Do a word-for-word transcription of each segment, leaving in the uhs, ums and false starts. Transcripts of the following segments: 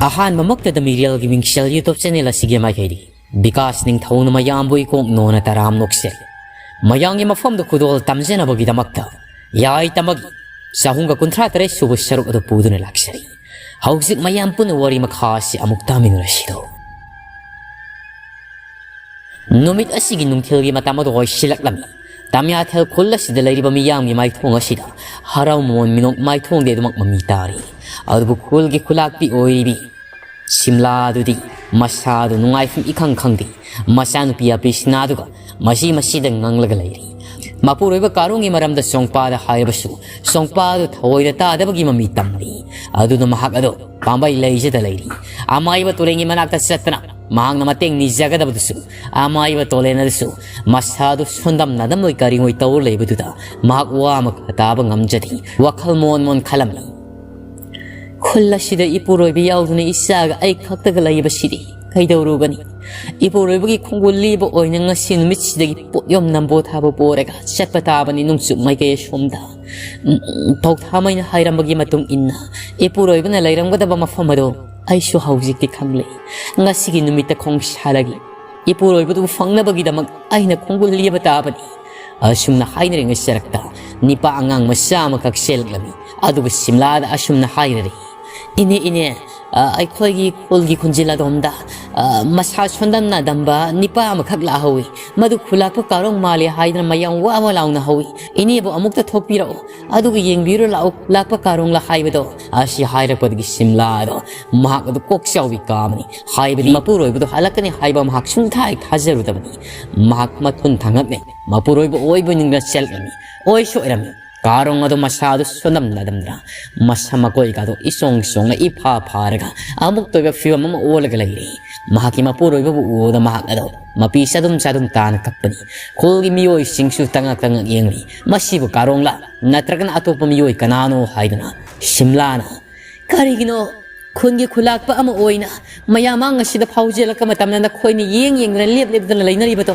ꯑꯍꯥꯟꯕꯃꯛꯇꯗ ꯃꯤꯔꯦꯜꯒꯤ ꯃꯤꯡꯁꯦꯜ YouTube channel ꯑꯁꯤꯒꯤ ꯃꯥꯏꯀꯩꯗꯒꯤ ꯕꯤꯀꯥꯁ ꯅꯤꯡꯊꯧꯅ ꯃꯌꯥꯝꯕꯨ ꯏꯀꯣꯛ ꯅꯣꯟꯅ ꯇꯔꯥꯝ ꯅꯣꯛꯆꯔꯤ꯫ ꯃꯌꯥꯝꯒꯤ ꯃꯐꯝꯗ ꯈꯨꯗꯣꯜ ꯇꯝꯖꯅꯕꯒꯤꯗꯃꯛꯇ ꯌꯥꯏ ꯇꯝꯕꯒꯤ ꯆꯍꯨꯝꯒ ꯀꯨꯟꯊ꯭ꯔꯥ ꯇꯔꯦꯠ ꯁꯨꯕ ꯁꯔꯨꯛ ꯑꯗꯨ ꯄꯨꯗꯨꯅ ꯂꯥꯛꯆꯔꯤ꯫ ꯍꯧꯖꯤꯛ ꯃꯌꯥꯝ ꯄꯨꯟꯅ ꯋꯥꯔꯤ ꯃꯈꯥ ꯑꯁꯤ ꯑꯃꯨꯛ ꯇꯥꯃꯤꯟꯅꯔꯁꯤꯗꯣ꯫ ꯅꯨꯃꯤꯠ ꯑꯁꯤꯒꯤ ꯅꯨꯡꯊꯤꯜꯒꯤ ꯃꯇꯝ ꯑꯗꯨ ꯑꯣꯏꯁꯤꯜꯂꯛꯂꯝꯃꯤ꯫ ꯇꯝꯌꯥꯊꯦꯜ ꯈꯨꯜ ꯑꯁꯤꯗ ꯂꯩꯔꯤꯕ ꯃꯤꯌꯥꯝꯒꯤ ꯃꯥꯏꯊꯣꯡ ꯑꯁꯤꯗ ꯍꯔꯥꯎ ꯃꯃꯣꯟ ꯃꯤꯅꯣꯛ ꯃꯥꯏꯊꯣꯡꯗꯤ ꯑꯗꯨꯃꯛ ꯃꯃꯤ ꯇꯥꯔꯤ꯫ ꯑꯗꯨꯕꯨ ꯈꯨꯜꯒꯤ ꯈꯨꯂꯥꯛꯄꯤ ꯑꯣꯏꯔꯤꯕꯤ ꯁꯤꯝꯂꯥ ꯑꯗꯨꯗꯤ ꯃꯁꯥꯗꯨ ꯅꯨꯡꯉꯥꯏꯐꯝ ꯏꯈꯪ ꯈꯪꯗꯦ꯫ ꯃꯆꯥꯅꯨꯄꯤ ꯑꯄꯤꯁꯅꯥꯗꯨꯒ ꯃꯁꯤ ꯃꯁꯤꯗ ꯉꯥꯡꯂꯒ ꯂꯩꯔꯤ꯫ ꯃꯄꯨꯔꯣꯏꯕ ꯀꯥꯔꯣꯡꯒꯤ ꯃꯔꯝꯗ ꯁꯣꯡꯄꯥꯗ ꯍꯥꯏꯔꯕꯁꯨ ꯁꯣꯡꯄꯥꯗꯨ ꯊꯑꯣꯏꯗ ꯇꯥꯗꯕꯒꯤ ꯃꯃꯤ ꯇꯝꯂꯤ꯫ ꯑꯗꯨꯅ ꯃꯍꯥꯛ ꯑꯗꯨ ꯄꯥꯝꯕꯩ ꯂꯩꯖꯗ ꯂꯩꯔꯤ꯫ ꯑꯃꯥꯏꯕ ꯇꯨꯔꯦꯟꯒꯤ ꯃꯅꯥꯛꯇ ꯆꯠꯇꯅ ꯃꯍꯥꯛꯅ ꯃꯇꯦꯡ ꯅꯤꯖꯒꯗꯕꯗꯨꯁꯨ ꯑꯃꯥꯏꯕ ꯇꯣꯂꯦꯟ ꯑꯗꯨꯁꯨ ꯃꯁꯥꯗꯨ ꯁꯣꯟꯗꯝ ꯅꯥꯗꯝꯂꯣꯏ ꯀꯔꯤꯉꯣꯏ ꯇꯧꯔ ꯂꯩꯕꯗꯨꯗ ꯃꯍꯥꯛ ꯋꯥ ꯑꯃ ꯇꯥꯕ ꯉꯝꯖꯗꯦ꯫ ꯋꯥꯈꯜ ꯃꯣꯟ ꯃꯣꯟ ꯈꯜꯂꯝꯃꯤ꯫ ꯈꯨꯜ ꯑꯁꯤꯗ ꯏꯄꯨꯔꯣꯏꯕ ꯌꯥꯎꯗꯨꯅ ꯏꯆꯥꯒ ꯑꯩ ꯈꯛꯇꯒ ꯂꯩꯕꯁꯤꯗꯤ ꯀꯩꯗꯧꯔꯨꯒꯅꯤ? ꯏꯄꯨꯔꯣꯏꯕꯒꯤ ꯈꯣꯡꯒꯨꯜ ꯂꯤꯕ ꯑꯣꯏꯅ ꯉꯁꯤ ꯅꯨꯃꯤꯠꯁꯤꯗꯒꯤ ꯄꯣꯠꯌꯣꯝ ꯅꯝꯕꯣ ꯊꯥꯕ ꯄꯣꯔꯒ ꯆꯠꯄ ꯇꯥꯕꯅꯤ ꯅꯣꯡꯆꯨꯞ ꯃꯥꯏꯀꯩ ꯑꯁꯣꯝꯗ꯫ ꯎꯝ, ꯊꯧꯊꯥꯃꯩꯅ ꯍꯥꯏꯔꯝꯕꯒꯤ ꯃꯇꯨꯡ ꯏꯟꯅ ꯏꯄꯨꯔꯣꯏꯕꯅ ꯂꯩꯔꯝꯒꯗꯕ ꯃꯐꯝ ꯑꯗꯣ ꯑꯩꯁꯨ ꯍꯧꯖꯤꯛꯇꯤ ꯈꯪꯂꯦ꯫ ꯉꯁꯤꯒꯤ ꯅꯨꯃꯤꯠꯇ ꯈꯣꯡꯁꯥꯜꯂꯒꯤ ꯏꯄꯨꯔꯣꯏꯕꯗꯨꯕꯨ ꯐꯪꯅꯕꯒꯤꯗꯃꯛ ꯑꯩꯅ ꯈꯣꯡꯒꯨꯜ ꯂꯦꯞꯄ ꯇꯥꯕꯅꯤ꯫ ꯑꯁꯨꯝꯅ ꯍꯥꯏꯅꯔꯤꯉꯩ ꯁꯔꯛꯇ ꯅꯤꯄꯥ ꯑꯉꯥꯡ ꯃꯆꯥ ꯑꯃꯈꯛ ꯆꯦꯜꯂꯛꯂꯝꯃꯤ꯫ ꯑꯗꯨꯒ ꯁꯤꯝꯂꯥꯗ ꯑꯁꯨꯝꯅ ꯍꯥꯏꯔꯔꯤ, "ꯏꯅꯦ, ꯏꯅꯦ, ꯑ, ꯑꯩꯈꯣꯏꯒꯤ ꯈꯨꯜꯒꯤ ꯈꯨꯟꯖꯤꯜ ꯑꯗꯣꯝꯗ, ꯑ, ꯃꯁꯥ ꯁꯣꯟꯗꯝꯅ ꯗꯝꯕ ꯅꯤꯄꯥ ꯑꯃꯈꯛ ꯂꯥꯛꯍꯧꯏ꯫ ꯃꯗꯨ ꯈꯨꯂꯥꯛꯄ ꯀꯥꯔꯣꯡ ꯃꯥꯜꯂꯤ ꯍꯥꯏꯗꯅ ꯃꯌꯥꯝ ꯋꯥ ꯋꯥ ꯂꯥꯎꯅ ꯍꯧꯏ꯫ ꯏꯅꯦꯕꯨ ꯑꯃꯨꯛꯇ ꯊꯣꯛꯄꯤꯔꯛꯎ꯫ ꯑꯗꯨꯒ ꯌꯦꯡꯕꯤꯔꯨ ꯂꯥꯛꯎ, ꯂꯥꯛꯄ ꯀꯥꯔꯣꯡꯂ ꯍꯥꯏꯕꯗꯣ?" ꯑꯁꯤ ꯍꯥꯏꯔꯛꯄꯗꯒꯤ ꯁꯤꯝꯂꯥꯗꯣ ꯃꯍꯥꯛ ꯑꯗꯨ ꯀꯣꯛ ꯆꯥꯎꯕꯤ ꯀꯥꯕꯅꯤ꯫ ꯍꯥꯏꯕꯗꯤ ꯃꯄꯨꯔꯣꯏꯕꯗꯣ ꯍꯜꯂꯛꯀꯅꯤ ꯍꯥꯏꯕ ꯃꯍꯥꯛ ꯁꯨꯡꯊꯥ ꯍꯦꯛ ꯊꯥꯖꯔꯨꯗꯕꯅꯤ꯫ ꯃꯍꯥꯛ ꯃꯊꯨꯟ ꯊꯥꯡꯒꯠꯂꯦ꯫ ꯃꯄꯨꯔꯣꯏꯕ ꯑꯣꯏꯕ ꯅꯤꯡꯅ ꯆꯦꯜꯂꯛꯂꯝꯃꯤ꯫ ꯑꯣꯏꯁꯨ ꯑꯣꯏꯔꯝꯃꯤ꯫ ꯀꯥꯔꯣꯡ ꯑꯗꯣ ꯃꯁꯥꯗꯨ ꯁꯣꯟꯗꯝ ꯅꯥꯗꯝꯗꯅ ꯃꯁꯝ ꯃꯀꯣꯏꯒꯗꯣ ꯏꯆꯣꯡ ꯆꯣꯡꯅ ꯏꯐꯥ ꯐꯥꯔꯒ ꯑꯃꯨꯛꯇ ꯑꯣꯏꯕ ꯐꯤꯕꯝ ꯑꯃ ꯑꯣꯜꯂꯒ ꯂꯩꯔꯦ꯫ ꯃꯍꯥꯛꯀꯤ ꯃꯄꯨꯔꯣꯏꯕꯕꯨ ꯎꯕꯗ ꯃꯍꯥꯛ ꯑꯗꯣ ꯃꯄꯤ ꯆꯥꯗꯨꯝ ꯆꯥꯗꯨꯝ ꯇꯥꯅ ꯀꯞꯄꯅꯤ꯫ ꯈꯨꯜꯒꯤ ꯃꯤꯑꯣꯏꯁꯤꯡꯁꯨ ꯇꯉꯛ ꯇꯉꯛ ꯌꯦꯡꯂꯤ꯫ "ꯃꯁꯤꯕꯨ ꯀꯥꯔꯣꯡꯂꯥ ꯅꯠꯇ꯭ꯔꯒꯅ ꯑꯇꯣꯞꯄ ꯃꯤꯑꯣꯏ ꯀꯅꯥꯅꯣ?" ꯍꯥꯏꯗꯨꯅ ꯁꯤꯝꯂꯥꯅ, "ꯀꯔꯤꯒꯤꯅꯣ ꯈꯨꯟꯒꯤ ꯈꯨꯂꯥꯛꯄ ꯑꯃ ꯑꯣꯏꯅ ꯃꯌꯥꯝ ꯃꯥꯡ ꯑꯁꯤꯗ ꯐꯥꯎꯖꯦꯜꯂꯛꯄ ꯃꯇꯝꯗ ꯅꯈꯣꯏꯅ ꯌꯦꯡ ꯌꯦꯡꯗꯨꯅ ꯂꯦꯞ ꯂꯦꯞꯇꯅ ꯂꯩꯅꯔꯤꯕꯗꯣ?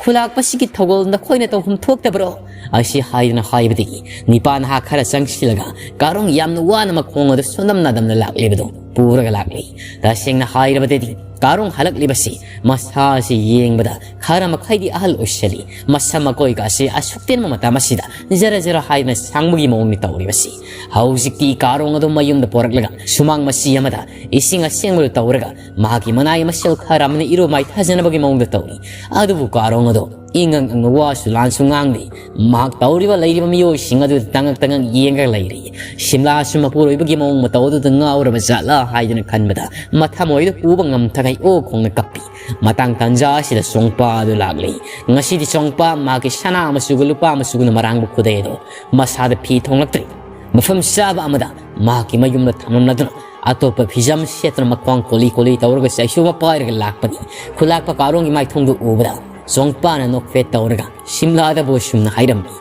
ꯈꯨꯂꯥꯛꯄꯁꯤꯒꯤ ꯊꯧꯒꯜ ꯅꯈꯣꯏꯅ ꯇꯧꯐꯝ ꯊꯣꯛꯇꯕ꯭ꯔꯣ?" ꯑꯁꯤ ꯍꯥꯏꯗꯨꯅ ꯍꯥꯏꯕꯗꯒꯤ ꯅꯤꯄꯥ ꯅꯍꯥ ꯈꯔ ꯆꯪꯁꯤꯜꯂꯒ ꯀꯥꯔꯣꯡ ꯌꯥꯝꯅ ꯋꯥꯅ ꯃꯈꯣꯡ ꯑꯗꯨ ꯁꯣꯟꯗꯝ ꯅꯥꯗꯝꯅ ꯂꯥꯛꯂꯤꯕꯗꯨ ꯄꯨꯔꯒ ꯂꯥꯛꯂꯤ꯫ ꯇꯁꯦꯡꯅ ꯍꯥꯏꯔꯕꯗꯗꯤ ꯀꯥꯔꯣꯡ ꯍꯜꯂꯛꯂꯤꯕꯁꯤ ꯃꯁꯥꯁꯤ ꯌꯦꯡꯕꯗ ꯈꯔ ꯃꯈꯩꯗꯤ ꯑꯍꯜ ꯑꯣꯏꯁꯤꯜꯂꯤ꯫ ꯃꯁꯝ ꯃꯀꯣꯏꯒꯁꯤ ꯑꯁꯨꯛ ꯇꯦꯟꯕ ꯃꯇꯝ ꯑꯁꯤꯗ ꯖꯔ ꯖꯔ ꯍꯥꯏꯗꯅ ꯁꯥꯡꯕꯒꯤ ꯃꯑꯣꯡꯅꯤ ꯇꯧꯔꯤꯕꯁꯤ꯫ ꯍꯧꯖꯤꯛꯇꯤ ꯀꯥꯔꯣꯡ ꯑꯗꯨ ꯃꯌꯨꯝꯗ ꯄꯣꯔꯛꯂꯒ ꯁꯨꯃꯥꯡ ꯃꯆꯤ ꯑꯃꯗ ꯏꯁꯤꯡ ꯑꯁꯦꯡꯕꯗꯨ ꯇꯧꯔꯒ ꯃꯍꯥꯛꯀꯤ ꯃꯅꯥꯏ ꯃꯁꯦꯜ ꯈꯔ ꯑꯃꯅ ꯏꯔꯨ ꯃꯥꯏꯊꯖꯅꯕꯒꯤ ꯃꯑꯣꯡꯗ ꯇꯧꯔꯤ꯫ ꯑꯗꯨꯕꯨ ꯀꯥꯔꯣꯡ ꯑꯗꯨ ꯏꯉꯪ ꯉꯪꯅ ꯋꯥꯁꯨ ꯂꯥꯟꯁꯨ ꯉꯥꯡꯗꯦ꯫ ꯃꯍꯥꯛ ꯇꯧꯔꯤꯕ ꯂꯩꯔꯤꯕ ꯃꯤꯑꯣꯏꯁꯤꯡ ꯑꯗꯨꯗ ꯇꯉꯛ ꯇꯉꯛ ꯌꯦꯡꯂꯒ ꯂꯩꯔꯤ꯫ ꯁꯤꯝꯂꯥꯁꯨ ꯃꯄꯨꯔꯣꯏꯕꯒꯤ ꯃꯑꯣꯡ ꯃꯇꯧ ꯑꯗꯨꯗ ꯉꯥꯎꯔꯕ ꯖꯥꯠꯂꯥ ꯍꯥꯏꯗꯅ ꯈꯟꯕꯗ ꯃꯊꯃꯣꯏꯗ ꯄꯨꯕ ꯉꯝꯊꯈꯩ ꯑꯣ ꯈꯣꯡꯅ ꯀꯞꯄꯤ꯫ ꯃꯇꯥꯡ ꯇꯥꯟꯖꯥ ꯑꯁꯤꯗ ꯆꯣꯡꯄꯥ ꯑꯗꯨ ꯂꯥꯛꯂꯤ꯫ ꯉꯁꯤꯗꯤ ꯆꯣꯡꯄꯥ ꯃꯍꯥꯛꯀꯤ ꯁꯅꯥ ꯃꯆꯨꯒ ꯂꯨꯄꯥ ꯃꯆꯨꯒꯅ ꯃꯔꯥꯡꯕ ꯈꯨꯗꯩ ꯑꯗꯨ ꯃꯁꯥꯗ ꯐꯤ ꯊꯣꯡꯂꯛꯇ꯭ꯔꯤ꯫ ꯃꯐꯝ ꯆꯥꯕ ꯑꯃꯗ ꯃꯍꯥꯛꯀꯤ ꯃꯌꯨꯝꯗ ꯊꯝꯂꯝꯂꯗꯨꯅ ꯑꯇꯣꯞꯄ ꯐꯤꯖꯝ ꯁꯦꯠꯇꯨꯅ ꯃꯈ꯭ꯋꯥꯡ ꯀꯣꯜꯂꯤ ꯀꯣꯜꯂꯤ ꯇꯧꯔꯒ ꯆꯩꯁꯨꯕ ꯄꯥꯏꯔꯒ ꯂꯥꯛꯄꯅꯤ꯫ ꯈꯨꯂꯥꯛꯄ ꯀꯥꯔꯣꯡꯒꯤ ꯃꯥꯏꯊꯣꯡꯗꯨ ꯎꯕꯗ ꯆꯣꯡꯄꯥꯅ ꯅꯣꯛꯐꯦꯠ ꯇꯧꯔꯒ ꯁꯤꯝꯂꯥꯗꯕꯨ ꯑꯁꯨꯝꯅ ꯍꯥꯏꯔꯝꯃꯤ,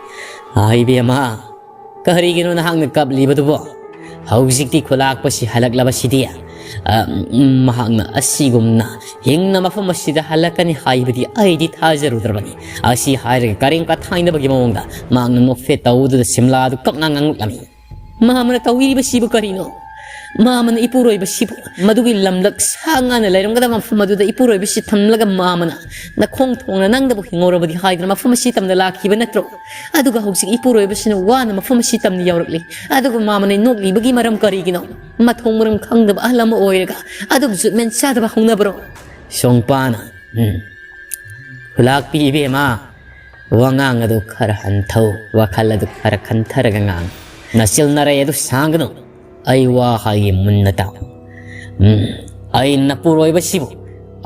"ꯑꯥ, ꯏꯕꯦꯝꯃ, ꯀꯔꯤꯒꯤꯅꯣ ꯅꯍꯥꯛꯅ ꯀꯞꯂꯤꯕꯗꯨꯕꯣ? ꯍꯧꯖꯤꯛꯇꯤ ꯈꯨꯂꯥꯛꯄꯁꯤ ꯍꯜꯂꯛꯂꯕꯁꯤꯗꯤ, ꯑ, ꯎꯝ, ꯃꯍꯥꯛꯅ ꯑꯁꯤꯒꯨꯝꯅ ꯍꯤꯡꯅ ꯃꯐꯝ ꯑꯁꯤꯗ ꯍꯜꯂꯛꯀꯅꯤ ꯍꯥꯏꯕꯗꯤ ꯑꯩꯗꯤ ꯊꯥꯖꯔꯨꯗ꯭ꯔꯕꯅꯤ"꯫ ꯑꯁꯤ ꯍꯥꯏꯔꯒ ꯀꯔꯦꯝ ꯀꯊꯥꯏꯅꯕꯒꯤ ꯃꯑꯣꯡꯗ ꯃꯍꯥꯛꯅ ꯅꯣꯛꯐꯦꯠ ꯇꯧꯗꯨꯗ ꯁꯤꯝꯂꯥꯗꯨ ꯀꯞꯅ ꯉꯥꯡꯂꯛꯂꯝꯃꯤ꯫ "ꯃꯥꯃꯅ ꯇꯧꯕꯤꯔꯤꯕꯁꯤꯕꯨ ꯀꯔꯤꯅꯣ? ꯃꯥꯃꯅ ꯏꯄꯨꯔꯣꯏꯕꯁꯤꯕꯨ ꯃꯗꯨꯒꯤ ꯂꯝꯂꯛ ꯁꯥ ꯉꯥꯅ ꯂꯩꯔꯝꯒꯗꯕ ꯃꯐꯝ ꯑꯗꯨꯗ ꯏꯄꯨꯔꯣꯏꯕꯁꯤ ꯊꯝꯂꯒ ꯃꯥꯃꯅ ꯅꯈꯣꯡ ꯊꯣꯡꯅ ꯅꯪꯗꯕꯨ ꯍꯤꯡꯍꯧꯔꯕꯗꯤ ꯍꯥꯏꯗꯨꯅ ꯃꯐꯝ ꯑꯁꯤ ꯇꯝꯅ ꯂꯥꯛꯈꯤꯕ ꯅꯠꯇ꯭ꯔꯣ? ꯑꯗꯨꯒ ꯍꯧꯖꯤꯛ ꯏꯄꯨꯔꯣꯏꯕꯁꯤꯅ ꯋꯥꯅ ꯃꯐꯝ ꯑꯁꯤ ꯇꯝꯅ ꯌꯧꯔꯛꯂꯤ꯫ ꯑꯗꯨꯒ ꯃꯥꯃꯅ ꯅꯣꯛꯂꯤꯕꯒꯤ ꯃꯔꯝ ꯀꯔꯤꯒꯤꯅꯣ? ꯃꯊꯣꯡ ꯃꯔꯝ ꯈꯪꯗꯕ ꯑꯍꯜ ꯑꯃ ꯑꯣꯏꯔꯒ ꯑꯗꯨꯛ ꯖꯨꯠꯃꯦꯟ ꯆꯥꯗꯕ ꯍꯧꯅꯕ꯭ꯔꯣ?" ꯁꯣꯡꯄꯥꯅ, ꯎꯝ, ꯈꯨꯂꯥꯛꯄꯤ ꯏꯕꯦꯝꯃ, ꯋꯥꯉꯥꯡ ꯑꯗꯨ ꯈꯔ ꯍꯟꯊꯧ, ꯋꯥꯈꯜ ꯑꯗꯨ ꯈꯔ ꯈꯟꯊꯔꯒ ꯉꯥꯡ꯫ ꯅꯆꯤꯜ ꯅꯔꯩ ꯑꯗꯨ ꯁꯥꯡꯒꯅꯨ꯫ ꯑꯩ ꯋꯥ ꯍꯥꯏꯒꯦ ꯃꯨꯟꯅ ꯇꯥꯎ꯫ ꯎꯝ, ꯑꯩ ꯅꯄꯨꯔꯣꯏꯕꯁꯤꯕꯨ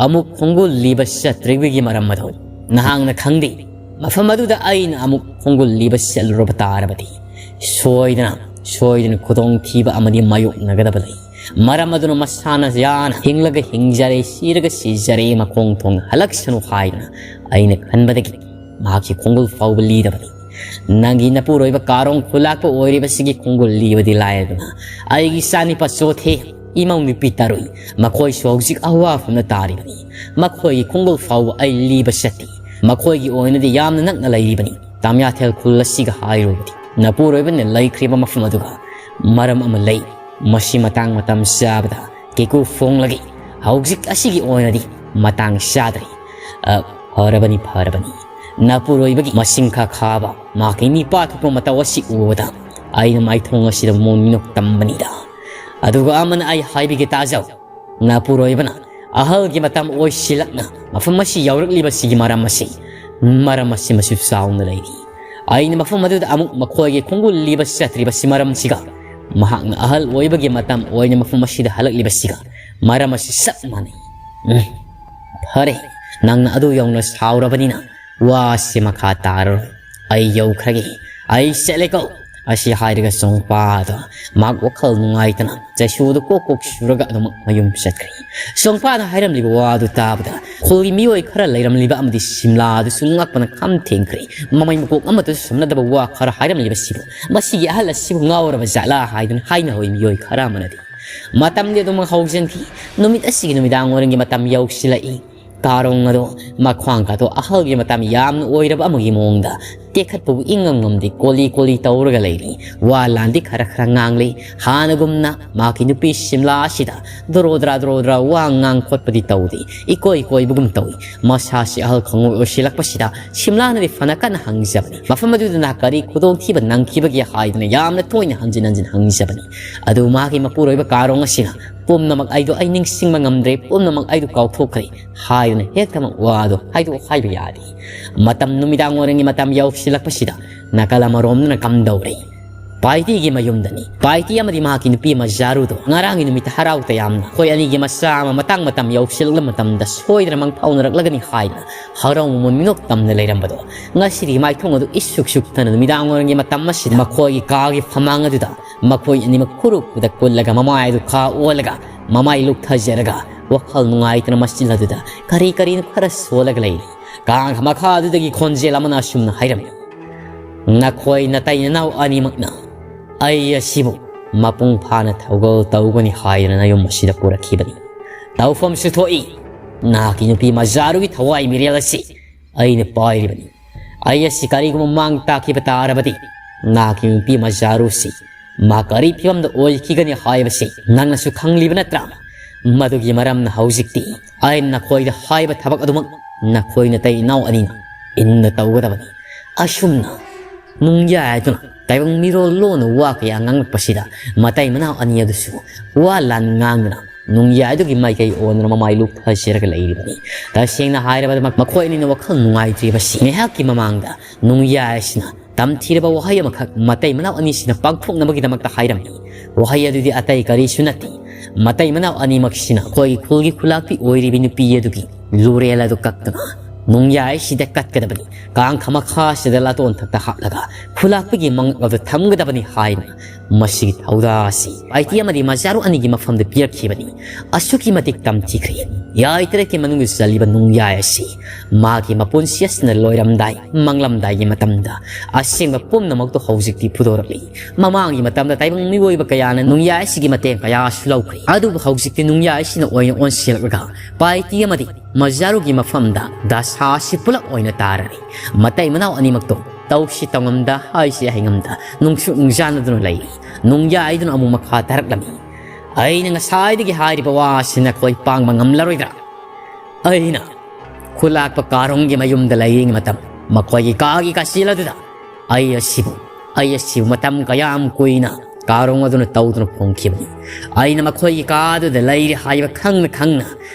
ꯑꯃꯨꯛ ꯈꯣꯡꯒꯨꯜ ꯂꯤꯕ ꯆꯠꯇ꯭ꯔꯤꯕꯒꯤ ꯃꯔꯝ ꯑꯗꯨ ꯅꯍꯥꯛꯅ ꯈꯪꯗꯦ꯫ ꯃꯐꯝ ꯑꯗꯨꯗ ꯑꯩꯅ ꯑꯃꯨꯛ ꯈꯣꯡꯒꯨꯜ ꯂꯤꯕ ꯆꯠꯂꯨꯔꯕ ꯇꯥꯔꯕꯗꯤ ꯁꯣꯏꯗꯅ, ꯁꯣꯏꯗꯅ ꯈꯨꯗꯣꯡꯊꯤꯕ ꯑꯃꯗꯤ ꯃꯥꯌꯣꯛꯅꯒꯗꯕ ꯂꯩ꯫ ꯃꯔꯝ ꯑꯗꯨꯅ ꯃꯁꯥꯅ ꯌꯥꯅ ꯍꯤꯡꯂꯒ ꯍꯤꯡꯖꯔꯦ, ꯁꯤꯔꯒ ꯁꯤꯖꯔꯦ, ꯃꯈꯣꯡ ꯊꯣꯡꯅ ꯍꯜꯂꯛꯁꯅꯨ ꯍꯥꯏꯗꯨꯅ ꯑꯩꯅ ꯈꯟꯕꯗꯒꯤ ꯃꯍꯥꯛꯀꯤ ꯈꯣꯡꯒꯨꯜ ꯐꯥꯎꯕ ꯂꯤꯗꯕꯅꯤ꯫ ꯅꯪꯒꯤ ꯅꯄꯨꯔꯣꯏꯕ ꯀꯥꯔꯣꯡ ꯈꯨꯂꯥꯛꯄ ꯑꯣꯏꯔꯤꯕꯁꯤꯒꯤ ꯈꯣꯡꯒꯨꯜ ꯂꯤꯕꯗꯤ ꯂꯥꯏꯔꯗꯅ ꯑꯩꯒꯤ ꯏꯆꯥꯅꯤꯄꯥ ꯆꯣꯊꯦ, ꯏꯃꯧ ꯅꯨꯄꯤ ꯇꯔꯨꯏ, ꯃꯈꯣꯏꯁꯨ ꯍꯧꯖꯤꯛ ꯑꯋꯥꯐꯝꯗ ꯇꯥꯔꯤꯕꯅꯤ꯫ ꯃꯈꯣꯏꯒꯤ ꯈꯣꯡꯒꯨꯜ ꯐꯥꯎꯕ ꯑꯩ ꯂꯤꯕ ꯆꯠꯇꯦ꯫ ꯃꯈꯣꯏꯒꯤ ꯑꯣꯏꯅꯗꯤ ꯌꯥꯝꯅ ꯅꯛꯅ ꯂꯩꯔꯤꯕꯅꯤ꯫ ꯇꯥꯃꯤꯌꯥꯊꯦꯜ ꯈꯨꯜ ꯑꯁꯤꯒ ꯍꯥꯏꯔꯨꯕꯗꯤ ꯅꯄꯨꯔꯣꯏꯕꯅ ꯂꯩꯈ꯭ꯔꯤꯕ ꯃꯐꯝ ꯑꯗꯨꯒ ꯃꯔꯝ ꯑꯃ ꯂꯩ꯫ ꯃꯁꯤ ꯃꯇꯥꯡ ꯃꯇꯝ ꯆꯥꯕꯗ ꯀꯦꯀꯨ ꯐꯣꯡꯂꯒꯦ꯫ ꯍꯧꯖꯤꯛ ꯑꯁꯤꯒꯤ ꯑꯣꯏꯅꯗꯤ ꯃꯇꯥꯡ ꯆꯥꯗ꯭ꯔꯦ꯫ ꯑ, ꯐꯔꯕꯅꯤ, ꯐꯔꯕꯅꯤ꯫ ꯅꯄꯨꯔꯣꯏꯕꯒꯤ ꯃꯁꯤꯡ ꯈꯥ ꯈꯥꯕ ꯃꯍꯥꯛꯀꯤ ꯃꯤꯄꯥ ꯊꯣꯛꯄ ꯃꯇꯧ ꯑꯁꯤ ꯎꯕꯗ ꯑꯩꯅ ꯃꯥꯏꯊꯣꯡ ꯑꯁꯤꯗ ꯃꯣꯟ ꯃꯤꯅꯣꯛ ꯇꯝꯕꯅꯤꯗ꯫ ꯑꯗꯨꯒ ꯑꯃꯅ ꯑꯩ ꯍꯥꯏꯕꯤꯒꯦ ꯇꯥꯖꯧ꯫ ꯅꯄꯨꯔꯣꯏꯕꯅ ꯑꯍꯜꯒꯤ ꯃꯇꯝ ꯑꯣꯏꯁꯤꯜꯂꯛꯅ ꯃꯐꯝ ꯑꯁꯤ ꯌꯧꯔꯛꯂꯤꯕꯁꯤꯒꯤ ꯃꯔꯝ ꯑꯁꯤ, ꯃꯔꯝ ꯑꯁꯤ ꯃꯁꯤ ꯆꯥꯎꯅ ꯂꯩꯔꯤ꯫ ꯑꯩꯅ ꯃꯐꯝ ꯑꯗꯨꯗ ꯑꯃꯨꯛ ꯃꯈꯣꯏꯒꯤ ꯈꯣꯡꯒꯨꯜ ꯂꯤꯕ ꯆꯠꯇ꯭ꯔꯤꯕꯁꯤ ꯃꯔꯝꯁꯤꯒ ꯃꯍꯥꯛꯅ ꯑꯍꯜ ꯑꯣꯏꯕꯒꯤ ꯃꯇꯝ ꯑꯣꯏꯅ ꯃꯐꯝ ꯑꯁꯤꯗ ꯍꯜꯂꯛꯂꯤꯕꯁꯤꯒ ꯃꯔꯝ ꯑꯁꯤ ꯆꯞ ꯃꯥꯟꯅꯩ꯫ ꯎꯝ, ꯐꯔꯦ, ꯅꯪꯅ ꯑꯗꯨ ꯌꯧꯅ ꯁꯥꯎꯔꯕꯅꯤꯅ ꯋꯥꯁꯤ ꯃꯈꯥ ꯇꯥꯔꯔꯣꯏ꯫ ꯑꯩ ꯌꯧꯈ꯭ꯔꯒꯦ, ꯑꯩ ꯆꯠꯂꯦꯀꯣ꯫ ꯑꯁꯤ ꯍꯥꯏꯔꯒ ꯆꯣꯡꯄꯥꯗꯣ ꯃꯍꯥꯛ ꯋꯥꯈꯜ ꯅꯨꯡꯉꯥꯏꯇꯅ ꯆꯩꯁꯨꯗ ꯀꯣꯛ ꯀꯣꯛ ꯁꯨꯔꯒ ꯑꯗꯨꯃꯛ ꯃꯌꯨꯝ ꯆꯠꯈ꯭ꯔꯦ꯫ ꯆꯣꯡꯄꯥꯅ ꯍꯥꯏꯔꯝꯂꯤꯕ ꯋꯥꯗꯨ ꯇꯥꯕꯗ ꯈꯨꯜꯒꯤ ꯃꯤꯑꯣꯏ ꯈꯔ ꯂꯩꯔꯝꯂꯤꯕ ꯑꯃꯗꯤ ꯁꯤꯝꯂꯥꯗꯨꯁꯨ ꯉꯛꯄꯅ ꯈꯝ ꯊꯦꯡꯈ꯭ꯔꯦ꯫ ꯃꯃꯩ ꯃꯀꯣꯛ ꯑꯃꯠꯇꯁꯨ ꯁꯝꯅꯗꯕ ꯋꯥ ꯈꯔ ꯍꯥꯏꯔꯝꯂꯤꯕꯁꯤꯕꯨ, ꯃꯁꯤꯒꯤ ꯑꯍꯜ ꯑꯁꯤꯕꯨ ꯉꯥꯎꯔꯕ ꯖꯥꯠꯂꯥ ꯍꯥꯏꯗꯨꯅ ꯍꯥꯏꯅꯍꯧꯏ ꯃꯤꯑꯣꯏ ꯈꯔ ꯑꯃꯅꯗꯤ꯫ ꯃꯇꯝꯗꯤ ꯑꯗꯨꯃꯛ ꯍꯧꯖꯤꯟꯈꯤ꯫ ꯅꯨꯃꯤꯠ ꯑꯁꯤꯒꯤ ꯅꯨꯃꯤꯗꯥꯡ ꯋꯥꯏꯔꯝꯒꯤ ꯃꯇꯝ ꯌꯧꯁꯤꯜꯂꯛꯏ꯫ ꯀꯥꯔꯣꯡ ꯑꯗꯣ ꯃꯈ꯭ꯋꯥꯡ ꯀꯥꯗꯣ ꯑꯍꯜꯒꯤ ꯃꯇꯝ ꯌꯥꯝꯅ ꯑꯣꯏꯔꯕ ꯑꯃꯒꯤ ꯃꯑꯣꯡꯗ ꯇꯦꯛꯈꯠꯄꯕꯨ ꯏꯪꯉꯝ ꯉꯝꯗꯦ, ꯀꯣꯂꯤ ꯀꯣꯂꯤ ꯇꯧꯔꯒ ꯂꯩꯔꯤ꯫ ꯋꯥ ꯂꯥꯟꯗꯤ ꯈꯔ ꯈꯔ ꯉꯥꯡꯂꯤ꯫ ꯍꯥꯟꯅꯒꯨꯝꯅ ꯃꯍꯥꯛꯀꯤ ꯅꯨꯄꯤ ꯁꯤꯝꯂꯥ ꯑꯁꯤꯗ ꯗꯣꯔꯣ ꯗ꯭ꯔꯥ ꯗꯣꯔꯣ ꯗ꯭ꯔꯥ ꯋꯥ ꯉꯥꯡ ꯈꯣꯠꯄꯗꯤ ꯇꯧꯗꯦ꯫ ꯏꯀꯣꯏ ꯀꯣꯏꯕꯒꯨꯝ ꯇꯧꯏ꯫ ꯃꯁꯥꯁꯤ ꯑꯍꯜ ꯈꯪꯉꯣꯏ ꯑꯣꯏꯁꯤꯜꯂꯛꯄꯁꯤꯗ ꯁꯤꯝꯂꯥꯅꯗꯤ ꯐꯅ ꯀꯟꯅ ꯍꯪꯖꯕꯅꯤ꯫ ꯃꯐꯝ ꯑꯗꯨꯗ ꯅꯍꯥꯛ ꯀꯔꯤ ꯈꯨꯗꯣꯡꯊꯤꯕ ꯅꯪꯈꯤꯕꯒꯦ ꯍꯥꯏꯗꯨꯅ ꯌꯥꯝꯅ ꯇꯣꯏꯅ ꯍꯟꯖꯤꯟ ꯍꯟꯖꯤꯟ ꯍꯪꯖꯕꯅꯤ꯫ ꯑꯗꯨ ꯃꯥꯒꯤ ꯃꯄꯨꯔꯣꯏꯕ ꯀꯥꯔꯣꯡ ꯑꯁꯤꯅ ꯄꯨꯝꯅꯃꯛ ꯑꯩꯗꯣ ꯑꯩ ꯅꯤꯡꯁꯤꯡꯕ ꯉꯝꯗ꯭ꯔꯦ, ꯄꯨꯝꯅꯃꯛ ꯑꯩꯗꯣ ꯀꯥꯎꯊꯣꯛꯈ꯭ꯔꯦ ꯍꯥꯏꯗꯨꯅ ꯍꯦꯛꯇꯃꯛ ꯋꯥꯗꯣ ꯍꯥꯏꯗꯣꯛ ꯍꯥꯏꯕ ꯌꯥꯗꯦ꯫ ꯃꯇꯝ ꯅꯨꯃꯤꯗꯥꯡ ꯋꯥꯏꯔꯝꯒꯤ ꯃꯇꯝ ꯌꯧꯁꯤꯜꯂꯛꯄꯁꯤꯗ ꯅꯥꯀꯜ ꯑꯃꯔꯣꯝꯗꯅ ꯀꯝꯗꯧꯔꯦ? ꯄꯥꯏꯇꯤꯒꯤ ꯃꯌꯨꯝꯗꯅꯤ꯫ ꯄꯥꯏꯇꯤ ꯑꯃꯗꯤ ꯃꯍꯥꯛꯀꯤ ꯅꯨꯄꯤ ꯃꯖꯥꯔꯨꯗꯣ ꯉꯔꯥꯡꯒꯤ ꯅꯨꯃꯤꯠꯇ ꯍꯔꯥꯎ ꯇꯌꯥꯝꯅ ꯑꯩꯈꯣꯏ ꯑꯅꯤꯒꯤ ꯃꯆꯥ ꯑꯃ ꯃꯇꯥꯡ ꯃꯇꯝ ꯌꯧꯁꯤꯜꯂꯛꯂꯕ ꯃꯇꯝꯗ ꯁꯣꯏꯗꯅ ꯃꯪꯐꯥꯎꯅꯔꯛꯂꯒꯅꯤ ꯍꯥꯏꯗꯨꯅ ꯍꯔꯥꯎ ꯃꯃꯣꯟ ꯃꯤꯅꯣꯛ ꯇꯝꯅ ꯂꯩꯔꯝꯕꯗꯣ, ꯉꯁꯤꯗꯤ ꯃꯥꯏꯊꯣꯡ ꯑꯗꯨ ꯏꯁꯨꯛ ꯁꯨꯛꯇꯅ ꯅꯨꯃꯤꯗꯥꯡ ꯋꯥꯏꯔꯝꯒꯤ ꯃꯇꯝ ꯑꯁꯤꯗ ꯃꯈꯣꯏꯒꯤ ꯀꯥꯒꯤ ꯐꯃꯥꯡ ꯑꯗꯨꯗ ꯃꯈꯣꯏ ꯑꯅꯤꯃꯛ ꯈꯨꯔꯨꯞꯄꯗ ꯀꯨꯜꯂꯒ ꯃꯃꯥꯏ ꯑꯗꯨ ꯈꯥ ꯑꯣꯜꯂꯒ ꯃꯃꯥꯏ ꯂꯨꯛꯊꯖꯔꯒ ꯋꯥꯈꯜ ꯅꯨꯡꯉꯥꯏꯇꯅ ꯃꯆꯤꯜ ꯑꯗꯨꯗ ꯀꯔꯤ ꯀꯔꯤꯅꯣ ꯈꯔ ꯁꯣꯜꯂꯒ ꯂꯩꯔꯤ꯫ ꯀꯥ ꯃꯈꯥ ꯑꯗꯨꯗꯒꯤ ꯈꯣꯟꯖꯦꯜ ꯑꯃꯅ ꯑꯁꯨꯝꯅ ꯍꯥꯏꯔꯝꯃꯤ, "ꯅꯈꯣꯏ ꯅꯇꯩ ꯅꯅꯥꯎ ꯑꯅꯤꯃꯛꯅ ꯑꯩ ꯑꯁꯤꯕꯨ ꯃꯄꯨꯡ ꯐꯥꯅ ꯊꯧꯒꯜ ꯇꯧꯒꯅꯤ ꯍꯥꯏꯗꯨꯅ ꯅꯌꯨꯝ ꯑꯁꯤꯗ ꯄꯨꯔꯛꯈꯤꯕꯅꯤ꯫ ꯇꯧꯐꯝꯁꯨ ꯊꯣꯛꯏ, ꯅꯍꯥꯛꯀꯤ ꯅꯨꯄꯤ ꯃꯖꯥꯔꯨꯒꯤ ꯊꯋꯥꯏ ꯃꯤꯔꯦꯜ ꯑꯁꯤ ꯑꯩꯅ ꯄꯥꯏꯔꯤꯕꯅꯤ꯫ ꯑꯩ ꯑꯁꯤ ꯀꯔꯤꯒꯨꯝꯕ ꯃꯥꯡ ꯇꯥꯛꯈꯤꯕ ꯇꯥꯔꯕꯗꯤ ꯅꯍꯥꯛꯀꯤ ꯅꯨꯄꯤ ꯃꯖꯥꯔꯨꯁꯤ ꯃꯥ ꯀꯔꯤ ꯐꯤꯕꯝꯗ ꯑꯣꯏꯈꯤꯒꯅꯤ ꯍꯥꯏꯕꯁꯤ ꯅꯪꯅꯁꯨ ꯈꯪꯂꯤꯕ ꯅꯠꯇ꯭ꯔꯥ? ꯃꯗꯨꯒꯤ ꯃꯔꯝꯅ ꯍꯧꯖꯤꯛꯇꯤ ꯑꯩꯅ ꯅꯈꯣꯏꯗ ꯍꯥꯏꯕ ꯊꯕꯛ ꯑꯗꯨꯃꯛ ꯅꯈꯣꯏ ꯅꯇꯩ ꯏꯅꯥꯎ ꯑꯅꯤꯅ ꯏꯟꯅ ꯇꯧꯒꯗꯕꯅꯤ꯫ ꯑꯁꯨꯝꯅ ꯅꯨꯡꯌꯥꯏꯗꯨꯅ ꯇꯥꯏꯕꯪ ꯃꯤꯔꯣꯜ ꯂꯣꯟꯅ ꯋꯥ ꯀꯌꯥ ꯉꯥꯡꯂꯛꯄꯁꯤꯗ ꯃꯇꯩ ꯃꯅꯥꯎ ꯑꯅꯤ ꯑꯗꯨꯁꯨ ꯋꯥ ꯂꯥꯟ ꯉꯥꯡꯗꯨꯅ ꯅꯨꯡꯌꯥꯏꯗꯨꯒꯤ ꯃꯥꯏꯀꯩ ꯑꯣꯟꯗꯨꯅ ꯃꯃꯥꯏ ꯂꯨꯞꯊꯖꯔꯒ ꯂꯩꯔꯤꯕꯅꯤ꯫ ꯇꯁꯦꯡꯅ ꯍꯥꯏꯔꯕꯗ ꯃꯈꯣꯏ ꯑꯅꯤꯅ ꯋꯥꯈꯜ ꯅꯨꯡꯉꯥꯏꯇ꯭ꯔꯤꯕꯁꯤ ꯉꯥꯏꯍꯥꯛꯀꯤ ꯃꯃꯥꯡꯗ ꯅꯨꯡꯌꯥꯏ ꯑꯁꯤꯅ ꯇꯝꯊꯤꯔꯕ ꯋꯥꯍꯩ ꯑꯃꯈꯛ ꯃꯇꯩ ꯃꯅꯥꯎ ꯑꯅꯤꯁꯤꯅ ꯄꯥꯡꯊꯣꯛꯅꯕꯒꯤꯗꯃꯛꯇ ꯍꯥꯏꯔꯝꯃꯤ꯫ ꯋꯥꯍꯩ ꯑꯗꯨꯗꯤ ꯑꯇꯩ ꯀꯔꯤꯁꯨ ꯅꯠꯇꯦ, ꯃꯇꯩ ꯃꯅꯥꯎ ꯑꯅꯤꯃꯛꯁꯤꯅ ꯑꯩꯈꯣꯏꯒꯤ ꯈꯨꯜꯒꯤ ꯈꯨꯂꯥꯛꯄꯤ ꯑꯣꯏꯔꯤꯕꯤ ꯅꯨꯄꯤ ꯑꯗꯨꯒꯤ ꯂꯨꯔꯦꯜ ꯑꯗꯨ ꯀꯛꯇꯨꯅ ꯅꯨꯡꯌꯥꯏꯁꯤꯗ ꯀꯠꯀꯗꯕꯅꯤ꯫ ꯀꯥꯡꯈ ꯃꯈꯥꯁꯤꯗ ꯂꯥꯇꯣꯟ ꯊꯛꯇ ꯍꯥꯞꯂꯒ ꯈꯨꯂꯥꯛꯄꯤꯒꯤ ꯃꯉꯛ ꯑꯗꯨ ꯊꯝꯒꯗꯕꯅꯤ ꯍꯥꯏꯅ ꯃꯁꯤꯒꯤ ꯊꯧꯗꯥ ꯑꯁꯤ ꯄꯥꯏꯇꯤ ꯑꯃꯗꯤ ꯃꯖꯥꯔꯨ ꯑꯅꯤꯒꯤ ꯃꯐꯝꯗ ꯄꯤꯔꯛꯈꯤꯕꯅꯤ꯫ ꯑꯁꯨꯛꯀꯤ ꯃꯇꯤꯛ ꯇꯝꯊꯤꯈ꯭ꯔꯦ꯫ ꯌꯥꯏ ꯇꯔꯦꯠꯀꯤ ꯃꯅꯨꯡꯗ ꯆꯜꯂꯤꯕ ꯅꯨꯡꯌꯥꯏ ꯑꯁꯤ ꯃꯥꯒꯤ ꯃꯄꯨꯟꯁꯤ ꯑꯁꯤꯅ ꯂꯣꯏꯔꯝꯗꯥꯏ, ꯃꯪꯂꯝꯗꯥꯏꯒꯤ ꯃꯇꯝꯗ ꯑꯁꯦꯡꯕ ꯄꯨꯝꯅꯃꯛꯇꯨ ꯍꯧꯖꯤꯛꯇꯤ ꯐꯨꯗꯣꯔꯛꯂꯤ꯫ ꯃꯃꯥꯡꯒꯤ ꯃꯇꯝꯗ ꯇꯥꯏꯕꯪ ꯃꯤꯑꯣꯏꯕ ꯀꯌꯥꯅ ꯅꯨꯡꯌꯥꯏ ꯑꯁꯤꯒꯤ ꯃꯇꯦꯡ ꯀꯌꯥꯁꯨ ꯂꯧꯈ꯭ꯔꯦ꯫ ꯑꯗꯨꯕꯨ ꯍꯧꯖꯤꯛꯇꯤ ꯅꯨꯡꯌꯥꯏ ꯑꯁꯤꯅ ꯑꯣꯏꯅ ꯑꯣꯟꯁꯤꯜꯂꯛꯂꯒ ꯄꯥꯏꯇꯤ ꯑꯃꯗꯤ ꯃꯖꯥꯔꯨꯒꯤ ꯃꯐꯝꯗ ꯗꯁꯥ ꯑꯁꯤ ꯄꯨꯂꯞ ꯑꯣꯏꯅ ꯇꯥꯔꯔꯦ꯫ ꯃꯇꯩ ꯃꯅꯥꯎ ꯑꯅꯤꯃꯛꯇꯣ ꯇꯧꯁꯤ ꯇꯧꯉꯝꯗ, ꯍꯥꯏꯁꯤ ꯍꯩꯉꯝꯗ ꯅꯨꯡꯁꯨ ꯅꯨꯡꯖꯥꯅꯗꯨꯅ ꯂꯩꯔꯤ꯫ ꯅꯨꯡꯌꯥꯏꯗꯨꯅ ꯑꯃꯨꯛ ꯃꯈꯥ ꯇꯥꯔꯛꯂꯝꯃꯤ꯫ ꯑꯩꯅ ꯉꯁꯥꯏꯗꯒꯤ ꯍꯥꯏꯔꯤꯕ ꯋꯥ ꯑꯁꯤ ꯅꯈꯣꯏ ꯄꯥꯡꯕ ꯉꯝꯂꯔꯣꯏꯗ꯭ꯔꯥ? ꯑꯩꯅ ꯈꯨꯂꯥꯛꯄ ꯀꯥꯔꯣꯡꯒꯤ ꯃꯌꯨꯝꯗ ꯂꯩꯔꯤꯉꯩ ꯃꯇꯝ, ꯃꯈꯣꯏꯒꯤ ꯀꯥꯒꯤ ꯀꯥꯆꯤꯜ ꯑꯗꯨꯗ ꯑꯩ ꯑꯁꯤꯕꯨ, ꯑꯩ ꯑꯁꯤꯕꯨ ꯃꯇꯝ ꯀꯌꯥꯝ ꯀꯨꯏꯅ ꯀꯥꯔꯣꯡ ꯑꯗꯨꯅ ꯇꯧꯗꯨꯅ ꯐꯣꯡꯈꯤꯕꯅꯤ꯫ ꯑꯩꯅ ꯃꯈꯣꯏꯒꯤ ꯀꯥ ꯑꯗꯨꯗ ꯂꯩꯔꯤ ꯍꯥꯏꯕ ꯈꯪꯅ ꯈꯪꯅ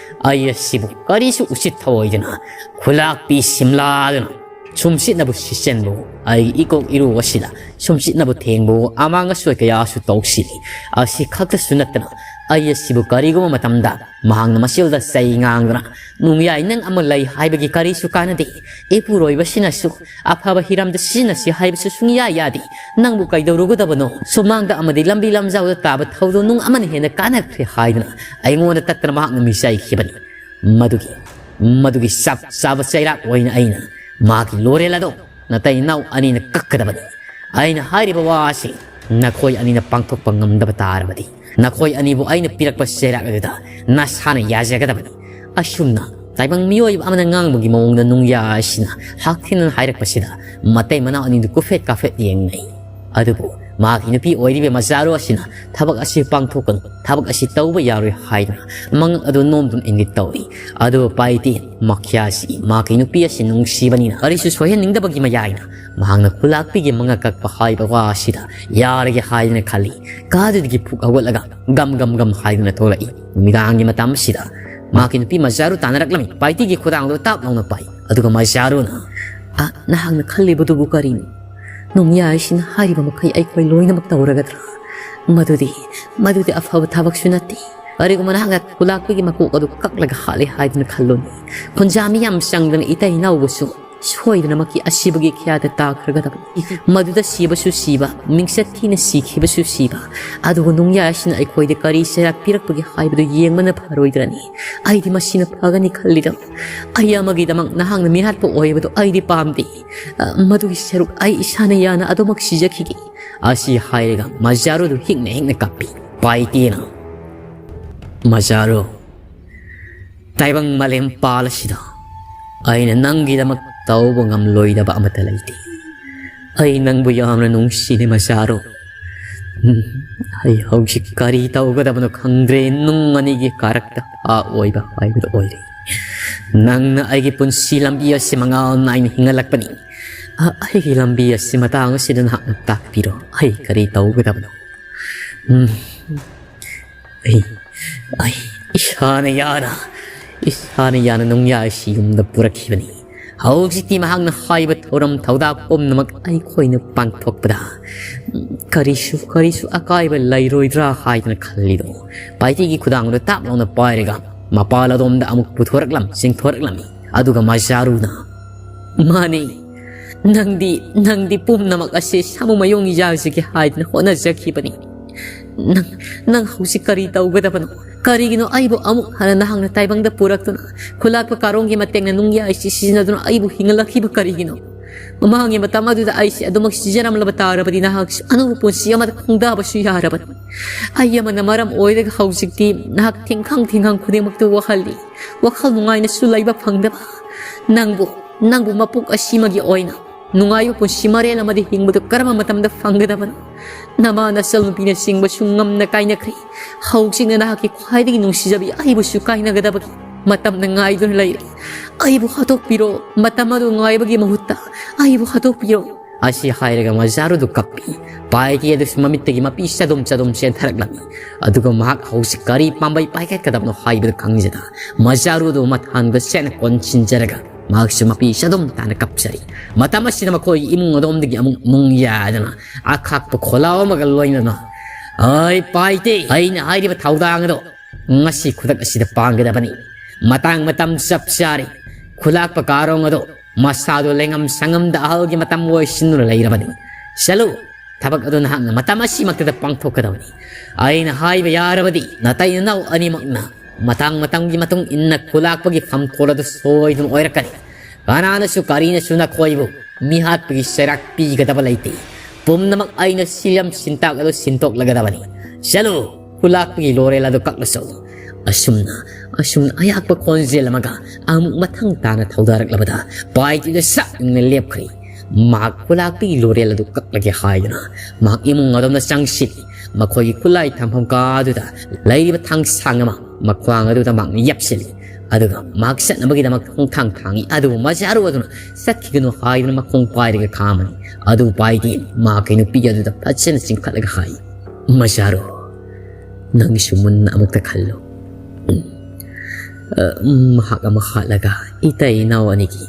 ꯑꯩ ꯑꯁꯤꯕꯨ ꯀꯔꯤꯁꯨ ꯎꯁꯤꯠ ꯊꯑꯣꯏꯗꯅ ꯈꯨꯂꯥꯛꯄꯤ ꯁꯤꯝꯂꯥꯗꯨꯅ ꯁꯨꯝꯁꯤꯠꯅꯕꯨ ꯁꯤꯠꯆꯟꯕꯨ, ꯑꯩꯒꯤ ꯏꯀꯣꯛ ꯏꯔꯨ ꯑꯁꯤꯗ ꯁꯨꯝꯁꯤꯠꯅꯕꯨ ꯊꯦꯡꯕꯨ, ꯑꯃꯥꯡ ꯑꯁꯣꯏ ꯀꯌꯥꯁꯨ ꯇꯧꯁꯤꯜꯂꯤ꯫ ꯑꯁꯤ ꯈꯛꯇꯁꯨ ꯅꯠꯇꯅ ꯑꯩ ꯑꯁꯤꯕꯨ ꯀꯔꯤꯒꯨꯝꯕ ꯃꯇꯝꯗ ꯃꯍꯥꯛꯅ ꯃꯁꯤꯗ ꯆꯩ ꯉꯥꯡꯗꯨꯅ, "ꯅꯨꯡꯌꯥꯏ ꯅꯪ ꯑꯃ ꯂꯩ ꯍꯥꯏꯕꯒꯤ ꯀꯔꯤꯁꯨ ꯀꯥꯟꯅꯗꯦ꯫ ꯏꯄꯨꯔꯣꯏꯕꯁꯤꯅꯁꯨ ꯑꯐꯕ ꯍꯤꯔꯝꯗ ꯁꯤꯖꯤꯟꯅꯁꯤ ꯍꯥꯏꯕꯁꯨ ꯁꯨꯡꯌꯥ ꯌꯥꯗꯦ꯫ ꯅꯪꯕꯨ ꯀꯩꯗꯧꯔꯨꯒꯗꯕꯅꯣ? ꯁꯨꯃꯥꯡꯗ ꯑꯃꯗꯤ ꯂꯝꯕꯤ ꯂꯝꯖꯥꯎꯗ ꯇꯥꯕ ꯊꯧꯗꯣꯛ ꯅꯨꯡ ꯑꯃꯅ ꯍꯦꯟꯅ ꯀꯥꯟꯅꯈ꯭ꯔꯦ" ꯍꯥꯏꯗꯨꯅ ꯑꯩꯉꯣꯟꯗ ꯇꯠꯇꯅ ꯃꯍꯥꯛꯅ ꯃꯤꯆꯥꯏꯈꯤꯕꯅꯤ꯫ ꯃꯗꯨꯒꯤ, ꯃꯗꯨꯒꯤ ꯆꯞ ꯆꯥꯕ ꯆꯩꯔꯥꯛ ꯑꯣꯏꯅ ꯑꯩꯅ ꯃꯥꯒꯤ ꯂꯣꯔꯦꯜ ꯑꯗꯣ ꯅꯇꯩ ꯅꯥꯎ ꯑꯅꯤꯅ ꯀꯛꯀꯗꯕꯅꯤ꯫ ꯑꯩꯅ ꯍꯥꯏꯔꯤꯕ ꯋꯥ ꯑꯁꯤ ꯅꯈꯣꯏ ꯑꯅꯤꯅ ꯄꯥꯡꯊꯣꯛꯄ ꯉꯝꯗꯕ ꯇꯥꯔꯕꯗꯤ, ꯅꯈꯣꯏ ꯑꯅꯤꯕꯨ ꯑꯩꯅ ꯄꯤꯔꯛꯄ ꯆꯩꯔꯥꯛ ꯑꯗꯨꯗ ꯅꯁꯥꯅ ꯌꯥꯖꯒꯗꯕꯅꯤ꯫ ꯑꯁꯨꯝꯅ ꯇꯥꯏꯕꯪ ꯃꯤꯑꯣꯏꯕ ꯑꯃꯅ ꯉꯥꯡꯕꯒꯤ ꯃꯑꯣꯡꯗ ꯅꯨꯡꯌꯥ ꯑꯁꯤꯅ ꯍꯛꯊꯦꯡꯅꯅ ꯍꯥꯏꯔꯛꯄꯁꯤꯗ ꯃꯇꯩ ꯃꯅꯥꯎ ꯑꯅꯤꯗꯨ ꯀꯨꯐꯦꯠ ꯀꯥꯐꯦꯠ ꯌꯦꯡꯅꯩ꯫ ꯑꯗꯨꯕꯨ ꯃꯍꯥꯛꯀꯤ ꯅꯨꯄꯤ ꯑꯣꯏꯔꯤꯕ ꯃꯖꯥꯔꯨ ꯑꯁꯤꯅ ꯊꯕꯛ ꯑꯁꯤ ꯄꯥꯡꯊꯣꯛꯀꯅꯨ, ꯊꯕꯛ ꯑꯁꯤ ꯇꯧꯕ ꯌꯥꯔꯣꯏ ꯍꯥꯏꯗꯨꯅ ꯃꯉꯛ ꯑꯗꯨ ꯅꯣꯝꯗꯨꯅ ꯏꯪꯒꯤꯠ ꯇꯧꯏ꯫ ꯑꯗꯨꯕꯨ ꯄꯥꯏꯇꯤꯅ ꯃꯈ꯭ꯌꯥꯁꯤ ꯃꯍꯥꯛꯀꯤ ꯅꯨꯄꯤ ꯑꯁꯤ ꯅꯨꯡꯁꯤꯕꯅꯤꯅ ꯀꯔꯤꯁꯨ ꯁꯣꯏꯍꯟꯅꯤꯡꯗꯕꯒꯤ ꯃꯌꯥꯏꯅ ꯃꯍꯥꯛꯅ ꯈꯨꯂꯥꯛꯄꯤꯒꯤ ꯃꯉꯛ ꯀꯛꯄ ꯍꯥꯏꯕ ꯋꯥ ꯑꯁꯤꯗ ꯌꯥꯔꯒꯦ ꯍꯥꯏꯗꯨꯅ ꯈꯜꯂꯤ꯫ ꯀꯥꯗꯨꯗꯒꯤ ꯐꯨꯛ ꯍꯧꯒꯠꯂꯒ ꯒꯝ ꯒꯝ ꯒꯝ ꯍꯥꯏꯗꯨꯅ ꯊꯣꯛꯂꯛꯏ꯫ ꯅꯨꯃꯤꯗꯥꯡꯒꯤ ꯃꯇꯝ ꯑꯁꯤꯗ ꯃꯍꯥꯛꯀꯤ ꯅꯨꯄꯤ ꯃꯖꯥꯔꯨ ꯇꯥꯟꯅꯔꯛꯂꯝꯃꯤ꯫ ꯄꯥꯏꯇꯤꯒꯤ ꯈꯨꯗꯥꯡꯗꯨ ꯇꯥꯞ ꯂꯥꯎꯅ ꯄꯥꯏ꯫ ꯑꯗꯨꯒ ꯃꯖꯥꯔꯨꯅ, "ꯑ, ꯅꯍꯥꯛꯅ ꯈꯜꯂꯤꯕꯗꯨꯕꯨ ꯀꯔꯤꯅꯣ? ꯅꯣꯡꯌꯥꯏꯁꯤꯅ ꯍꯥꯏꯔꯤꯕ ꯃꯈꯩ ꯑꯩꯈꯣꯏ ꯂꯣꯏꯅꯃꯛ ꯇꯧꯔꯒꯗ꯭ꯔꯥ? ꯃꯗꯨꯗꯤ, ꯃꯗꯨꯗꯤ ꯑꯐꯕ ꯊꯕꯛꯁꯨ ꯅꯠꯇꯦ꯫ ꯀꯔꯤꯒꯨꯝꯕ ꯅꯍꯥꯛꯅ ꯈꯨꯂꯥꯛꯄꯤꯒꯤ ꯃꯀꯣꯛ ꯑꯗꯨ ꯀꯛꯂꯒ ꯍꯥꯠꯂꯦ ꯍꯥꯏꯗꯨꯅ ꯈꯜꯂꯨꯅꯦ꯫ ꯈꯨꯟꯖꯥ ꯃꯤ ꯌꯥꯝ ꯆꯪꯗꯅ ꯏꯇꯩ ꯏꯅꯥꯎꯕꯁꯨ ꯁꯣꯏꯗꯅꯃꯛꯀꯤ ꯑꯁꯤꯕꯒꯤ ꯈ꯭ꯌꯥꯗ ꯇꯥꯈ꯭ꯔꯒꯗꯕꯅꯤ꯫ ꯃꯗꯨꯗ ꯁꯤꯕꯁꯨ ꯁꯤꯕ, ꯃꯤꯡꯆꯠ ꯊꯤꯅ ꯁꯤꯈꯤꯕꯁꯨ ꯁꯤꯕ, ꯑꯗꯨꯒ ꯅꯣꯡꯌꯥꯏ ꯑꯁꯤꯅ ꯑꯩꯈꯣꯏꯗ ꯀꯔꯤ ꯆꯩꯔꯥꯛ ꯄꯤꯔꯛꯄꯒꯦ ꯍꯥꯏꯕꯗꯨ ꯌꯦꯡꯕꯅ ꯐꯔꯣꯏꯗ꯭ꯔꯅꯤ? ꯑꯩꯗꯤ ꯃꯁꯤꯅ ꯐꯒꯅꯤ ꯈꯜꯂꯤꯗ꯫ ꯑꯩ ꯑꯃꯒꯤꯗꯃꯛ ꯅꯍꯥꯛꯅ ꯃꯤꯍꯥꯠꯄ ꯑꯣꯏꯕꯗꯨ ꯑꯩꯗꯤ ꯄꯥꯝꯗꯦ꯫ ꯑ, ꯃꯗꯨꯒꯤ ꯁꯔꯨꯛ ꯑꯩ ꯏꯁꯥꯅ ꯌꯥꯅ ꯑꯗꯨꯃꯛ ꯁꯤꯖꯈꯤꯒꯦ"꯫ ꯑꯁꯤ ꯍꯥꯏꯔꯒ ꯃꯖꯥꯔꯨꯗꯨ ꯍꯤꯛꯅ ꯍꯤꯛꯅ ꯀꯞꯄꯤ꯫ ꯄꯥꯏꯇꯦꯅ, "ꯃꯖꯥꯔꯨ, ꯇꯥꯏꯕꯪ ꯃꯥꯂꯦꯝ ꯄꯥꯜ ꯑꯁꯤꯗ ꯑꯩꯅ ꯅꯪꯒꯤꯗꯃꯛ ꯇꯧꯕ ꯉꯝꯂꯣꯏꯗꯕ ꯑꯃꯠꯇ ꯂꯩꯇꯦ꯫ ꯑꯩ ꯅꯪꯕꯨ ꯌꯥꯝꯅ ꯅꯨꯡꯁꯤꯅꯦ ꯃꯖꯥꯔꯨ꯫ ꯎꯝ, ꯑꯩ ꯍꯧꯖꯤꯛ ꯀꯔꯤ ꯇꯧꯒꯗꯕꯅꯣ ꯈꯪꯗ꯭ꯔꯦ꯫ ꯅꯨꯡ ꯑꯅꯤꯒꯤ ꯀꯥꯔꯛꯇ ꯍꯥ ꯑꯣꯏꯕ ꯍꯥꯏꯕꯗꯨ ꯑꯣꯏꯔꯦ꯫ ꯅꯪꯅ ꯑꯩꯒꯤ ꯄꯨꯟꯁꯤ ꯂꯝꯕꯤ ꯑꯁꯤ ꯃꯉꯥꯜ ꯅꯥꯏꯅ ꯍꯤꯡꯍꯜꯂꯛꯄꯅꯤ꯫ ꯑ-, ꯑꯩꯒꯤ ꯂꯝꯕꯤ ꯑꯁꯤ ꯃꯇꯥꯡ ꯑꯁꯤꯗ ꯅꯍꯥꯛꯅ ꯇꯥꯛꯄꯤꯔꯣ꯫ ꯑꯩ ꯀꯔꯤ ꯇꯧꯒꯗꯕꯅꯣ?" ꯎꯝ꯫ ꯑꯩ, ꯑꯩ ꯏꯁꯥꯅ ꯌꯥꯅ, ꯏꯁꯥꯅ ꯌꯥꯅ ꯅꯣꯡꯌꯥꯏꯁꯤ ꯌꯨꯝꯗ ꯄꯨꯔꯛꯈꯤꯕꯅꯤ꯫ ꯍꯧꯖꯤꯛꯇꯤ ꯃꯍꯥꯛꯅ ꯍꯥꯏꯕ ꯊꯧꯔꯝ ꯊꯧꯗꯥ ꯄꯨꯝꯅꯃꯛ ꯑꯩꯈꯣꯏꯅ ꯄꯥꯡꯊꯣꯛꯄꯗ ꯀꯔꯤꯁꯨ, ꯀꯔꯤꯁꯨ ꯑꯀꯥꯏꯕ ꯂꯩꯔꯣꯏꯗ꯭ꯔꯥ ꯍꯥꯏꯗꯅ ꯈꯜꯂꯤꯗꯣ꯫ ꯄꯥꯏꯇꯤꯒꯤ ꯈꯨꯗꯥꯡꯗ ꯇꯥꯞ ꯂꯥꯎꯅ ꯄꯥꯏꯔꯒ ꯃꯄꯥꯜ ꯑꯗꯣꯝꯗ ꯑꯃꯨꯛ ꯄꯨꯊꯣꯔꯛꯂꯝ, ꯆꯤꯡꯊꯣꯔꯛꯂꯝꯃꯤ꯫ ꯑꯗꯨꯒ ꯃꯖꯥꯔꯨꯅ, "ꯃꯥꯅꯤ, ꯅꯪꯗꯤ, ꯅꯪꯗꯤ ꯄꯨꯝꯅꯃꯛ ꯑꯁꯤ ꯁꯥꯃꯨ ꯃꯌꯣꯡ ꯌꯥꯖꯒꯦ ꯍꯥꯏꯗꯅ ꯍꯣꯠꯅꯖꯈꯤꯕꯅꯤ꯫ ꯅꯪ, ꯅꯪ ꯍꯧꯖꯤꯛ ꯀꯔꯤ ꯇꯧꯒꯗꯕꯅꯣ? ꯀꯔꯤꯒꯤꯅꯣ ꯑꯩꯕꯨ ꯑꯃꯨꯛ ꯍꯟꯅ ꯅꯍꯥꯛꯅ ꯇꯥꯏꯕꯪꯗ ꯄꯨꯔꯛꯇꯨꯅ, ꯈꯨꯂꯥꯛꯄ ꯀꯥꯔꯣꯡꯒꯤ ꯃꯇꯦꯡꯅ ꯅꯨꯡꯌꯥꯏꯁꯤ ꯁꯤꯖꯤꯟꯅꯗꯨꯅ ꯑꯩꯕꯨ ꯍꯤꯡꯍꯜꯂꯛꯈꯤꯕ ꯀꯔꯤꯒꯤꯅꯣ? ꯃꯃꯥꯡꯒꯤ ꯃꯇꯝ ꯑꯗꯨꯗ ꯑꯩꯁꯤ ꯑꯗꯨꯃꯛ ꯁꯤꯖꯤꯟꯅꯔꯝꯂꯕ ꯇꯥꯔꯕꯗꯤ ꯅꯍꯥꯛꯁꯨ ꯑꯅꯧꯕ ꯄꯨꯟꯁꯤ ꯑꯃꯗ ꯈꯣꯡꯗꯥꯕꯁꯨ ꯌꯥꯔꯕꯅꯤ꯫ ꯑꯩ ꯑꯃꯅ ꯃꯔꯝ ꯑꯣꯏꯔꯒ ꯍꯧꯖꯤꯛꯇꯤ ꯅꯍꯥꯛ ꯊꯦꯡꯈꯥꯡ ꯊꯦꯡꯈꯥꯡ ꯈꯨꯗꯤꯡꯃꯛꯇ ꯋꯥꯍꯜꯂꯤ꯫ ꯋꯥꯈꯜ ꯅꯨꯡꯉꯥꯏꯅꯁꯨ ꯂꯩꯕ ꯐꯪꯗꯕ꯫ ꯅꯪꯕꯨ, ꯅꯪꯕꯨ ꯃꯄꯣꯛ ꯑꯁꯤꯃꯒꯤ ꯑꯣꯏꯅ ꯅꯨꯡꯉꯥꯏꯕ ꯄꯨꯟꯁꯤ ꯃꯔꯦꯜ ꯑꯃꯗꯤ ꯍꯤꯡꯕꯗꯨ ꯀꯔꯝꯕ ꯃꯇꯝꯗ ꯐꯪꯒꯗꯕꯅꯣ? ꯅꯃꯥ ꯅꯆꯜꯅꯨꯄꯤꯅꯆꯤꯡꯕꯁꯨ ꯉꯝꯅ ꯀꯥꯏꯅꯈ꯭ꯔꯦ꯫ ꯍꯧꯖꯤꯛꯅ ꯅꯍꯥꯛꯀꯤ ꯈ꯭ꯋꯥꯏꯗꯒꯤ ꯅꯨꯡꯁꯤꯖꯕꯤ ꯑꯩꯕꯨꯁꯨ ꯀꯥꯏꯅꯒꯗꯕꯒꯤ ꯃꯇꯝꯗ ꯉꯥꯏꯗꯨꯅ ꯂꯩꯔꯦ꯫ ꯑꯩꯕꯨ ꯍꯥꯠꯇꯣꯛꯄꯤꯔꯣ, ꯃꯇꯝ ꯑꯗꯨ ꯉꯥꯏꯕꯒꯤ ꯃꯍꯨꯠꯇ ꯑꯩꯕꯨ ꯍꯥꯠꯇꯣꯛꯄꯤꯔꯣ꯫ ꯑꯁꯤ ꯍꯥꯏꯔꯒ ꯃꯖꯥꯔꯨꯗꯨ ꯀꯞꯄꯤ꯫ ꯄꯥꯏꯇꯤ ꯑꯗꯨꯁꯨ ꯃꯃꯤꯠꯇꯒꯤ ꯃꯄꯤ ꯆꯗꯨꯝ ꯆꯗꯨꯝ ꯆꯦꯟꯊꯔꯛꯂꯝꯃꯤ꯫ ꯑꯗꯨꯒ ꯃꯍꯥꯛ ꯍꯧꯖꯤꯛ ꯀꯔꯤ ꯄꯥꯝꯕꯩ ꯄꯥꯏꯈꯠꯀꯗꯕꯅꯣ ꯍꯥꯏꯕꯗꯨ ꯈꯪꯖꯗ ꯃꯖꯥꯔꯨꯗꯨ ꯃꯊꯥꯟꯗ ꯆꯦꯠꯅ ꯀꯣꯟꯁꯤꯟꯖꯔꯒ ꯃꯍꯥꯛꯁꯨ ꯃꯄꯤ ꯆꯗꯨꯝ ꯇꯥꯅ ꯀꯞꯆꯔꯤ꯫ ꯃꯇꯝ ꯑꯁꯤꯗ ꯃꯈꯣꯏꯒꯤ ꯏꯃꯨꯡ ꯑꯗꯣꯝꯗꯒꯤ ꯑꯃꯨꯛ ꯅꯨꯡ ꯌꯥꯗꯅ ꯑꯈꯥꯛꯄ ꯈꯣꯜꯂꯥꯎ ꯑꯃꯒ ꯂꯣꯏꯅꯅ, "ꯑꯩ ꯄꯥꯏꯇꯦ, ꯑꯩꯅ ꯍꯥꯏꯔꯤꯕ ꯊꯧꯗꯥꯡ ꯑꯗꯣ ꯉꯁꯤ ꯈꯨꯗꯛ ꯑꯁꯤꯗ ꯄꯥꯡꯒꯗꯕꯅꯤ꯫ ꯃꯇꯥꯡ ꯃꯇꯝ ꯆꯞ ꯆꯥꯔꯦ꯫ ꯈꯨꯂꯥꯛꯄ ꯀꯥꯔꯣꯡ ꯑꯗꯣ ꯃꯁꯥꯗꯣ ꯂꯩꯉꯝ ꯁꯉꯝꯗ ꯑꯍꯜꯒꯤ ꯃꯇꯝ ꯑꯣꯏꯁꯤꯟꯗꯨꯅ ꯂꯩꯔꯕꯅꯤ꯫ ꯆꯠꯂꯨ, ꯊꯕꯛ ꯑꯗꯨ ꯅꯍꯥꯛꯅ ꯃꯇꯝ ꯑꯁꯤꯃꯛꯇꯗ ꯄꯥꯡꯊꯣꯛꯀꯗꯕꯅꯤ꯫ ꯑꯩꯅ ꯍꯥꯏꯕ ꯌꯥꯔꯕꯗꯤ ꯅꯇꯩ ꯅꯅꯥꯎ ꯑꯅꯤꯃꯛꯅ ꯃꯇꯥꯡ ꯃꯇꯝꯒꯤ ꯃꯇꯨꯡ ꯏꯟꯅ ꯈꯨꯂꯥꯛꯄꯒꯤ ꯐꯝꯈꯣꯜ ꯑꯗꯨ ꯁꯣꯏꯗꯨꯅ ꯑꯣꯏꯔꯛꯀꯅꯤ꯫ ꯀꯅꯥꯅꯁꯨ ꯀꯔꯤꯅꯁꯨ ꯅꯈꯣꯏꯕꯨ ꯃꯤꯍꯥꯠꯄꯒꯤ ꯆꯩꯔꯥꯛ ꯄꯤꯒꯗꯕ ꯂꯩꯇꯦ꯫ ꯄꯨꯝꯅꯃꯛ ꯑꯩꯅ ꯁꯤꯂꯝ ꯁꯤꯟꯇꯥꯛ ꯑꯗꯨ ꯁꯤꯟꯗꯣꯛꯂꯒꯗꯕꯅꯤ꯫ ꯆꯠꯂꯨ, ꯈꯨꯂꯥꯛꯄꯒꯤ ꯂꯣꯔꯦꯜ ꯑꯗꯨ ꯀꯛꯂꯁꯨ꯫" ꯑꯁꯨꯝꯅ, ꯑꯁꯨꯝꯅ ꯑꯌꯥꯛꯄ ꯈꯣꯟꯖꯦꯜ ꯑꯃꯒ ꯑꯃꯨꯛ ꯃꯊꯪ ꯇꯥꯅ ꯊꯧꯗꯥꯔꯛꯂꯕꯗ ꯄꯥꯏꯇꯤꯗ ꯁꯛ ꯌꯨꯡꯅ ꯂꯦꯞꯈ꯭ꯔꯤ꯫ ꯃꯍꯥꯛ ꯈꯨꯂꯥꯛꯄꯒꯤ ꯂꯣꯔꯦꯜ ꯑꯗꯨ ꯀꯛꯂꯒꯦ ꯍꯥꯏꯗꯨꯅ ꯃꯍꯥꯛ ꯏꯃꯨꯡ ꯑꯗꯣꯝꯗ ꯆꯪꯁꯤꯜꯂꯤ꯫ ꯃꯈꯣꯏꯒꯤ ꯈꯨꯠꯂꯥꯏ ꯊꯝꯐꯝ ꯀꯥ ꯑꯗꯨꯗ ꯂꯩꯔꯤꯕ ꯊꯥꯡꯁꯥꯡ ꯑꯃ ꯃꯈ꯭ꯋꯥꯡ ꯑꯗꯨꯗ ꯃꯍꯥꯛꯅ ꯌꯦꯞꯁꯤꯜꯂꯤ꯫ ꯑꯗꯨꯒ ꯃꯍꯥꯛ ꯆꯠꯅꯕꯒꯤꯗꯃꯛ ꯈꯣꯡꯊꯥꯡ ꯊꯥꯡꯏ꯫ ꯑꯗꯨꯕꯨ ꯃꯖꯥꯔꯨ ꯑꯗꯨꯅ ꯆꯠꯈꯤꯒꯅꯨ ꯍꯥꯏꯗꯨꯅ ꯃꯈꯣꯡ ꯄꯥꯏꯔꯒ ꯈꯥꯝꯃꯅꯤ꯫ ꯑꯗꯨꯕꯨ ꯄꯥꯏꯗꯤ ꯃꯍꯥꯛꯀꯤ ꯅꯨꯄꯤ ꯑꯗꯨꯗ ꯐꯖꯅ ꯆꯤꯡꯈꯠꯂꯒ ꯍꯥꯏ, "ꯃꯖꯥꯔꯨ, ꯅꯪꯁꯨ ꯃꯨꯟꯅ ꯑꯃꯨꯛꯇ ꯈꯜꯂꯨ꯫ ꯎꯝ, ꯑ, ꯃꯍꯥꯛ ꯑꯃ ꯍꯥꯠꯂꯒ ꯏꯇꯩ ꯏꯅꯥꯎ ꯑꯅꯤꯒꯤ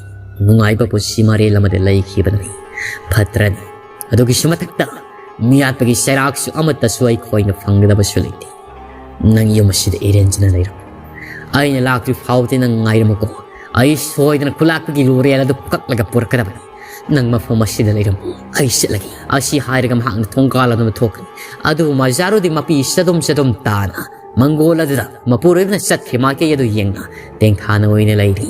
ꯅꯨꯡꯉꯥꯏꯕ ꯄꯨꯟꯁꯤ ꯃꯔꯦꯜ ꯑꯃꯗ ꯂꯩꯈꯤꯕꯅꯤ꯫ ꯐꯠꯇ꯭ꯔꯅꯤ꯫ ꯑꯗꯨꯒꯤꯁꯨ ꯃꯊꯛꯇ ꯃꯤꯌꯥꯠꯄꯒꯤ ꯆꯩꯔꯥꯛꯁꯨ ꯑꯃꯠꯇꯁꯨ ꯑꯩꯈꯣꯏꯅ ꯐꯪꯒꯗꯕꯁꯨ ꯂꯩꯇꯦ꯫ ꯅꯪ ꯌꯨꯝ ꯑꯁꯤꯗ ꯏꯔꯦꯟꯖꯅ ꯂꯩꯔꯝꯃꯨ꯫ ꯑꯩꯅ ꯂꯥꯛꯇ꯭ꯔꯤ ꯐꯥꯎꯗꯤ ꯅꯪ ꯉꯥꯏꯔꯝꯃꯨꯀꯣ꯫ ꯑꯩ ꯁꯣꯏꯗꯅ ꯈꯨꯂꯥꯛꯄꯒꯤ ꯂꯣꯔꯦꯜ ꯑꯗꯨ ꯀꯛꯂꯒ ꯄꯨꯔꯛꯀꯗꯕꯅꯤ꯫ ꯅꯪ ꯃꯐꯝ ꯑꯁꯤꯗ ꯂꯩꯔꯝꯃꯨ, ꯑꯩ ꯆꯠꯂꯒꯦ꯫" ꯑꯁꯤ ꯍꯥꯏꯔꯒ ꯃꯍꯥꯛꯅ ꯊꯣꯡꯒꯥꯜ ꯑꯗꯨꯅ ꯊꯣꯛꯈ꯭ꯔꯦ꯫ ꯑꯗꯨꯕꯨ ꯃꯖꯥꯔꯨꯗꯤ ꯃꯄꯤ ꯆꯗꯨꯝ ꯆꯗꯨꯝ ꯇꯥꯅ ꯃꯪꯒꯣꯜ ꯑꯗꯨꯗ ꯃꯄꯨꯔꯣꯏꯕꯅ ꯆꯠꯈꯤ ꯃꯥꯏꯀꯩ ꯑꯗꯨ ꯌꯦꯡꯅ ꯇꯦꯡꯊꯥꯅ ꯑꯣꯏꯅ ꯂꯩꯔꯤ꯫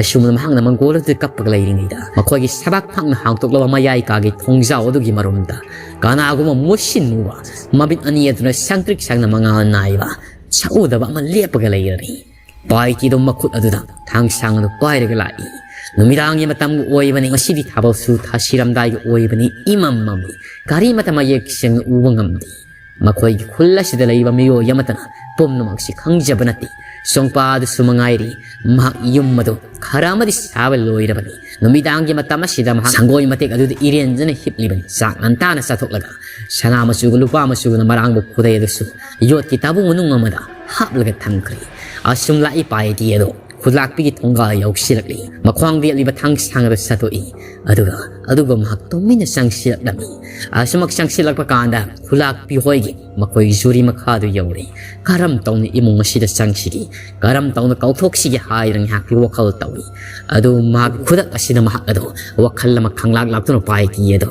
ꯑꯁꯨꯝꯅ ꯃꯍꯥꯛꯅ ꯃꯪꯒꯣꯜ ꯑꯗꯨꯗ ꯀꯞꯄꯒ ꯂꯩꯔꯤꯉꯩꯗ ꯃꯈꯣꯏꯒꯤ ꯁꯕꯥꯛ ꯐꯥꯛꯅ ꯍꯥꯡꯗꯣꯛꯂꯕ ꯃꯌꯥꯏ ꯀꯥꯒꯤ ꯊꯣꯡꯖꯥꯎ ꯑꯗꯨꯒꯤ ꯃꯔꯨꯝꯗ ꯀꯅꯥꯒꯨꯝꯕ ꯃꯨꯁꯤꯟ ꯃꯨꯕ ꯃꯃꯤꯠ ꯑꯅꯤ ꯑꯗꯨꯅ ꯁꯪꯇ꯭ꯔꯤꯛ ꯁꯪꯅ ꯃꯉꯥꯜ ꯅꯥꯏꯕ ꯁꯛꯎꯗꯕ ꯑꯃ ꯂꯦꯞꯄꯒ ꯂꯩꯔꯔꯤ꯫ ꯄꯥꯏꯇꯤꯗꯣ ꯃꯈꯨꯠ ꯑꯗꯨꯗ ꯊꯥꯡꯁꯥꯡ ꯑꯗꯨ ꯄꯥꯏꯔꯒ ꯂꯥꯛꯏ꯫ ꯅꯨꯃꯤꯗꯥꯡꯒꯤ ꯃꯇꯝ ꯑꯣꯏꯕꯅꯤ꯫ ꯉꯁꯤꯗꯤ ꯊꯥꯕꯜꯁꯨ ꯊꯥꯁꯤꯔꯝꯗꯥꯏꯒꯤ ꯑꯣꯏꯕꯅꯤ꯫ ꯏꯃꯝ ꯃꯝꯃꯤ꯫ ꯒꯥꯔꯤ ꯃꯇꯝ ꯃꯌꯦꯛ ꯁꯦꯡꯅ ꯎꯕ ꯉꯝꯗꯦ꯫ ꯃꯈꯣꯏꯒꯤ ꯈꯨꯜ ꯑꯁꯤꯗ ꯂꯩꯕ ꯃꯤꯑꯣꯏ ꯑꯃꯠꯇꯅ ꯄꯨꯝꯅꯃꯛꯁꯤ ꯈꯪꯖꯕ ꯅꯠꯇꯦ꯫ ꯁꯣꯡꯄꯥ ꯑꯗꯨꯁꯨ ꯃꯉꯥꯏꯔꯤ꯫ ꯃꯍꯥꯛ ꯌꯨꯝ ꯑꯗꯨ ꯈꯔ ꯑꯃꯗꯤ ꯁꯥꯕ ꯂꯣꯏꯔꯕꯅꯤ꯫ ꯅꯨꯃꯤꯗꯥꯡꯒꯤ ꯃꯇꯝ ꯑꯁꯤꯗ ꯃꯍꯥꯛ ꯁꯪꯒꯣꯏ ꯃꯇꯦꯛ ꯑꯗꯨꯗ ꯏꯔꯦꯟꯖꯅ ꯍꯤꯞꯂꯤꯕꯅꯤ꯫ ꯆꯥꯛ ꯉꯟꯇꯥꯅ ꯆꯥꯊꯣꯛꯂꯒ ꯁꯅꯥ ꯃꯆꯨꯒ ꯂꯨꯄꯥ ꯃꯆꯨꯒꯅ ꯃꯔꯥꯡꯕ ꯈꯨꯗꯩ ꯑꯗꯨꯁꯨ ꯌꯣꯠꯀꯤ ꯇꯥꯕꯨ ꯃꯅꯨꯡ ꯑꯃꯗ ꯍꯥꯞꯂꯒ ꯊꯝꯈ꯭ꯔꯦ꯫ ꯑꯁꯨꯝ ꯂꯥꯛꯏ ꯄꯥꯏꯗꯤ ꯑꯗꯣ ꯈꯨꯂꯥꯛꯄꯤꯒꯤ ꯊꯣꯡꯒꯥꯜ ꯌꯧꯁꯤꯜꯂꯛꯂꯤ꯫ ꯃꯈ꯭ꯋꯥꯡ ꯌꯦꯠꯂꯤꯕ ꯊꯥꯡ ꯁꯥꯡ ꯑꯗꯨ ꯁꯠꯇꯣꯛꯏ꯫ ꯑꯗꯨꯒ ꯑꯗꯨꯒ ꯃꯍꯥꯛ ꯇꯨꯃꯤꯟꯅ ꯆꯪꯁꯤꯜꯂꯛꯂꯝꯃꯤ꯫ ꯑꯁꯨꯃꯛ ꯆꯪꯁꯤꯜꯂꯛꯄ ꯀꯥꯟꯗ ꯈꯨꯂꯥꯛꯄꯤ ꯍꯣꯏꯒꯤ ꯃꯈꯣꯏ ꯖꯨꯔꯤ ꯃꯈꯥꯗꯨ ꯌꯧꯔꯦ꯫ ꯀꯔꯝ ꯇꯧꯅ ꯏꯃꯨꯡ ꯑꯁꯤꯗ ꯆꯪꯁꯤꯒꯦ, ꯀꯔꯝ ꯇꯧꯅ ꯀꯥꯎꯊꯣꯛꯁꯤꯒꯦ ꯍꯥꯏꯗꯅ ꯉꯥꯏꯍꯥꯛꯀꯤ ꯋꯥꯈꯜ ꯇꯧꯏ꯫ ꯑꯗꯨ ꯃꯍꯥꯛ ꯈꯨꯗꯛ ꯑꯁꯤꯗ ꯃꯍꯥꯛ ꯑꯗꯣ ꯋꯥꯈꯜ ꯑꯃ ꯈꯪꯂꯥꯛ ꯂꯥꯛꯇꯨꯅ ꯄꯥꯏꯈꯤ꯫ ꯑꯗꯣ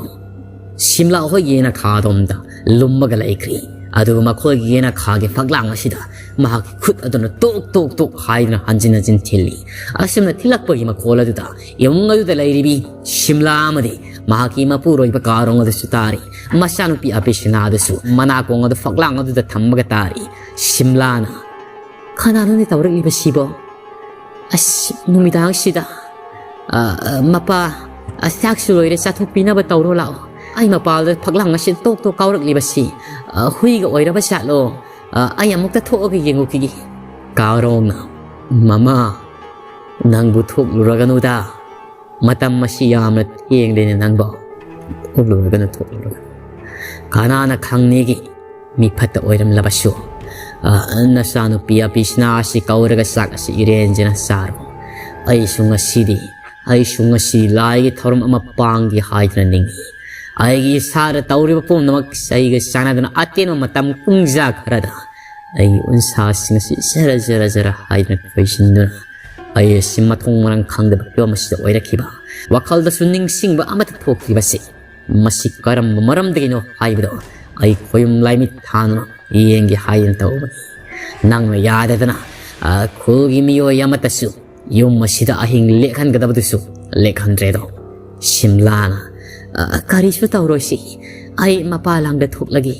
ꯁꯤꯝꯂꯥ ꯍꯣꯏꯒꯤ ꯌꯦꯅꯈꯥꯗꯣꯝꯗ ꯂꯨꯝꯃꯒ ꯂꯩꯈ꯭ꯔꯤ꯫ ꯑꯗꯨꯒ ꯃꯈꯣꯏꯒꯤ ꯌꯦꯅꯈꯥꯒꯤ ꯐꯛꯂꯥꯡ ꯑꯁꯤꯗ ꯃꯍꯥꯛꯀꯤ ꯈꯨꯠ ꯑꯗꯨꯅ ꯇꯣꯛ ꯇꯣꯛ ꯇꯣꯛ ꯍꯥꯏꯗꯨꯅ ꯍꯟꯖꯤꯟ ꯍꯟꯖꯤꯟ ꯊꯤꯜꯂꯤ꯫ ꯑꯁꯨꯝꯅ ꯊꯤꯜꯂꯛꯄꯒꯤ ꯃꯈꯣꯜ ꯑꯗꯨꯗ ꯏꯃꯨꯡ ꯑꯗꯨꯗ ꯂꯩꯔꯤꯕꯤ ꯁꯤꯝꯂꯥ ꯑꯃꯗꯤ ꯃꯍꯥꯛꯀꯤ ꯃꯄꯨꯔꯣꯏꯕ ꯀꯥꯔꯣꯡ ꯑꯗꯨꯁꯨ ꯇꯥꯔꯤ꯫ ꯃꯆꯥꯅꯨꯄꯤ ꯑꯄꯤꯁꯤꯅꯥ ꯑꯗꯨꯁꯨ ꯃꯅꯥꯀꯣꯡ ꯑꯗꯨ ꯐꯛꯂꯥꯡ ꯑꯗꯨꯗ ꯊꯝꯃꯒ ꯇꯥꯔꯤ꯫ ꯁꯤꯝꯂꯥꯅ, "ꯀꯅꯥꯅꯣꯅꯦ ꯇꯧꯔꯛꯂꯤꯕꯁꯤꯕꯣ? ꯑꯁ, ꯅꯨꯃꯤꯗꯥꯡꯁꯤꯗ, ꯑ, ꯑ, ꯃꯄꯥ, ꯑ, ꯆꯥꯛꯁꯨ ꯂꯣꯏꯔꯦ, ꯆꯥꯊꯣꯛꯄꯤꯅꯕ ꯇꯧꯔꯣ ꯂꯥꯛꯑꯣ꯫ ꯑꯩ ꯃꯄꯥꯜꯗ ꯐꯛꯂꯥꯡ ꯑꯁꯤ ꯇꯣꯛ ꯇꯣꯛ ꯀꯥꯎꯔꯛꯂꯤꯕꯁꯤ, ꯑ, ꯍꯨꯏꯒ ꯑꯣꯏꯔꯕ ꯖꯥꯠꯂꯣ? ꯑ, ꯑꯩ ꯑꯃꯨꯛꯇ ꯊꯣꯛꯑꯒ ꯌꯦꯡꯉꯨꯈꯤꯒꯦ꯫" ꯀꯥꯔꯣꯡꯅ, "ꯃꯃꯥ, ꯅꯪꯕꯨ ꯊꯣꯛꯂꯨꯔꯒꯅꯨꯗ꯫ ꯃꯇꯝ ꯑꯁꯤ ꯌꯥꯝꯅ ꯊꯦꯡꯂꯦꯅꯦ ꯅꯪꯕꯣ꯫ ꯊꯣꯛꯂꯨꯔꯒꯅꯨ, ꯊꯣꯛꯂꯨꯔꯒꯅꯨ꯫ ꯀꯅꯥꯅ ꯈꯪꯅꯤꯒꯤ ꯃꯤ ꯐꯠꯇ ꯑꯣꯏꯔꯝꯂꯕꯁꯨ, ꯑ, ꯅꯆꯥꯅꯨꯄꯤ ꯑꯄꯤꯁꯤꯅꯥ ꯑꯁꯤ ꯀꯧꯔꯒ ꯆꯥꯛ ꯑꯁꯤ ꯏꯔꯦꯟꯖꯅ ꯆꯥꯔꯣ꯫ ꯑꯩꯁꯨ ꯉꯁꯤꯗꯤ, ꯑꯩꯁꯨ ꯉꯁꯤ ꯂꯥꯏꯒꯤ ꯊꯧꯔꯝ ꯑꯃ ꯄꯥꯡꯒꯦ ꯍꯥꯏꯗꯨꯅ ꯅꯤꯡꯏ꯫ ꯑꯩꯒꯤ ꯏꯁꯥꯗ ꯇꯧꯔꯤꯕ ꯄꯨꯝꯅꯃꯛ ꯑꯩꯒ ꯆꯥꯟꯅꯗꯨꯅ ꯑꯇꯦꯟꯕ ꯃꯇꯝ ꯀꯨꯡꯖꯥ ꯈꯔꯗ ꯑꯩꯒꯤ ꯎꯟꯁꯥꯁꯤꯡ ꯑꯁꯤ ꯖꯔ ꯖꯔ ꯖꯔ ꯍꯥꯏꯗꯨꯅ ꯈꯣꯏꯖꯤꯟꯗꯨꯅ ꯑꯩ ꯑꯁꯤ ꯃꯊꯣꯡ ꯃꯔꯝ ꯈꯪꯗꯕ ꯐꯤꯕꯝ ꯑꯁꯤꯗ ꯑꯣꯏꯔꯛꯈꯤꯕ, ꯋꯥꯈꯜꯗꯁꯨ ꯅꯤꯡꯁꯤꯡꯕ ꯑꯃꯠꯇ ꯊꯣꯛꯈꯤꯕꯁꯤ ꯃꯁꯤ ꯀꯔꯝꯕ ꯃꯔꯝꯗꯒꯤꯅꯣ ꯍꯥꯏꯕꯗꯣ ꯑꯩ ꯈꯣꯌꯨꯝ ꯂꯥꯏꯃꯤꯠ ꯊꯥꯗꯨꯅ ꯌꯦꯡꯒꯦ ꯍꯥꯏꯗꯨꯅ ꯇꯧꯕꯅꯤ꯫ ꯅꯪꯅ ꯌꯥꯗꯗꯅ, ꯑ, ꯈꯨꯜꯒꯤ ꯃꯤꯑꯣꯏ ꯑꯃꯠꯇꯁꯨ ꯌꯨꯝ ꯑꯁꯤꯗ ꯑꯍꯤꯡ ꯂꯦꯛꯍꯟꯒꯗꯕꯗꯨꯁꯨ ꯂꯦꯛꯍꯟꯗ꯭ꯔꯦꯗꯣ꯫" ꯁꯤꯝꯂꯥꯅ, "ꯑ, ꯀꯔꯤꯁꯨ ꯇꯧꯔꯣꯏꯁꯤ꯫ ꯑꯩ ꯃꯄꯥ ꯂꯥꯡꯗ ꯊꯣꯛꯂꯒꯦ꯫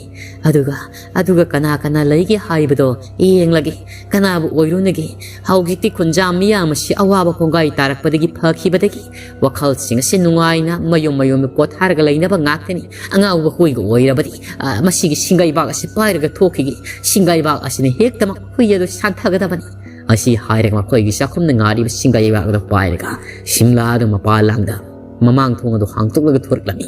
ꯑꯗꯨꯒ, ꯑꯗꯨꯒ ꯀꯅꯥ ꯀꯅꯥ ꯂꯩꯒꯦ ꯍꯥꯏꯕꯗꯣ ꯌꯦꯡꯂꯒꯦ꯫ ꯀꯅꯥꯕꯨ ꯑꯣꯏꯔꯨꯅꯒꯦ? ꯍꯧꯖꯤꯛꯇꯤ ꯈꯨꯟꯖꯥ ꯃꯤꯌꯥꯝ ꯑꯁꯤ ꯑꯋꯥꯕ ꯀꯣꯡꯒꯥꯏ ꯇꯥꯔꯛꯄꯗꯒꯤ ꯐꯈꯤꯕꯗꯒꯤ ꯋꯥꯈꯜꯁꯤꯡ ꯑꯁꯤ ꯅꯨꯡꯉꯥꯏꯅ ꯃꯌꯨꯝ ꯃꯌꯨꯝꯗ ꯄꯣꯊꯥꯔꯒ ꯂꯩꯅꯕ ꯉꯥꯛꯇꯅꯤ꯫ ꯑꯉꯥꯎꯕ ꯍꯨꯏꯒ ꯑꯣꯏꯔꯕꯗꯤ, ꯑ, ꯃꯁꯤꯒꯤ ꯁꯤꯡꯒꯩꯕꯥꯛ ꯑꯁꯤ ꯄꯥꯏꯔꯒ ꯊꯣꯛꯈꯤꯒꯦ꯫ ꯁꯤꯡꯒꯩꯕꯥꯛ ꯑꯁꯤꯅ ꯍꯦꯛꯇꯃꯛ ꯍꯨꯏ ꯑꯗꯨ ꯁꯥꯟꯊꯒꯗꯕꯅꯤ꯫ ꯑꯁꯤ ꯍꯥꯏꯔꯒ ꯃꯈꯣꯏꯒꯤ ꯆꯥꯛꯈꯨꯝꯗ ꯉꯥꯔꯤꯕ ꯁꯤꯡꯒꯩꯕꯥꯛ ꯑꯗꯨ ꯄꯥꯏꯔꯒ ꯁꯤꯝꯂꯥ ꯑꯗꯨ ꯃꯄꯥ ꯂꯥꯡꯗ ꯃꯃꯥꯡ ꯊꯣꯡ ꯑꯗꯨ ꯍꯥꯡꯇꯣꯛꯂꯒ ꯊꯣꯔꯛꯂꯝꯃꯤ꯫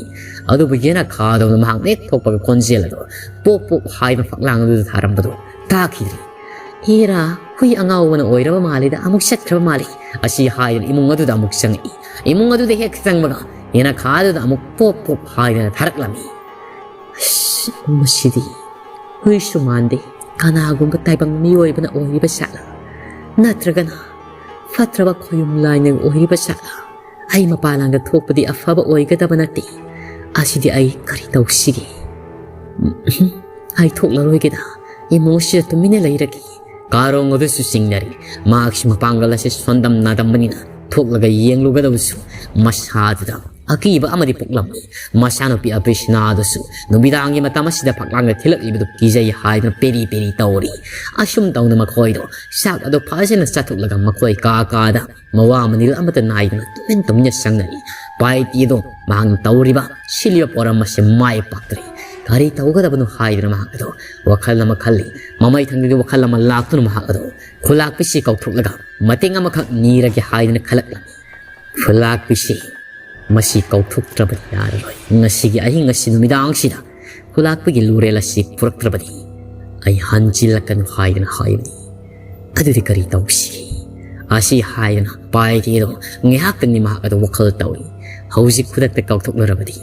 ꯑꯗꯨꯕꯨ ꯌꯦꯅꯈꯥꯗꯧꯅ ꯃꯍꯥꯛꯅ ꯍꯦꯛ ꯊꯣꯛꯄꯒ ꯈꯣꯟꯖꯦꯜ ꯑꯗꯨ ꯄꯣꯞ ꯄꯣꯞ ꯍꯥꯏꯕ ꯐꯛꯂꯥꯡ ꯑꯗꯨꯗ ꯊꯥꯔꯝꯕꯗꯨ ꯇꯥꯈꯤꯗ꯭ꯔꯦ꯫ "ꯍꯦꯔꯥ, ꯍꯨꯏ ꯑꯉꯥꯎꯕꯅ ꯑꯣꯏꯔꯕ ꯃꯥꯜꯂꯤꯗ, ꯑꯃꯨꯛ ꯆꯠꯈ꯭ꯔꯕ ꯃꯥꯜꯂꯤ"꯫ ꯑꯁꯤ ꯍꯥꯏꯗꯨꯅ ꯏꯃꯨꯡ ꯑꯗꯨꯗ ꯑꯃꯨꯛ ꯆꯪꯉꯛꯏ꯫ ꯏꯃꯨꯡ ꯑꯗꯨꯗ ꯍꯦꯛ ꯆꯪꯕꯒ ꯌꯦꯅꯈꯥꯗꯨꯗ ꯑꯃꯨꯛ ꯄꯣꯞ ꯄꯣꯞ ꯍꯥꯏꯗꯅ ꯊꯥꯔꯛꯂꯝꯃꯤ꯫ "ꯑꯁ, ꯃꯁꯤꯗꯤ ꯍꯨꯏꯁꯨ ꯃꯥꯟꯗꯦ, ꯀꯅꯥꯒꯨꯝꯕ ꯇꯥꯏꯕꯪ ꯃꯤꯑꯣꯏꯕꯅ ꯑꯣꯏꯔꯤꯕ ꯖꯥꯠꯂꯥ? ꯅꯠꯇ꯭ꯔꯒꯅ ꯐꯠꯇ꯭ꯔꯕ ꯈꯣꯌꯨꯝ ꯂꯥꯏꯅ ꯑꯣꯏꯔꯤꯕ ꯖꯥꯠꯂꯥ? ꯑꯩ ꯃꯄꯥꯟ ꯂꯥꯡꯗ ꯊꯣꯛꯄꯗꯤ ꯑꯐꯕ ꯑꯣꯏꯒꯗꯕ ꯅꯠꯇꯦ꯫ ꯑꯁꯤꯗꯤ ꯑꯩ ꯀꯔꯤ ꯇꯧꯁꯤꯒꯦ? ꯑꯩ ꯊꯣꯛꯂꯔꯣꯏꯒꯦꯗ, ꯏꯃꯨꯡ ꯑꯁꯤꯗ ꯇꯨꯃꯤꯟꯅ ꯂꯩꯔꯒꯦ"꯫ ꯀꯥꯔꯣꯡ ꯑꯗꯨꯁꯨ ꯆꯤꯡꯅꯔꯤ꯫ ꯃꯍꯥꯛꯁꯨ ꯃꯄꯥꯡꯒꯜ ꯑꯁꯤ ꯁꯣꯟꯗꯝ ꯅꯥꯗꯝꯕꯅꯤꯅ ꯊꯣꯛꯂꯒ ꯌꯦꯡꯂꯨꯒꯗꯕꯁꯨ ꯃꯁꯥꯗꯨꯗ ꯑꯀꯤꯕ ꯑꯃꯗꯤ ꯄꯣꯛꯂꯝꯃꯤ꯫ ꯃꯆꯥꯅꯨꯄꯤ ꯑꯕ꯭ꯔꯤꯁꯅꯥ ꯑꯗꯨꯁꯨ ꯅꯨꯃꯤꯗꯥꯡꯒꯤ ꯃꯇꯝ ꯑꯁꯤꯗ ꯐꯛꯂꯥꯡꯗ ꯊꯤꯜꯂꯛꯂꯤꯕꯗꯨ ꯀꯤꯖꯩ ꯍꯥꯏꯗꯨꯅ ꯄꯦꯔꯤ ꯄꯦꯔꯤ ꯇꯧꯔꯤ꯫ ꯑꯁꯨꯝ ꯇꯧꯅ ꯃꯈꯣꯏꯗꯣ ꯆꯥꯛ ꯑꯗꯨ ꯐꯖꯅ ꯆꯥꯊꯣꯛꯂꯒ ꯃꯈꯣꯏ ꯀꯥ ꯀꯥꯗ ꯃꯋꯥ ꯃꯅꯤꯜ ꯑꯃꯠꯇ ꯅꯥꯏꯗꯅ ꯇꯨꯃꯤꯟ ꯇꯨꯃꯤꯟꯅ ꯆꯪꯅꯔꯤ꯫ ꯄꯥꯏꯇꯤ ꯑꯗꯣ ꯃꯍꯥꯛꯅ ꯇꯧꯔꯤꯕ ꯁꯤꯜꯂꯤꯕ ꯄꯣꯔꯝ ꯑꯁꯤ ꯃꯥꯏ ꯄꯥꯛꯇ꯭ꯔꯦ꯫ ꯀꯔꯤ ꯇꯧꯒꯗꯕꯅꯣ ꯍꯥꯏꯗꯨꯅ ꯃꯍꯥꯛ ꯑꯗꯣ ꯋꯥꯈꯜ ꯑꯃ ꯈꯜꯂꯤ꯫ ꯃꯃꯩ ꯊꯪꯗꯒꯤ ꯋꯥꯈꯜ ꯑꯃ ꯂꯥꯛꯇꯨꯅ ꯃꯍꯥꯛ ꯑꯗꯣ ꯈꯨꯂꯥꯛꯄꯤꯁꯤ ꯀꯧꯊꯣꯛꯂꯒ ꯃꯇꯦꯡ ꯑꯃꯈꯛ ꯅꯤꯔꯒꯦ ꯍꯥꯏꯗꯨꯅ ꯈꯜꯂꯛꯂꯝꯃꯤ꯫ ꯈꯨꯂꯥꯛꯄꯤꯁꯤ ꯃꯁꯤ ꯀꯧꯊꯣꯛꯇ꯭ꯔꯕꯗꯤ ꯌꯥꯔꯔꯣꯏ꯫ ꯉꯁꯤꯒꯤ ꯑꯍꯤꯡ ꯑꯁꯤ ꯅꯨꯃꯤꯗꯥꯡꯁꯤꯗ ꯈꯨꯂꯥꯛꯄꯤꯒꯤ ꯂꯨꯔꯦꯜ ꯑꯁꯤ ꯄꯨꯔꯛꯇ꯭ꯔꯕꯗꯤ ꯑꯩ ꯍꯟꯖꯤꯜꯂꯛꯀꯅꯨ ꯍꯥꯏꯗꯅ ꯍꯥꯏꯕꯅꯤ꯫ ꯑꯗꯨꯗꯤ ꯀꯔꯤ ꯇꯧꯁꯤꯒꯦ? ꯑꯁꯤ ꯍꯥꯏꯗꯅ ꯄꯥꯏꯒꯦꯗꯣ ꯉꯥꯏꯍꯥꯛꯇꯪꯗꯤ ꯃꯍꯥꯛ ꯑꯗꯨ ꯋꯥꯈꯜ ꯇꯧꯏ꯫ ꯍꯧꯖꯤꯛ ꯈꯨꯗꯛꯇ ꯀꯧꯊꯣꯛꯂꯔꯕꯗꯤ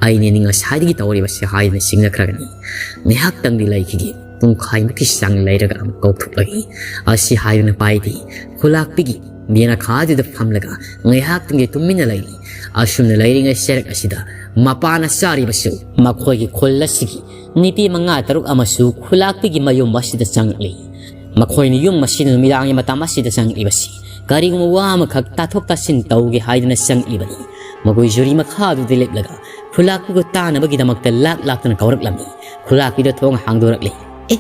ꯑꯩꯅ ꯅꯤꯡ ꯉꯁꯥꯏꯗꯒꯤ ꯇꯧꯔꯤꯕꯁꯤ ꯍꯥꯏꯗꯅ ꯆꯤꯡꯅꯈ꯭ꯔꯒꯅꯤ꯫ ꯉꯥꯏꯍꯥꯛꯇꯪꯗꯤ ꯂꯩꯈꯤꯒꯦ꯫ ꯄꯨꯡꯈꯥꯏꯃꯨꯛꯀꯤ ꯆꯥꯡ ꯂꯩꯔꯒ ꯑꯃꯨꯛ ꯀꯧꯊꯣꯛꯂꯒꯦ꯫ ꯑꯁꯤ ꯍꯥꯏꯗꯨꯅ ꯄꯥꯏꯗꯤ ꯈꯨꯂꯥꯛꯄꯤꯒꯤ ꯌꯦꯅꯈꯥꯗꯨꯗ ꯐꯝꯂꯒ ꯉꯥꯏꯍꯥꯛꯇꯪꯒꯤ ꯇꯨꯃꯤꯟꯅ ꯂꯩꯔꯤ꯫ ꯑꯁꯨꯝꯅ ꯂꯩꯔꯤꯉꯩ ꯆꯔꯛ ꯑꯁꯤꯗ ꯃꯄꯥꯅ ꯆꯥꯔꯤꯕꯁꯨ ꯃꯈꯣꯏꯒꯤ ꯈꯨꯜ ꯑꯁꯤꯒꯤ ꯅꯨꯄꯤ ꯃꯉꯥ ꯇꯔꯨꯛ ꯑꯃꯁꯨ ꯈꯨꯂꯥꯛꯄꯤꯒꯤ ꯃꯌꯨꯝ ꯑꯁꯤꯗ ꯆꯪꯂꯛꯂꯤ꯫ ꯃꯈꯣꯏꯅ ꯌꯨꯝ ꯑꯁꯤꯗ ꯅꯨꯃꯤꯗꯥꯡꯒꯤ ꯃꯇꯝ ꯑꯁꯤꯗ ꯆꯪꯂꯛꯂꯤꯕꯁꯤ ꯀꯔꯤꯒꯨꯝꯕ ꯋꯥ ꯑꯃꯈꯛ ꯇꯥꯊꯣꯛ ꯇꯥꯁꯤꯟ ꯇꯧꯒꯦ ꯍꯥꯏꯗꯨꯅ ꯆꯪꯂꯛꯂꯤꯕꯅꯤ꯫ ꯃꯈꯣꯏ ꯖꯨꯔꯤ ꯃꯈꯥꯗꯨꯗ ꯂꯦꯞꯂꯒ ꯈꯨꯂꯥꯛꯄꯤꯕꯨ ꯇꯥꯅꯕꯒꯤꯗꯃꯛꯇ ꯂꯥꯛ ꯂꯥꯛꯇꯅ ꯀꯧꯔꯛꯂꯝꯃꯤ꯫ ꯈꯨꯂꯥꯛꯄꯤꯗꯣ ꯊꯣꯡ ꯍꯥꯡꯗꯣꯔꯛꯂꯦ꯫ "ꯑꯦ,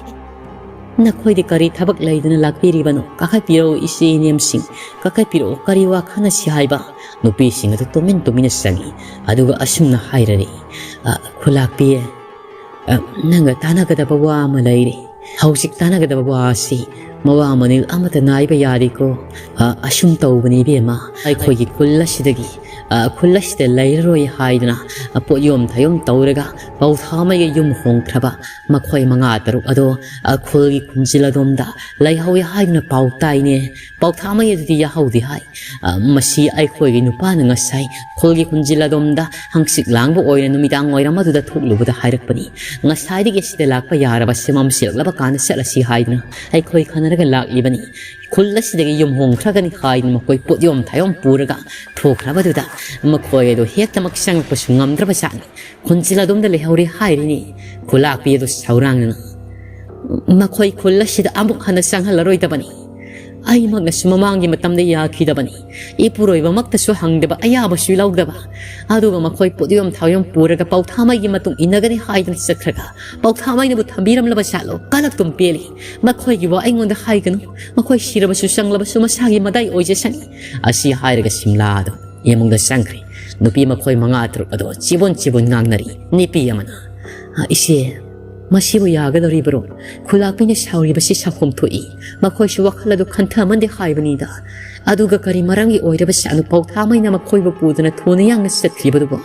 ꯅꯈꯣꯏꯗꯤ ꯀꯔꯤ ꯊꯕꯛ ꯂꯩꯗꯅ ꯂꯥꯛꯄꯤꯔꯤꯕꯅꯣ? ꯀꯥꯈꯠꯄꯤꯔꯛꯎ ꯏꯆꯦ ꯏꯅꯦꯝꯁꯤꯡ, ꯀꯥꯈꯠꯄꯤꯔꯛꯎ, ꯀꯔꯤ ꯋꯥ ꯈꯟꯅꯁꯤ ꯍꯥꯏꯕ?" ꯅꯨꯄꯤꯁꯤꯡ ꯑꯗꯨ ꯇꯨꯃꯤꯟ ꯇꯨꯃꯤꯟꯅ ꯆꯪꯉꯤ꯫ ꯑꯗꯨꯒ ꯑꯁꯨꯝꯅ ꯍꯥꯏꯔꯔꯤ, "ꯑ, ꯈꯨꯂꯥꯛꯄꯤ, ꯑ, ꯅꯪꯒ ꯇꯥꯟꯅꯒꯗꯕ ꯋꯥ ꯑꯃ ꯂꯩꯔꯦ꯫ ꯍꯧꯖꯤꯛ ꯇꯥꯟꯅꯒꯗꯕ ꯋꯥ ꯑꯁꯤ ꯃꯋꯥ ꯃꯅꯤꯜ ꯑꯃꯠꯇ ꯅꯥꯏꯕ ꯌꯥꯗꯦꯀꯣ꯫ ꯑ, ꯑꯁꯨꯝ ꯇꯧꯕꯅꯤ ꯏꯕꯦꯝꯃ, ꯑꯩꯈꯣꯏꯒꯤ ꯈꯨꯜ ꯑꯁꯤꯗꯒꯤ, ꯑ, ꯈꯨꯜ ꯑꯁꯤꯗ ꯂꯩꯔꯔꯣꯏ ꯍꯥꯏꯗꯨꯅ, ꯑ, ꯄꯣꯠꯌꯣꯝ ꯊꯥꯌꯣꯝ ꯇꯧꯔꯒ ꯄꯥꯎꯊꯥꯃꯩꯒ ꯌꯨꯝ ꯍꯣꯡꯈ꯭ꯔꯕ ꯃꯈꯣꯏ ꯃꯉꯥ ꯇꯔꯨꯛ ꯑꯗꯣ, ꯑ, ꯈꯨꯜꯒꯤ ꯈꯨꯟꯖꯤꯜ ꯑꯗꯣꯝꯗ ꯂꯩꯍꯧꯋꯤ ꯍꯥꯏꯗꯨꯅ ꯄꯥꯎ ꯇꯥꯏꯅꯦ꯫ ꯄꯥꯎꯊꯥꯃꯩ ꯑꯗꯨꯗꯤ ꯌꯥꯍꯧꯗꯦ ꯍꯥꯏ꯫ ꯑ, ꯃꯁꯤ ꯑꯩꯈꯣꯏꯒꯤ ꯅꯨꯄꯥꯅ ꯉꯁꯥꯏ ꯈꯨꯜꯒꯤ ꯈꯨꯟꯖꯤꯜ ꯑꯗꯣꯝꯗ ꯍꯪꯆꯤꯠ ꯂꯥꯡꯕ ꯑꯣꯏꯅ ꯅꯨꯃꯤꯗꯥꯡ ꯋꯥꯏꯔꯝ ꯑꯗꯨꯗ ꯊꯣꯛꯂꯨꯕꯗ ꯍꯥꯏꯔꯛꯄꯅꯤ꯫ ꯉꯁꯥꯏꯗꯒꯤ ꯑꯁꯤꯗ ꯂꯥꯛꯄ ꯌꯥꯔꯕ ꯁꯦꯝ ꯁꯤꯜꯂꯛꯂꯕ ꯀꯥꯟꯗ ꯆꯠꯂꯁꯤ ꯍꯥꯏꯗꯨꯅ ꯑꯩꯈꯣꯏ ꯈꯟꯅꯔꯒ ꯂꯥꯛꯂꯤꯕꯅꯤ꯫ ꯈꯨꯜ ꯑꯁꯤꯗꯒꯤ ꯌꯨꯝ ꯍꯣꯡꯈ꯭ꯔꯒꯅꯤ ꯍꯥꯏꯗꯨꯅ ꯃꯈꯣꯏ ꯄꯣꯠꯌꯣꯝ ꯊꯥꯌꯣꯝ ꯄꯨꯔꯒ ꯊꯣꯛꯈ꯭ꯔꯕꯗꯨꯗ ꯃꯈꯣꯏ ꯑꯗꯨ ꯍꯦꯛꯇꯃꯛ ꯆꯪꯂꯛꯄꯁꯨ ꯉꯝꯗ꯭ꯔꯕ ꯖꯥꯠꯅꯤ꯫ ꯈꯨꯟꯖꯤꯜ ꯑꯗꯣꯝꯗ ꯂꯩꯍꯧꯔꯦ ꯍꯥꯏꯔꯤꯅꯤ꯫ ꯈꯨꯂꯥꯛꯄꯤ ꯑꯗꯨ ꯁꯧꯔꯥꯡꯅꯅ, "ꯃꯈꯣꯏ ꯈꯨꯜ ꯑꯁꯤꯗ ꯑꯃꯨꯛ ꯍꯟꯅ ꯆꯪꯍꯜꯂꯔꯣꯏꯗꯕꯅꯤ꯫ ꯑꯩꯃꯛꯅꯁꯨ ꯃꯃꯥꯡꯒꯤ ꯃꯇꯝꯗ ꯌꯥꯈꯤꯗꯕꯅꯤ꯫ ꯏꯄꯨꯔꯣꯏꯕꯃꯛꯇꯁꯨ ꯍꯪꯗꯕ, ꯑꯌꯥꯕꯁꯨ ꯂꯧꯗꯕ꯫ ꯑꯗꯨꯒ ꯃꯈꯣꯏ ꯄꯣꯠꯌꯣꯝ ꯊꯥꯎꯌꯣꯝ ꯄꯨꯔꯒ ꯄꯥꯎꯊꯥꯃꯩꯒꯤ ꯃꯇꯨꯡ ꯏꯟꯅꯒꯅꯤ ꯍꯥꯏꯗꯨꯅ ꯆꯠꯈ꯭ꯔꯒ ꯄꯥꯎꯊꯥꯃꯩꯅꯕꯨ ꯊꯝꯕꯤꯔꯝꯂꯕ ꯖꯥꯠꯂꯣ? ꯀꯂꯛꯇꯨꯝ ꯄꯦꯜꯂꯤ꯫ ꯃꯈꯣꯏꯒꯤ ꯋꯥ ꯑꯩꯉꯣꯟꯗ ꯍꯥꯏꯒꯅꯨ꯫ ꯃꯈꯣꯏ ꯁꯤꯔꯕꯁꯨ ꯆꯪꯂꯕꯁꯨ ꯃꯁꯥꯒꯤ ꯃꯗꯥꯏ ꯑꯣꯏꯖꯁꯅꯤ꯫" ꯑꯁꯤ ꯍꯥꯏꯔꯒ ꯁꯤꯝꯂꯥ ꯑꯗꯨ ꯏꯃꯨꯡꯗ ꯆꯪꯈ꯭ꯔꯦ꯫ ꯅꯨꯄꯤ ꯃꯈꯣꯏ ꯃꯉꯥ ꯇꯔꯨꯛ ꯑꯗꯣ ꯆꯤꯕꯣꯟ ꯆꯤꯕꯣꯟ ꯉꯥꯡꯅꯔꯤ꯫ ꯅꯨꯄꯤ ꯑꯃꯅ, "ꯑ, ꯏꯆꯦ, ꯃꯁꯤꯕꯨ ꯌꯥꯒꯗꯧꯔꯤꯕ꯭ꯔꯣ? ꯈꯨꯂꯥꯛꯄꯤꯅ ꯁꯥꯎꯔꯤꯕꯁꯤ ꯁꯥꯎꯐꯝ ꯊꯣꯛꯏ꯫ ꯃꯈꯣꯏꯁꯨ ꯋꯥꯈꯜ ꯑꯗꯨ ꯈꯟꯊꯃꯟꯗꯦ ꯍꯥꯏꯕꯅꯤꯗ꯫ ꯑꯗꯨꯒ ꯀꯔꯤ ꯃꯔꯝꯒꯤ ꯑꯣꯏꯔꯕ ꯁꯥꯅꯨ ꯄꯥꯎꯊꯥꯃꯩꯅ ꯃꯈꯣꯏꯕꯨ ꯄꯨꯗꯨꯅ ꯊꯨꯅ ꯌꯥꯡꯅ ꯆꯠꯈꯤꯕꯗꯨꯕꯣ?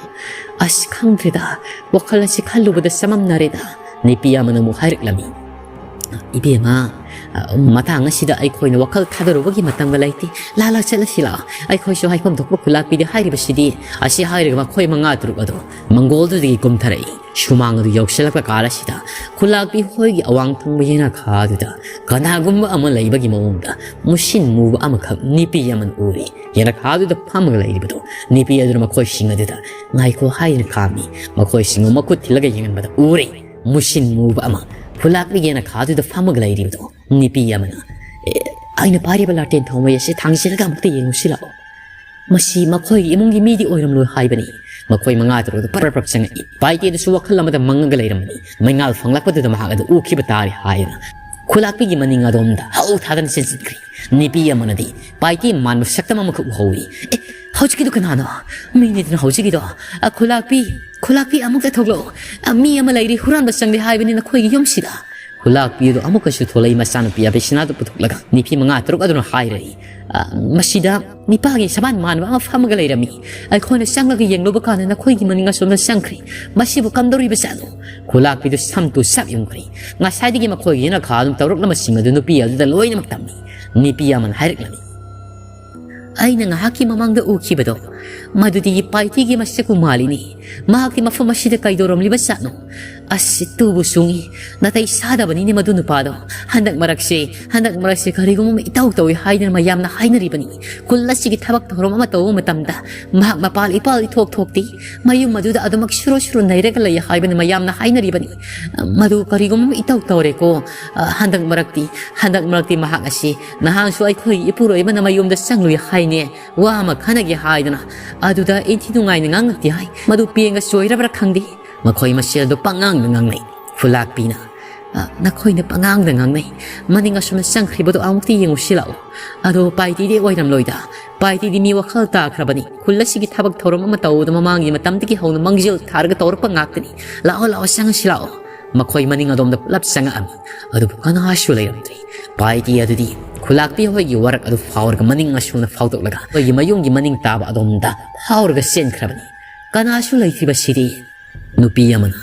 ꯑꯁ, ꯈꯪꯗ꯭ꯔꯦꯗ, ꯋꯥꯈꯜ ꯑꯁꯤ ꯈꯜꯂꯨꯕꯗ ꯆꯃꯝꯅꯔꯦꯗ꯫" ꯅꯨꯄꯤ ꯑꯃꯅ ꯑꯃꯨꯛ ꯍꯥꯏꯔꯛꯂꯝꯃꯤ, "ꯏꯕꯦꯝꯃ, ꯑ, ꯃꯇꯥꯡ ꯑꯁꯤꯗ ꯑꯩꯈꯣꯏꯅ ꯋꯥꯈꯜ ꯊꯥꯗꯔꯨꯕꯒꯤ ꯃꯇꯝꯒ ꯂꯩꯇꯦ꯫ ꯂꯥ, ꯂꯥ, ꯆꯠꯂꯁꯤ ꯂꯥꯛꯑꯣ꯫ ꯑꯩꯈꯣꯏꯁꯨ ꯍꯥꯏꯐꯝ ꯊꯣꯛꯄ ꯈꯨꯂꯥꯛꯄꯤꯗꯤ ꯍꯥꯏꯔꯤꯕꯁꯤꯗꯤ꯫" ꯑꯁꯤ ꯍꯥꯏꯔꯒ ꯃꯈꯣꯏ ꯃꯉꯥ ꯇꯔꯨꯛ ꯑꯗꯨ ꯃꯪꯒꯣꯜꯗꯨꯗꯒꯤ ꯀꯨꯝꯊꯔꯛꯏ꯫ ꯁꯨꯃꯥꯡ ꯑꯗꯨ ꯌꯧꯁꯤꯜꯂꯛꯄ ꯀꯥꯟ ꯑꯁꯤꯗ ꯈꯨꯂꯥꯛꯄꯤ ꯍꯣꯏꯒꯤ ꯑꯋꯥꯡ ꯊꯪꯕ ꯌꯦꯅꯈꯥ ꯑꯗꯨꯗ ꯀꯅꯥꯒꯨꯝꯕ ꯑꯃ ꯂꯩꯕꯒꯤ ꯃꯑꯣꯡꯗ ꯃꯨꯁꯤꯟ ꯃꯨꯕ ꯑꯃꯈꯛ ꯅꯨꯄꯤ ꯑꯃꯅ ꯎꯔꯤ꯫ ꯌꯦꯅꯈꯥ ꯑꯗꯨꯗ ꯐꯝꯃꯒ ꯂꯩꯔꯤꯕꯗꯨ ꯅꯨꯄꯤ ꯑꯗꯨꯅ ꯃꯈꯣꯏꯁꯤꯡ ꯑꯗꯨꯗ ꯉꯥꯏꯈꯣ ꯍꯥꯏꯗꯨꯅ ꯈꯥꯝꯃꯤ꯫ ꯃꯈꯣꯏꯁꯤꯡꯕꯨ ꯃꯈꯨꯠ ꯊꯤꯜꯂꯒ ꯌꯦꯡꯍꯟꯕꯗ ꯎꯔꯦ꯫ ꯃꯨꯁꯤꯟ ꯃꯨꯕ ꯑꯃ ꯈꯨꯂꯥꯛꯄꯤ ꯌꯦꯅꯈꯥꯗꯨꯗ ꯐꯝꯃꯒ ꯂꯩꯔꯤꯕꯗꯣ ꯅꯨꯄꯤ ꯑꯃꯅ, "ꯑꯦ, ꯑꯩꯅ ꯄꯥꯏꯔꯤꯕ ꯂꯥꯇꯦꯟ ꯊꯥꯎꯃꯩ ꯑꯁꯤ ꯊꯥꯡꯖꯤꯜꯂꯒ ꯑꯃꯨꯛꯇ ꯌꯦꯡꯉꯨꯁꯤ ꯂꯥꯛꯑꯣ꯫ ꯃꯁꯤ ꯃꯈꯣꯏꯒꯤ ꯏꯃꯨꯡꯒꯤ ꯃꯤꯗꯤ ꯑꯣꯏꯔꯝꯂꯣꯏ ꯍꯥꯏꯕꯅꯤ꯫ ꯃꯈꯣꯏ ꯃꯉꯥ ꯇꯔꯨꯛ ꯑꯗꯨ ꯄꯔꯞ ꯄꯔꯞ ꯆꯪꯉꯛꯏ꯫ ꯄꯥꯏꯇꯤ ꯑꯗꯨꯁꯨ ꯋꯥꯈꯜ ꯑꯃꯗ ꯃꯪꯉꯒ ꯂꯩꯔꯝꯕꯅꯤ꯫ ꯃꯩꯉꯥꯜ ꯐꯪꯂꯛꯄꯗꯨꯗ ꯃꯍꯥꯛ ꯑꯗꯨ ꯎꯈꯤꯕ ꯇꯥꯔꯦ ꯍꯥꯏꯗꯨꯅ ꯈꯨꯂꯥꯛꯄꯤꯒꯤ ꯃꯅꯤꯡ ꯑꯗꯣꯝꯗ ꯍꯧ ꯊꯥꯗꯅ ꯆꯦꯟꯁꯤꯟꯈ꯭ꯔꯦ꯫ ꯅꯨꯄꯤ ꯑꯃꯅꯗꯤ ꯄꯥꯏꯇꯤ ꯃꯥꯟꯕ ꯁꯛꯇꯝ ꯑꯃꯈꯛ ꯎꯍꯧꯏ꯫ "ꯑꯦ, ꯍꯧꯖꯤꯛꯀꯤꯗꯣ ꯀꯅꯥꯅꯣ? ꯃꯤꯅꯤꯗꯅ ꯍꯧꯖꯤꯛꯀꯤꯗꯣ꯫ ꯑ, ꯈꯨꯂꯥꯛꯄꯤ, ꯈꯨꯂꯥꯛꯄꯤ, ꯑꯃꯨꯛꯇ ꯊꯣꯛꯂꯛꯑꯣ꯫ ꯑ, ꯃꯤ ꯑꯃ ꯂꯩꯔꯤ, ꯍꯨꯔꯥꯟꯕ ꯆꯪꯂꯦ ꯍꯥꯏꯕꯅꯤ ꯅꯈꯣꯏꯒꯤ ꯌꯨꯝꯁꯤꯗ꯫" ꯈꯨꯂꯥꯛꯄꯤ ꯑꯗꯨ ꯑꯃꯨꯛꯀꯁꯨ ꯊꯣꯛꯂꯛꯏ, ꯃꯆꯥꯅꯨꯄꯤ ꯑꯕꯦꯁꯤꯅꯥꯗꯨ ꯄꯨꯊꯣꯛꯂꯒ꯫ ꯅꯨꯄꯤ ꯃꯉꯥ ꯇꯔꯨꯛ ꯑꯗꯨꯅ ꯍꯥꯏꯔꯛꯏ, "ꯑ, ꯃꯁꯤꯗ ꯅꯤꯄꯥꯒꯤ ꯁꯕꯥꯟ ꯃꯥꯟꯕ ꯑꯃ ꯐꯝꯃꯒ ꯂꯩꯔꯝꯃꯤ꯫ ꯑꯩꯈꯣꯏꯅ ꯆꯪꯂꯒ ꯌꯦꯡꯂꯨꯕ ꯀꯥꯟꯗ ꯅꯈꯣꯏꯒꯤ ꯃꯅꯤꯡ ꯑꯁꯣꯝꯗ ꯆꯪꯈ꯭ꯔꯦ꯫ ꯃꯁꯤꯕꯨ ꯀꯝꯗꯧꯔꯤꯕ ꯖꯥꯠꯅꯣ?" ꯈꯨꯂꯥꯛꯄꯤꯗꯨ ꯁꯝꯇꯨ ꯁꯥꯞ ꯌꯨꯡꯈ꯭ꯔꯦ꯫ ꯉꯁꯥꯏꯗꯒꯤ ꯃꯈꯣꯏꯒꯤ ꯌꯦꯅꯈꯥ ꯑꯗꯨꯝ ꯇꯧꯔꯛꯂꯝꯕꯁꯤꯡ ꯑꯗꯨ ꯅꯨꯄꯤ ꯑꯗꯨꯗ ꯂꯣꯏꯅꯃꯛ ꯇꯝꯃꯤ꯫ ꯅꯨꯄꯤ ꯑꯃꯅ ꯍꯥꯏꯔꯛꯂꯝꯃꯤ, "ꯑꯩꯅ ꯉꯥꯏꯍꯥꯛꯀꯤ ꯃꯃꯥꯡꯗ ꯎꯈꯤꯕꯗꯣ, ꯃꯗꯨꯗꯤ ꯄꯥꯏꯇꯤꯒꯤ ꯃꯁꯛꯄꯨ ꯃꯥꯜꯂꯤꯅꯤ꯫ ꯃꯍꯥꯛꯇꯤ ꯃꯐꯝ ꯑꯁꯤꯗ ꯀꯩꯗꯧꯔꯝꯂꯤꯕ ꯖꯥꯠꯅꯣ? ꯑꯁ, ꯇꯨꯕꯨ ꯆꯨꯡꯉꯤ, ꯅꯥꯇꯩ ꯆꯥꯗꯕꯅꯤꯅꯦ ꯃꯗꯨ ꯅꯨꯄꯥꯗꯣ꯫ ꯍꯟꯗꯛ ꯃꯔꯛꯁꯦ, ꯍꯟꯗꯛ ꯃꯔꯛꯁꯦ ꯀꯔꯤꯒꯨꯝꯕ ꯑꯃ ꯏꯇꯧ ꯇꯧꯏ ꯍꯥꯏꯗꯅ ꯃꯌꯥꯝꯅ ꯍꯥꯏꯅꯔꯤꯕꯅꯤ꯫ ꯈꯨꯜ ꯑꯁꯤꯒꯤ ꯊꯕꯛ ꯊꯧꯔꯝ ꯑꯃ ꯇꯧꯕ ꯃꯇꯝꯗ ꯃꯍꯥꯛ ꯃꯄꯥꯜ ꯏꯄꯥꯜ ꯏꯊꯣꯛ ꯊꯣꯛꯇꯦ꯫ ꯃꯌꯨꯝ ꯑꯗꯨꯗ ꯑꯗꯨꯃꯛ ꯁꯨꯔꯨ ꯁꯨꯔꯨ ꯅꯩꯔꯒ ꯂꯩ ꯍꯥꯏꯕꯅ ꯃꯌꯥꯝꯅ ꯍꯥꯏꯅꯔꯤꯕꯅꯤ꯫ ꯃꯗꯨ ꯀꯔꯤꯒꯨꯝꯕ ꯑꯃ ꯏꯇꯧ ꯇꯧꯔꯦꯀꯣ꯫ ꯑ, ꯍꯟꯗꯛ ꯃꯔꯛꯇꯤ, ꯍꯟꯗꯛ ꯃꯔꯛꯇꯤ ꯃꯍꯥꯛ ꯑꯁꯤ ꯅꯍꯥꯟꯁꯨ ꯑꯩꯈꯣꯏ ꯏꯄꯨꯔꯣꯏꯕꯅ ꯃꯌꯨꯝꯗ ꯆꯪꯂꯨꯏ ꯍꯥꯏꯅꯦ, ꯋꯥ ꯑꯃ ꯈꯟꯅꯒꯦ ꯍꯥꯏꯗꯅ꯫ ꯑꯗꯨꯗ ꯏꯟꯊꯤ ꯅꯨꯡꯉꯥꯏꯅ ꯉꯥꯡꯂꯛꯇꯦ ꯍꯥꯏ꯫ ꯃꯗꯨ ꯄꯦꯡꯒ ꯆꯣꯏꯔꯕ꯭ꯔꯥ ꯈꯪꯗꯦ꯫" ꯃꯈꯣꯏ ꯃꯁꯦꯜꯗꯨ ꯄꯪꯉꯥꯡꯗ ꯉꯥꯡꯅꯩ꯫ ꯈꯨꯂꯥꯛꯄꯤꯅ, "ꯑ, ꯅꯈꯣꯏꯅ ꯄꯪꯉꯥꯡꯗ ꯉꯥꯡꯅꯩ꯫ ꯃꯅꯤꯡ ꯑꯁꯣꯝꯗ ꯆꯪꯈ꯭ꯔꯤꯕꯗꯨ ꯑꯃꯨꯛꯇ ꯌꯦꯡꯉꯨꯁꯤ ꯂꯥꯛꯑꯣ꯫ ꯑꯗꯣ ꯄꯥꯏꯇꯤꯗꯤ ꯑꯣꯏꯔꯝꯂꯣꯏꯗ꯫ ꯄꯥꯏꯇꯤꯗꯤ ꯃꯤ ꯋꯥꯈꯜ ꯇꯥꯈ꯭ꯔꯕꯅꯤ꯫ ꯈꯨꯜ ꯑꯁꯤꯒꯤ ꯊꯕꯛ ꯊꯧꯔꯝ ꯑꯃ ꯇꯧꯕꯗ ꯃꯃꯥꯡꯒꯤ ꯃꯇꯝꯗꯒꯤ ꯍꯧꯅ ꯃꯥꯡꯖꯤꯜ ꯊꯥꯔꯒ ꯇꯧꯔꯛꯄ ꯉꯥꯛꯇꯅꯤ꯫ ꯂꯥꯛꯑꯣ, ꯂꯥꯛꯑꯣ, ꯆꯪꯉꯁꯤ ꯂꯥꯛꯑꯣ꯫" ꯃꯈꯣꯏ ꯃꯅꯤꯡ ꯑꯗꯣꯝꯗ ꯄꯨꯂꯞ ꯆꯪꯉꯛꯑꯝꯃꯤ꯫ ꯑꯗꯨꯕꯨ ꯀꯅꯥꯁꯨ ꯂꯩꯔꯝꯗ꯭ꯔꯦ꯫ ꯄꯥꯏꯇꯤ ꯑꯗꯨꯗꯤ ꯈꯨꯂꯥꯛꯄꯤ ꯍꯣꯏꯒꯤ ꯋꯥꯔꯛ ꯑꯗꯨ ꯐꯥꯎꯔꯒ ꯃꯅꯤꯡ ꯑꯁꯣꯝꯗ ꯐꯥꯎꯗꯣꯛꯂꯒ ꯑꯩꯈꯣꯏꯒꯤ ꯃꯌꯨꯝꯒꯤ ꯃꯅꯤꯡ ꯇꯥꯕ ꯑꯗꯣꯝꯗ ꯐꯥꯎꯔꯒ ꯆꯦꯟꯈ꯭ꯔꯕꯅꯤ꯫ ꯀꯅꯥꯁꯨ ꯂꯩꯇ꯭ꯔꯤꯕꯁꯤꯗꯤ꯫ ꯅꯨꯄꯤ ꯑꯃꯅ,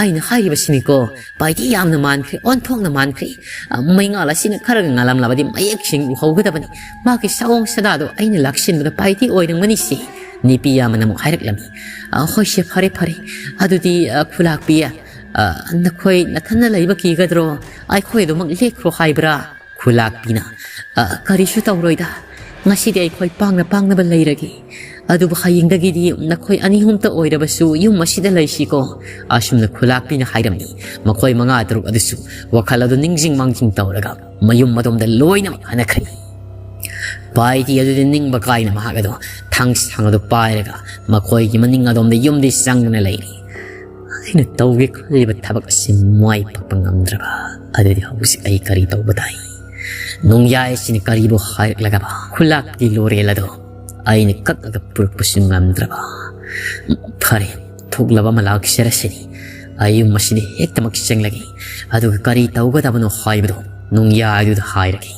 "ꯑꯩꯅ ꯍꯥꯏꯔꯤꯕꯁꯤꯅꯤꯀꯣ, ꯄꯥꯏꯇꯤ ꯌꯥꯝꯅ ꯃꯥꯟꯈ꯭ꯔꯦ, ꯑꯣꯟꯊꯣꯛꯅ ꯃꯥꯟꯈ꯭ꯔꯦ꯫ ꯑ, ꯃꯩꯉꯥꯜ ꯑꯁꯤꯅ ꯈꯔꯒ ꯉꯥꯜꯂꯝꯂꯕꯗꯤ ꯃꯌꯦꯛ ꯁꯦꯡꯅ ꯎꯍꯧꯒꯗꯕꯅꯤ꯫ ꯃꯥꯒꯤ ꯁꯑꯣꯡ ꯁꯥꯗꯥꯗꯣ ꯑꯩꯅ ꯂꯥꯛꯁꯤꯟꯕꯗ ꯄꯥꯏꯇꯤ ꯑꯣꯏꯔꯝꯒꯅꯤꯁꯦ꯫" ꯅꯨꯄꯤ ꯑꯃꯅ ꯑꯃꯨꯛ ꯍꯥꯏꯔꯛꯂꯝꯃꯤ꯫ "ꯑ, ꯍꯣꯏꯁꯦ, ꯐꯔꯦ, ꯐꯔꯦ꯫ ꯑꯗꯨꯗꯤ, ꯑ, ꯈꯨꯂꯥꯛꯄꯤ, ꯑ, ꯅꯈꯣꯏ ꯅꯊꯟꯅ ꯂꯩꯕ ꯀꯤꯒꯗ꯭ꯔꯣ? ꯑꯩꯈꯣꯏ ꯑꯗꯨꯃꯛ ꯂꯦꯛꯈ꯭ꯔꯣ ꯍꯥꯏꯕ꯭ꯔꯥ?" ꯈꯨꯂꯥꯛꯄꯤꯅ, "ꯑ, ꯀꯔꯤꯁꯨ ꯇꯧꯔꯣꯏꯗ꯫ ꯉꯁꯤꯗꯤ ꯑꯩꯈꯣꯏ ꯄꯥꯡꯅ ꯄꯥꯡꯅꯕ ꯂꯩꯔꯒꯦ꯫ ꯑꯗꯨꯕꯨ ꯍꯌꯦꯡꯗꯒꯤꯗꯤ ꯅꯈꯣꯏ ꯑꯅꯤ ꯑꯍꯨꯝꯇ ꯑꯣꯏꯔꯕꯁꯨ ꯌꯨꯝ ꯑꯁꯤꯗ ꯂꯩꯁꯤꯀꯣ꯫" ꯑꯁꯨꯝꯅ ꯈꯨꯂꯥꯛꯄꯤꯅ ꯍꯥꯏꯔꯝꯃꯤ꯫ ꯃꯈꯣꯏ ꯃꯉꯥ ꯇꯔꯨꯛ ꯑꯗꯨꯁꯨ ꯋꯥꯈꯜ ꯑꯗꯨ ꯅꯤꯡꯁꯤꯡ ꯃꯥꯡꯖꯤꯡ ꯇꯧꯔꯒ ꯃꯌꯨꯝ ꯑꯗꯣꯝꯗ ꯂꯣꯏꯅꯃꯛ ꯍꯟꯅꯈ꯭ꯔꯦ꯫ ꯄꯥꯏꯇꯤ ꯑꯗꯨꯗꯤ ꯅꯤꯡꯕ ꯀꯥꯏꯅ ꯃꯍꯥꯛ ꯑꯗꯣ ꯊꯥꯡꯁꯥꯡ ꯑꯗꯨ ꯄꯥꯏꯔꯒ ꯃꯈꯣꯏꯒꯤ ꯃꯅꯤꯡ ꯑꯗꯣꯝꯗ ꯌꯨꯝꯗꯤ ꯆꯪꯗꯨꯅ ꯂꯩꯔꯤ꯫ ꯑꯩꯅ ꯇꯧꯒꯦ ꯈꯜꯂꯤꯕ ꯊꯕꯛ ꯑꯁꯤ ꯃꯥꯏ ꯄꯥꯛꯄ ꯉꯝꯗ꯭ꯔꯕ ꯑꯗꯨꯗꯤ ꯍꯧꯖꯤꯛ ꯑꯩ ꯀꯔꯤ ꯇꯧꯕ ꯇꯥꯏ? ꯅꯣꯡꯌꯥꯏ ꯑꯁꯤꯅ ꯀꯔꯤꯕꯨ ꯍꯥꯏꯔꯛꯂꯒꯕ ꯈꯨꯂꯥꯛꯀꯤ ꯂꯣꯔꯦꯜ ꯑꯗꯣ ꯑꯩꯅ ꯀꯛꯂꯒ ꯄꯨꯔꯛꯄꯁꯨ ꯉꯝꯗ꯭ꯔꯕ? ꯐꯔꯦ, ꯊꯣꯛꯂꯕ ꯑꯃ ꯂꯥꯛꯆꯔꯁꯤꯅꯤ꯫ ꯑꯌꯨꯝ ꯑꯁꯤꯗ ꯍꯦꯛꯇꯃꯛ ꯆꯪꯂꯒꯦ, ꯑꯗꯨꯒ ꯀꯔꯤ ꯇꯧꯒꯗꯕꯅꯣ ꯍꯥꯏꯕꯗꯣ ꯅꯣꯡꯌꯥꯏꯗꯨꯗ ꯍꯥꯏꯔꯒꯦ꯫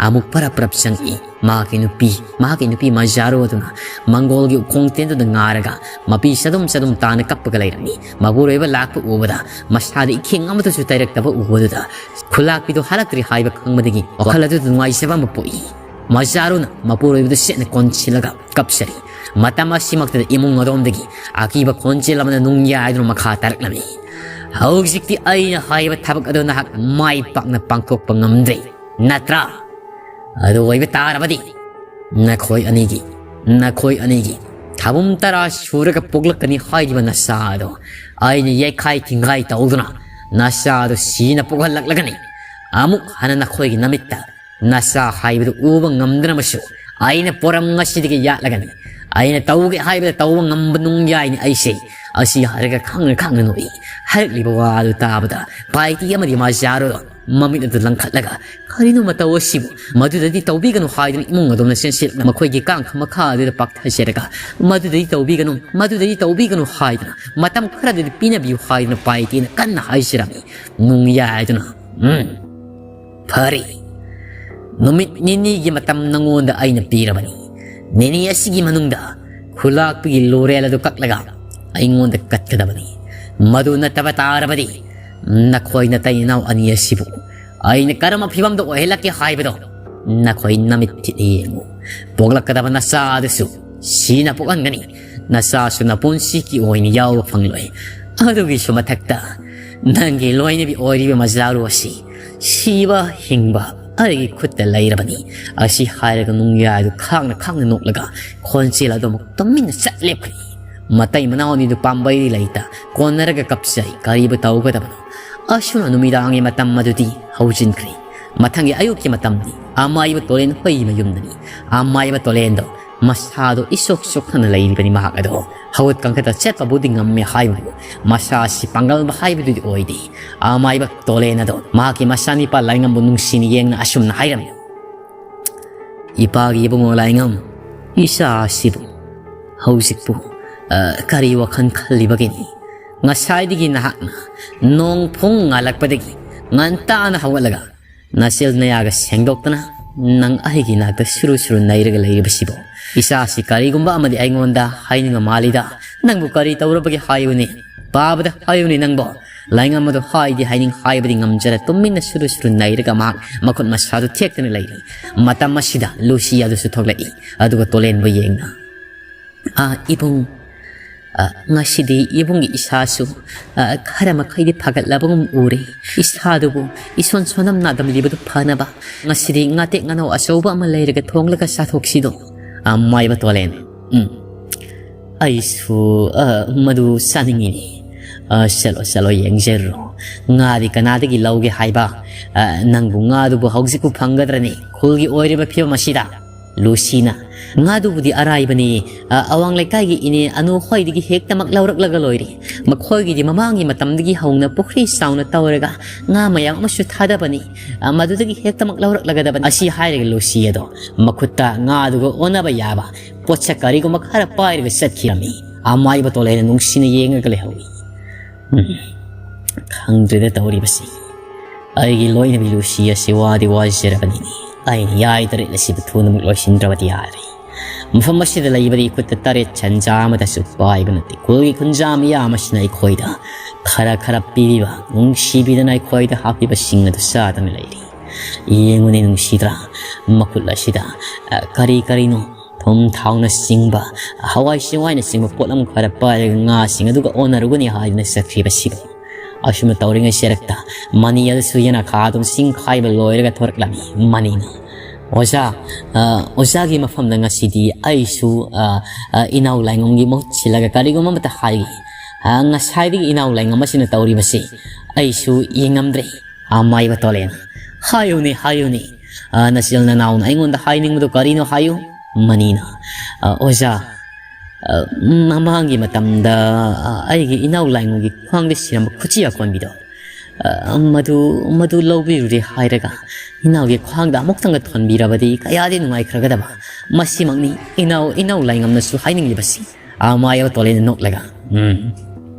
ꯑꯃꯨꯛ ꯄꯔꯞ ꯄꯔꯞ ꯆꯪꯏ꯫ ꯃꯍꯥꯛꯀꯤ ꯅꯨꯄꯤ, ꯃꯍꯥꯛꯀꯤ ꯅꯨꯄꯤ ꯃꯖꯥꯔꯣ ꯑꯗꯨꯅ ꯃꯪꯒꯣꯜꯒꯤ ꯎꯈꯣꯡ ꯇꯦꯟꯗꯨꯗ ꯉꯥꯔꯒ ꯃꯄꯤ ꯆꯗꯨꯝ ꯆꯗꯨꯝ ꯇꯥꯅ ꯀꯞꯄꯒ ꯂꯩꯔꯝꯃꯤ꯫ ꯃꯄꯨꯔꯣꯏꯕ ꯂꯥꯛꯄ ꯎꯕꯗ ꯃꯁꯥꯗ ꯏꯈꯦꯡ ꯑꯃꯠꯇꯁꯨ ꯇꯩꯔꯛꯇꯕ ꯎꯕꯗꯨꯗ ꯈꯨꯂꯥꯛꯄꯤꯗꯨ ꯍꯜꯂꯛꯇ꯭ꯔꯤ ꯍꯥꯏꯕ ꯈꯪꯕꯗꯒꯤ ꯋꯥꯈꯜ ꯑꯗꯨꯗ ꯅꯨꯡꯉꯥꯏꯖꯕ ꯑꯃ ꯄꯣꯛꯏ꯫ ꯃꯖꯥꯔꯨꯅ ꯃꯄꯨꯔꯣꯏꯕꯗꯨ ꯆꯦꯠꯅ ꯀꯣꯟꯁꯤꯜꯂꯒ ꯀꯞꯆꯔꯤ꯫ ꯃꯇꯝ ꯑꯁꯤꯃꯛꯇꯗ ꯏꯃꯨꯡ ꯑꯗꯣꯝꯗꯒꯤ ꯑꯀꯤꯕ ꯈꯣꯟꯖꯦꯜ ꯑꯃꯅ ꯅꯨꯡ ꯌꯥꯏꯗꯨꯅ ꯃꯈꯥ ꯇꯥꯔꯛꯂꯝꯃꯤ꯫ "ꯍꯧꯖꯤꯛꯇꯤ ꯑꯩꯅ ꯍꯥꯏꯕ ꯊꯕꯛ ꯑꯗꯨ ꯅꯍꯥꯛ ꯃꯥꯏ ꯄꯥꯛꯅ ꯄꯥꯡꯊꯣꯛꯄ ꯉꯝꯗ꯭ꯔꯦ, ꯅꯠꯇ꯭ꯔꯥ? ꯑꯗꯨ ꯑꯣꯏꯕ ꯇꯥꯔꯕꯗꯤ ꯅꯈꯣꯏ ꯑꯅꯤꯒꯤ, ꯅꯈꯣꯏ ꯑꯅꯤꯒꯤ ꯊꯥꯕꯨꯝ ꯇꯔꯥ ꯁꯨꯔꯒ ꯄꯣꯛꯂꯛꯀꯅꯤ ꯍꯥꯏꯔꯤꯕ ꯅꯆꯥ ꯑꯗꯣ ꯑꯩꯅ ꯌꯩꯈꯥꯏ ꯊꯤꯡꯒꯥꯏ ꯇꯧꯗꯨꯅ ꯅꯆꯥ ꯑꯗꯨ ꯁꯤꯅ ꯄꯣꯛꯍꯜꯂꯛꯂꯒꯅꯤ꯫ ꯑꯃꯨꯛ ꯍꯟꯅ ꯅꯈꯣꯏꯒꯤ ꯅꯃꯤꯠꯇ ꯅꯆꯥ ꯍꯥꯏꯕꯗꯨ ꯎꯕ ꯉꯝꯗꯅꯕꯁꯨ ꯑꯩꯅ ꯄꯣꯔꯝ ꯉꯁꯤꯗꯒꯤ ꯌꯥꯠꯂꯒꯅꯤ꯫ ꯑꯩꯅ ꯇꯧꯒꯦ ꯍꯥꯏꯕꯗ ꯇꯧꯕ ꯉꯝꯕ ꯅꯨꯡ ꯌꯥꯏꯅꯤ ꯑꯩꯁꯦ", ꯑꯁꯤ ꯍꯥꯏꯔꯒ ꯈꯪꯅ ꯈꯪꯅ ꯅꯣꯛꯏ꯫ ꯍꯥꯏꯔꯛꯂꯤꯕ ꯋꯥ ꯑꯗꯨ ꯇꯥꯕꯗ ꯄꯥꯏꯇꯤ ꯑꯃꯗꯤ ꯃꯥꯖꯥꯔꯣ ꯃꯃꯤꯠ ꯑꯗꯨ ꯂꯪꯈꯠꯂꯒ, "ꯀꯔꯤꯅꯣ ꯃꯇꯧ ꯑꯁꯤꯕꯨ? ꯃꯗꯨꯗꯗꯤ ꯇꯧꯕꯤꯒꯅꯨ" ꯍꯥꯏꯗꯨꯅ ꯏꯃꯨꯡ ꯑꯗꯣꯝꯅ ꯆꯦꯟꯁꯤꯜꯂꯛꯅ ꯃꯈꯣꯏꯒꯤ ꯀꯥꯡꯈ ꯃꯈꯥ ꯑꯗꯨꯗ ꯄꯥꯛꯊꯖꯔꯒ, "ꯃꯗꯨꯗꯗꯤ ꯇꯧꯕꯤꯒꯅꯨ, ꯃꯗꯨꯗꯗꯤ ꯇꯧꯕꯤꯒꯅꯨ" ꯍꯥꯏꯗꯨꯅ, "ꯃꯇꯝ ꯈꯔꯗꯗꯤ ꯄꯤꯅꯕꯤꯌꯨ" ꯍꯥꯏꯗꯨꯅ ꯄꯥꯏꯇꯤꯅ ꯀꯟꯅ ꯍꯥꯏꯖꯔꯝꯃꯤ꯫ ꯅꯨꯡ ꯌꯥꯏꯗꯨꯅ, "ꯎꯝ, ꯐꯔꯦ, ꯅꯨꯃꯤꯠ ꯅꯤꯅꯤꯒꯤ ꯃꯇꯝ ꯅꯉꯣꯟꯗ ꯑꯩꯅ ꯄꯤꯔꯕꯅꯤ꯫ ꯅꯤꯅꯤ ꯑꯁꯤꯒꯤ ꯃꯅꯨꯡꯗ ꯈꯨꯂꯥꯛꯄꯤꯒꯤ ꯂꯣꯔꯦꯜ ꯑꯗꯨ ꯀꯛꯂꯒ ꯑꯩꯉꯣꯟꯗ ꯀꯠꯀꯗꯕꯅꯤ꯫ ꯃꯗꯨ ꯅꯠꯇꯕ ꯇꯥꯔꯕꯗꯤ ꯅꯈꯣꯏ ꯅꯇꯩ ꯏꯅꯥꯎ ꯑꯅꯤ ꯑꯁꯤꯕꯨ ꯑꯩꯅ ꯀꯔꯝꯕ ꯐꯤꯕꯝꯗ ꯑꯣꯏꯍꯜꯂꯛꯀꯦ ꯍꯥꯏꯕꯗꯣ ꯅꯈꯣꯏ ꯅꯃꯤꯠ ꯊꯤꯠ ꯌꯦꯡꯉꯨ꯫ ꯄꯣꯛꯂꯛꯀꯗꯕ ꯅꯆꯥ ꯑꯗꯨꯁꯨ ꯁꯤꯅ ꯄꯣꯛꯍꯟꯒꯅꯤ꯫ ꯅꯆꯥꯁꯨ ꯅꯄꯨꯟꯁꯤꯒꯤ ꯑꯣꯏꯅ ꯌꯥꯎꯕ ꯐꯪꯂꯣꯏ꯫ ꯑꯗꯨꯒꯤꯁꯨ ꯃꯊꯛꯇ ꯅꯪꯒꯤ ꯂꯣꯏꯅꯕꯤ ꯑꯣꯏꯔꯤꯕ ꯃꯖꯥꯔꯨ ꯑꯁꯤ ꯁꯤꯕ ꯍꯤꯡꯕ ꯑꯩꯒꯤ ꯈꯨꯠꯇ ꯂꯩꯔꯕꯅꯤ"꯫ ꯑꯁꯤ ꯍꯥꯏꯔꯒ ꯅꯨꯡꯌꯥꯏꯗꯨ ꯈꯥꯡꯅ ꯈꯥꯡꯅ ꯅꯣꯛꯂꯒ ꯈꯣꯟꯖꯦꯜ ꯑꯗꯨ ꯑꯃꯨꯛ ꯇꯨꯃꯤꯟꯅ ꯆꯠ ꯂꯦꯞꯈ꯭ꯔꯦ꯫ ꯃꯇꯩ ꯃꯅꯥꯎ ꯑꯅꯤꯗꯨ ꯄꯥꯝꯕꯩ ꯂꯩꯇ ꯀꯣꯟꯅꯔꯒ ꯀꯞꯆꯩ꯫ ꯀꯔꯤꯕꯨ ꯇꯧꯒꯗꯕꯅꯣ? ꯑꯁꯨꯝꯅ ꯅꯨꯃꯤꯗꯥꯡꯒꯤ ꯃꯇꯝ ꯑꯗꯨꯗꯤ ꯍꯧꯖꯤꯟꯈ꯭ꯔꯦ꯫ ꯃꯊꯪꯒꯤ ꯑꯌꯨꯛꯀꯤ ꯃꯇꯝꯗꯤ ꯑꯃꯥꯏꯕ ꯇꯣꯂꯦꯟ ꯍꯣꯏꯒꯤ ꯃꯌꯨꯝꯗꯅꯤ꯫ ꯑꯃꯥꯏꯕ ꯇꯣꯂꯦꯟꯗꯣ ꯃꯁꯥꯗꯣ ꯏꯁꯣꯛ ꯁꯣꯛꯊꯅ ꯂꯩꯔꯤꯕꯅꯤ꯫ ꯃꯍꯥꯛ ꯑꯗꯣ ꯍꯧꯒꯠ ꯀꯥꯡꯈꯠꯇ ꯆꯠꯄꯕꯨꯗꯤ ꯉꯝꯃꯦ ꯍꯥꯏꯕꯕꯨ ꯃꯁꯥ ꯑꯁꯤ ꯄꯥꯡꯒꯜꯕ ꯍꯥꯏꯕꯗꯨꯗꯤ ꯑꯣꯏꯗꯦ꯫ ꯑꯃꯥꯏꯕ ꯇꯣꯂꯦꯟ ꯑꯗꯣ ꯃꯍꯥꯛꯀꯤ ꯃꯆꯥꯅꯤꯄꯥ ꯂꯥꯏꯉꯝꯕꯨ ꯅꯨꯡꯁꯤꯅ ꯌꯦꯡꯅ ꯑꯁꯨꯝꯅ ꯍꯥꯏꯔꯝꯃꯤ, "ꯏꯄꯥꯒꯤ ꯏꯕꯨꯡꯉꯣ ꯂꯥꯏꯉꯝ, ꯏꯆꯥ ꯑꯁꯤꯕꯨ ꯍꯧꯖꯤꯛꯄꯨ, ꯑ, ꯀꯔꯤ ꯋꯥꯈꯜ ꯈꯜꯂꯤꯕꯒꯤꯅꯤ? ꯉꯁꯥꯏꯗꯒꯤ ꯅꯍꯥꯛꯅ ꯅꯣꯡ ꯐꯣꯡ ꯉꯥꯜꯂꯛꯄꯗꯒꯤ ꯉꯟꯇꯥꯅ ꯍꯧꯒꯠꯂꯒ ꯅꯆꯤꯜ ꯅꯌꯥꯒ ꯁꯦꯡꯗꯣꯛꯇꯅ ꯅꯪ ꯑꯩꯒꯤ ꯅꯥꯛꯇ ꯁꯨꯔꯨ ꯁꯨꯔꯨ ꯅꯩꯔꯒ ꯂꯩꯔꯤꯕꯁꯤꯕꯣ? ꯏꯆꯥꯁꯤ ꯀꯔꯤꯒꯨꯝꯕ ꯑꯃꯗꯤ ꯑꯩꯉꯣꯟꯗ ꯍꯥꯏꯅꯤꯡꯕ ꯃꯥꯜꯂꯤꯗ꯫ ꯅꯪꯕꯨ ꯀꯔꯤ ꯇꯧꯔꯕꯒꯦ ꯍꯥꯏꯌꯨꯅꯦ? ꯄꯥꯕꯗ ꯍꯥꯏꯌꯨꯅꯦ ꯅꯪꯕꯣ?" ꯂꯥꯏꯉꯝ ꯑꯗꯨ ꯍꯥꯏꯗꯤ ꯍꯥꯏꯅꯤꯡ ꯍꯥꯏꯕꯗꯤ ꯉꯝꯖꯔ ꯇꯨꯃꯤꯟꯅ ꯁꯨꯔꯨ ꯁꯨꯔꯨ ꯅꯩꯔꯒ ꯃꯍꯥꯛ ꯃꯈꯨꯠ ꯃꯁꯥꯗꯨ ꯊꯦꯛꯇꯅ ꯂꯩꯔꯤ꯫ ꯃꯇꯝ ꯑꯁꯤꯗ ꯂꯨꯁꯤ ꯑꯗꯨꯁꯨ ꯊꯣꯛꯂꯛꯏ꯫ ꯑꯗꯨꯒ ꯇꯣꯂꯦꯟꯕꯨ ꯌꯦꯡꯅ, "ꯑꯥ, ꯏꯕꯨꯡ, ꯑ, ꯉꯁꯤꯗꯤ ꯏꯕꯨꯡꯒꯤ ꯏꯁꯥꯁꯨ, ꯑ, ꯈꯔ ꯃꯈꯩꯗꯤ ꯐꯒꯠꯂꯕꯒꯨꯝ ꯎꯔꯦ꯫ ꯏꯁꯥꯗꯨꯕꯨ ꯏꯁꯣꯟ ꯁꯣꯟꯅꯝ ꯅꯥꯗꯝꯂꯤꯕꯗꯨ ꯐꯅꯕ ꯉꯁꯤꯗꯤ ꯉꯥꯇꯦꯛ ꯉꯥꯅꯧ ꯑꯆꯧꯕ ꯑꯃ ꯂꯩꯔꯒ ꯊꯣꯡꯂꯒ ꯆꯥꯊꯣꯛꯁꯤꯗꯣ?" ꯑ, ꯃꯥꯏꯕ ꯇꯣꯂꯦꯟ, "ꯎꯝ, ꯑꯩꯁꯨ, ꯑ, ꯃꯗꯨ ꯆꯥꯅꯤꯡꯉꯤꯅꯦ꯫ ꯑ, ꯆꯠꯂꯣ, ꯆꯠꯂꯣ, ꯌꯦꯡꯖꯔꯨꯔꯣ꯫ ꯉꯥꯗꯤ ꯀꯅꯥꯗꯒꯤ ꯂꯧꯒꯦ ꯍꯥꯏꯕ? ꯑ, ꯅꯪꯕꯨ ꯉꯥꯗꯨꯕꯨ ꯍꯧꯖꯤꯛꯄꯨ ꯐꯪꯒꯗ꯭ꯔꯅꯦ? ꯈꯨꯜꯒꯤ ꯑꯣꯏꯔꯤꯕ ꯐꯤꯕꯝ ꯑꯁꯤꯗ?" ꯂꯨꯁꯤꯅ, "ꯉꯥꯗꯨꯕꯨꯗꯤ ꯑꯔꯥꯏꯕꯅꯤ꯫ ꯑ, ꯑꯋꯥꯡ ꯂꯩꯀꯥꯏꯒꯤ ꯏꯅꯦ ꯑꯅꯨ ꯍꯣꯏꯗꯒꯤ ꯍꯦꯛꯇꯃꯛ ꯂꯧꯔꯛꯂꯒ ꯂꯣꯏꯔꯦ꯫ ꯃꯈꯣꯏꯒꯤꯗꯤ ꯃꯃꯥꯡꯒꯤ ꯃꯇꯝꯗꯒꯤ ꯍꯧꯅ ꯄꯨꯈ꯭ꯔꯤ ꯆꯥꯎꯅ ꯇꯧꯔꯒ ꯉꯥ ꯃꯌꯥꯝ ꯑꯃꯁꯨ ꯊꯥꯗꯕꯅꯤ꯫ ꯑ, ꯃꯗꯨꯗꯒꯤ ꯍꯦꯛꯇꯃꯛ ꯂꯧꯔꯛꯂꯒꯗꯕꯅꯤ꯫" ꯑꯁꯤ ꯍꯥꯏꯔꯒ ꯂꯨꯁꯤ ꯑꯗꯣ ꯃꯈꯨꯠꯇ ꯉꯥꯗꯨꯒ ꯑꯣꯟꯅꯕ ꯌꯥꯕ ꯄꯣꯠꯁꯛ ꯀꯔꯤꯒꯨꯝꯕ ꯈꯔ ꯄꯥꯏꯔꯒ ꯆꯠꯈꯤꯔꯝꯃꯤ꯫ ꯑꯃꯥꯏꯕ ꯇꯣꯂꯦꯟꯅ ꯅꯨꯡꯁꯤꯅ ꯌꯦꯡꯉꯒ ꯂꯩꯍꯧꯏ꯫ ꯎꯝ, ꯈꯪꯗ꯭ꯔꯦꯗ ꯇꯧꯔꯤꯕꯁꯤ꯫ ꯑꯩꯒꯤ ꯂꯣꯏꯅꯕꯤ ꯂꯨꯁꯤ ꯑꯁꯤ ꯋꯥꯗꯤ ꯋꯥꯖꯔꯕꯅꯤꯅꯦ꯫ ꯑꯩꯅ ꯌꯥꯏ ꯇꯔꯦꯠ ꯑꯁꯤꯕꯨ ꯊꯨꯅꯃꯛ ꯂꯣꯏꯁꯤꯟꯗ꯭ꯔꯕꯗꯤ ꯌꯥꯗ꯭ꯔꯦ꯫ ꯃꯐꯝ ꯑꯁꯤꯗ ꯂꯩꯕꯗꯤ ꯈꯨꯠꯇ ꯇꯔꯦꯠ ꯁꯟꯖꯥ ꯑꯃꯗꯁꯨ ꯄꯥꯏꯕ ꯅꯠꯇꯦ꯫ ꯈꯨꯜꯒꯤ ꯈꯨꯟꯖꯥ ꯃꯤꯌꯥꯝ ꯑꯁꯤꯅ ꯑꯩꯈꯣꯏꯗ ꯈꯔ ꯈꯔ ꯄꯤꯕꯤꯕ, ꯅꯨꯡꯁꯤꯕꯤꯗꯅ ꯑꯩꯈꯣꯏꯗ ꯍꯥꯞꯄꯤꯕꯁꯤꯡ ꯑꯗꯨ ꯆꯥꯗꯨꯅ ꯂꯩꯔꯤ꯫ ꯌꯦꯡꯉꯨꯅꯦ ꯅꯨꯡꯁꯤꯗ꯭ꯔꯥ? ꯃꯈꯨꯠ ꯑꯁꯤꯗ, ꯑ, ꯀꯔꯤ ꯀꯔꯤꯅꯣ, ꯊꯨꯝ ꯊꯥꯎꯅꯆꯤꯡꯕ, ꯍꯋꯥꯏ ꯆꯦꯡꯋꯥꯏꯅꯆꯤꯡꯕ ꯄꯣꯠꯂꯝ ꯈꯔ ꯄꯥꯏꯔꯒ ꯉꯥꯁꯤꯡ ꯑꯗꯨꯒ ꯑꯣꯟꯅꯔꯨꯒꯅꯤ ꯍꯥꯏꯗꯨꯅ ꯆꯠꯈ꯭ꯔꯤꯕꯁꯤꯕꯨ꯫ ꯑꯁꯨꯝꯅ ꯇꯧꯔꯤꯉꯩ ꯆꯦꯔꯛꯇ ꯃꯅꯤ ꯑꯗꯨꯁꯨ ꯌꯦꯅꯈꯥ ꯑꯗꯨꯝ ꯆꯤꯡꯈꯥꯏꯕ ꯂꯣꯏꯔꯒ ꯊꯣꯔꯛꯂꯝꯃꯤ꯫ ꯃꯅꯤꯅ, "ꯑꯣꯖꯥ, ꯑ, ꯑꯣꯖꯥꯒꯤ ꯃꯐꯝꯗ ꯉꯁꯤꯗꯤ ꯑꯩꯁꯨ, ꯑ, ꯑ, ꯏꯅꯥꯎ ꯂꯥꯏꯉꯝꯒꯤ ꯃꯍꯨꯠ ꯁꯤꯜꯂꯒ ꯀꯔꯤꯒꯨꯝꯕ ꯑꯃꯠꯇ ꯍꯥꯏꯒꯦ꯫ ꯑ, ꯉꯁꯥꯏꯗꯒꯤ ꯏꯅꯥꯎ ꯂꯥꯏꯉꯝ ꯑꯁꯤꯅ ꯇꯧꯔꯤꯕꯁꯤ ꯑꯩꯁꯨ ꯌꯦꯡꯉꯝꯗ꯭ꯔꯦ꯫" ꯑꯃꯥꯏꯕ ꯇꯣꯂꯦꯟ, "ꯍꯥꯏꯌꯨꯅꯦ, ꯍꯥꯏꯌꯨꯅꯦ꯫ ꯑ, ꯅꯆꯤꯜ ꯅꯅꯥꯎꯅ ꯑꯩꯉꯣꯟꯗ ꯍꯥꯏꯅꯤꯡꯕꯗꯣ ꯀꯔꯤꯅꯣ ꯍꯥꯏꯌꯨ?" ꯃꯅꯤꯅ, "ꯑ, ꯑꯣꯖꯥ, ꯑ, ꯃꯃꯥꯡꯒꯤ ꯃꯇꯝꯗ, ꯑ, ꯑꯩꯒꯤ ꯏꯅꯥꯎ ꯂꯥꯏꯉꯝꯒꯤ ꯈ꯭ꯋꯥꯡꯗ ꯁꯤꯔꯝꯕ ꯈꯨꯠꯆꯤ ꯑꯀꯣꯟꯕꯤꯗꯣ, ꯑ, ꯃꯗꯨ, ꯃꯗꯨ ꯂꯧꯕꯤꯔꯨꯔꯦ ꯍꯥꯏꯔꯒ ꯏꯅꯥꯎꯒꯤ ꯈ꯭ꯋꯥꯡꯗ ꯑꯃꯨꯛꯇꯪꯒ ꯊꯣꯟꯕꯤꯔꯕꯗꯤ ꯀꯌꯥꯗꯤ ꯅꯨꯡꯉꯥꯏꯈ꯭ꯔꯒꯗꯕ꯫ ꯃꯁꯤꯃꯛꯅꯤ ꯏꯅꯥꯎ, ꯏꯅꯥꯎ ꯂꯥꯏꯉꯝꯅꯁꯨ ꯍꯥꯏꯅꯤꯡꯂꯤꯕꯁꯤ꯫" ꯑꯃꯥꯏꯕ ꯇꯣꯂꯦꯟꯅ ꯅꯣꯛꯂꯒ, "ꯎꯝ,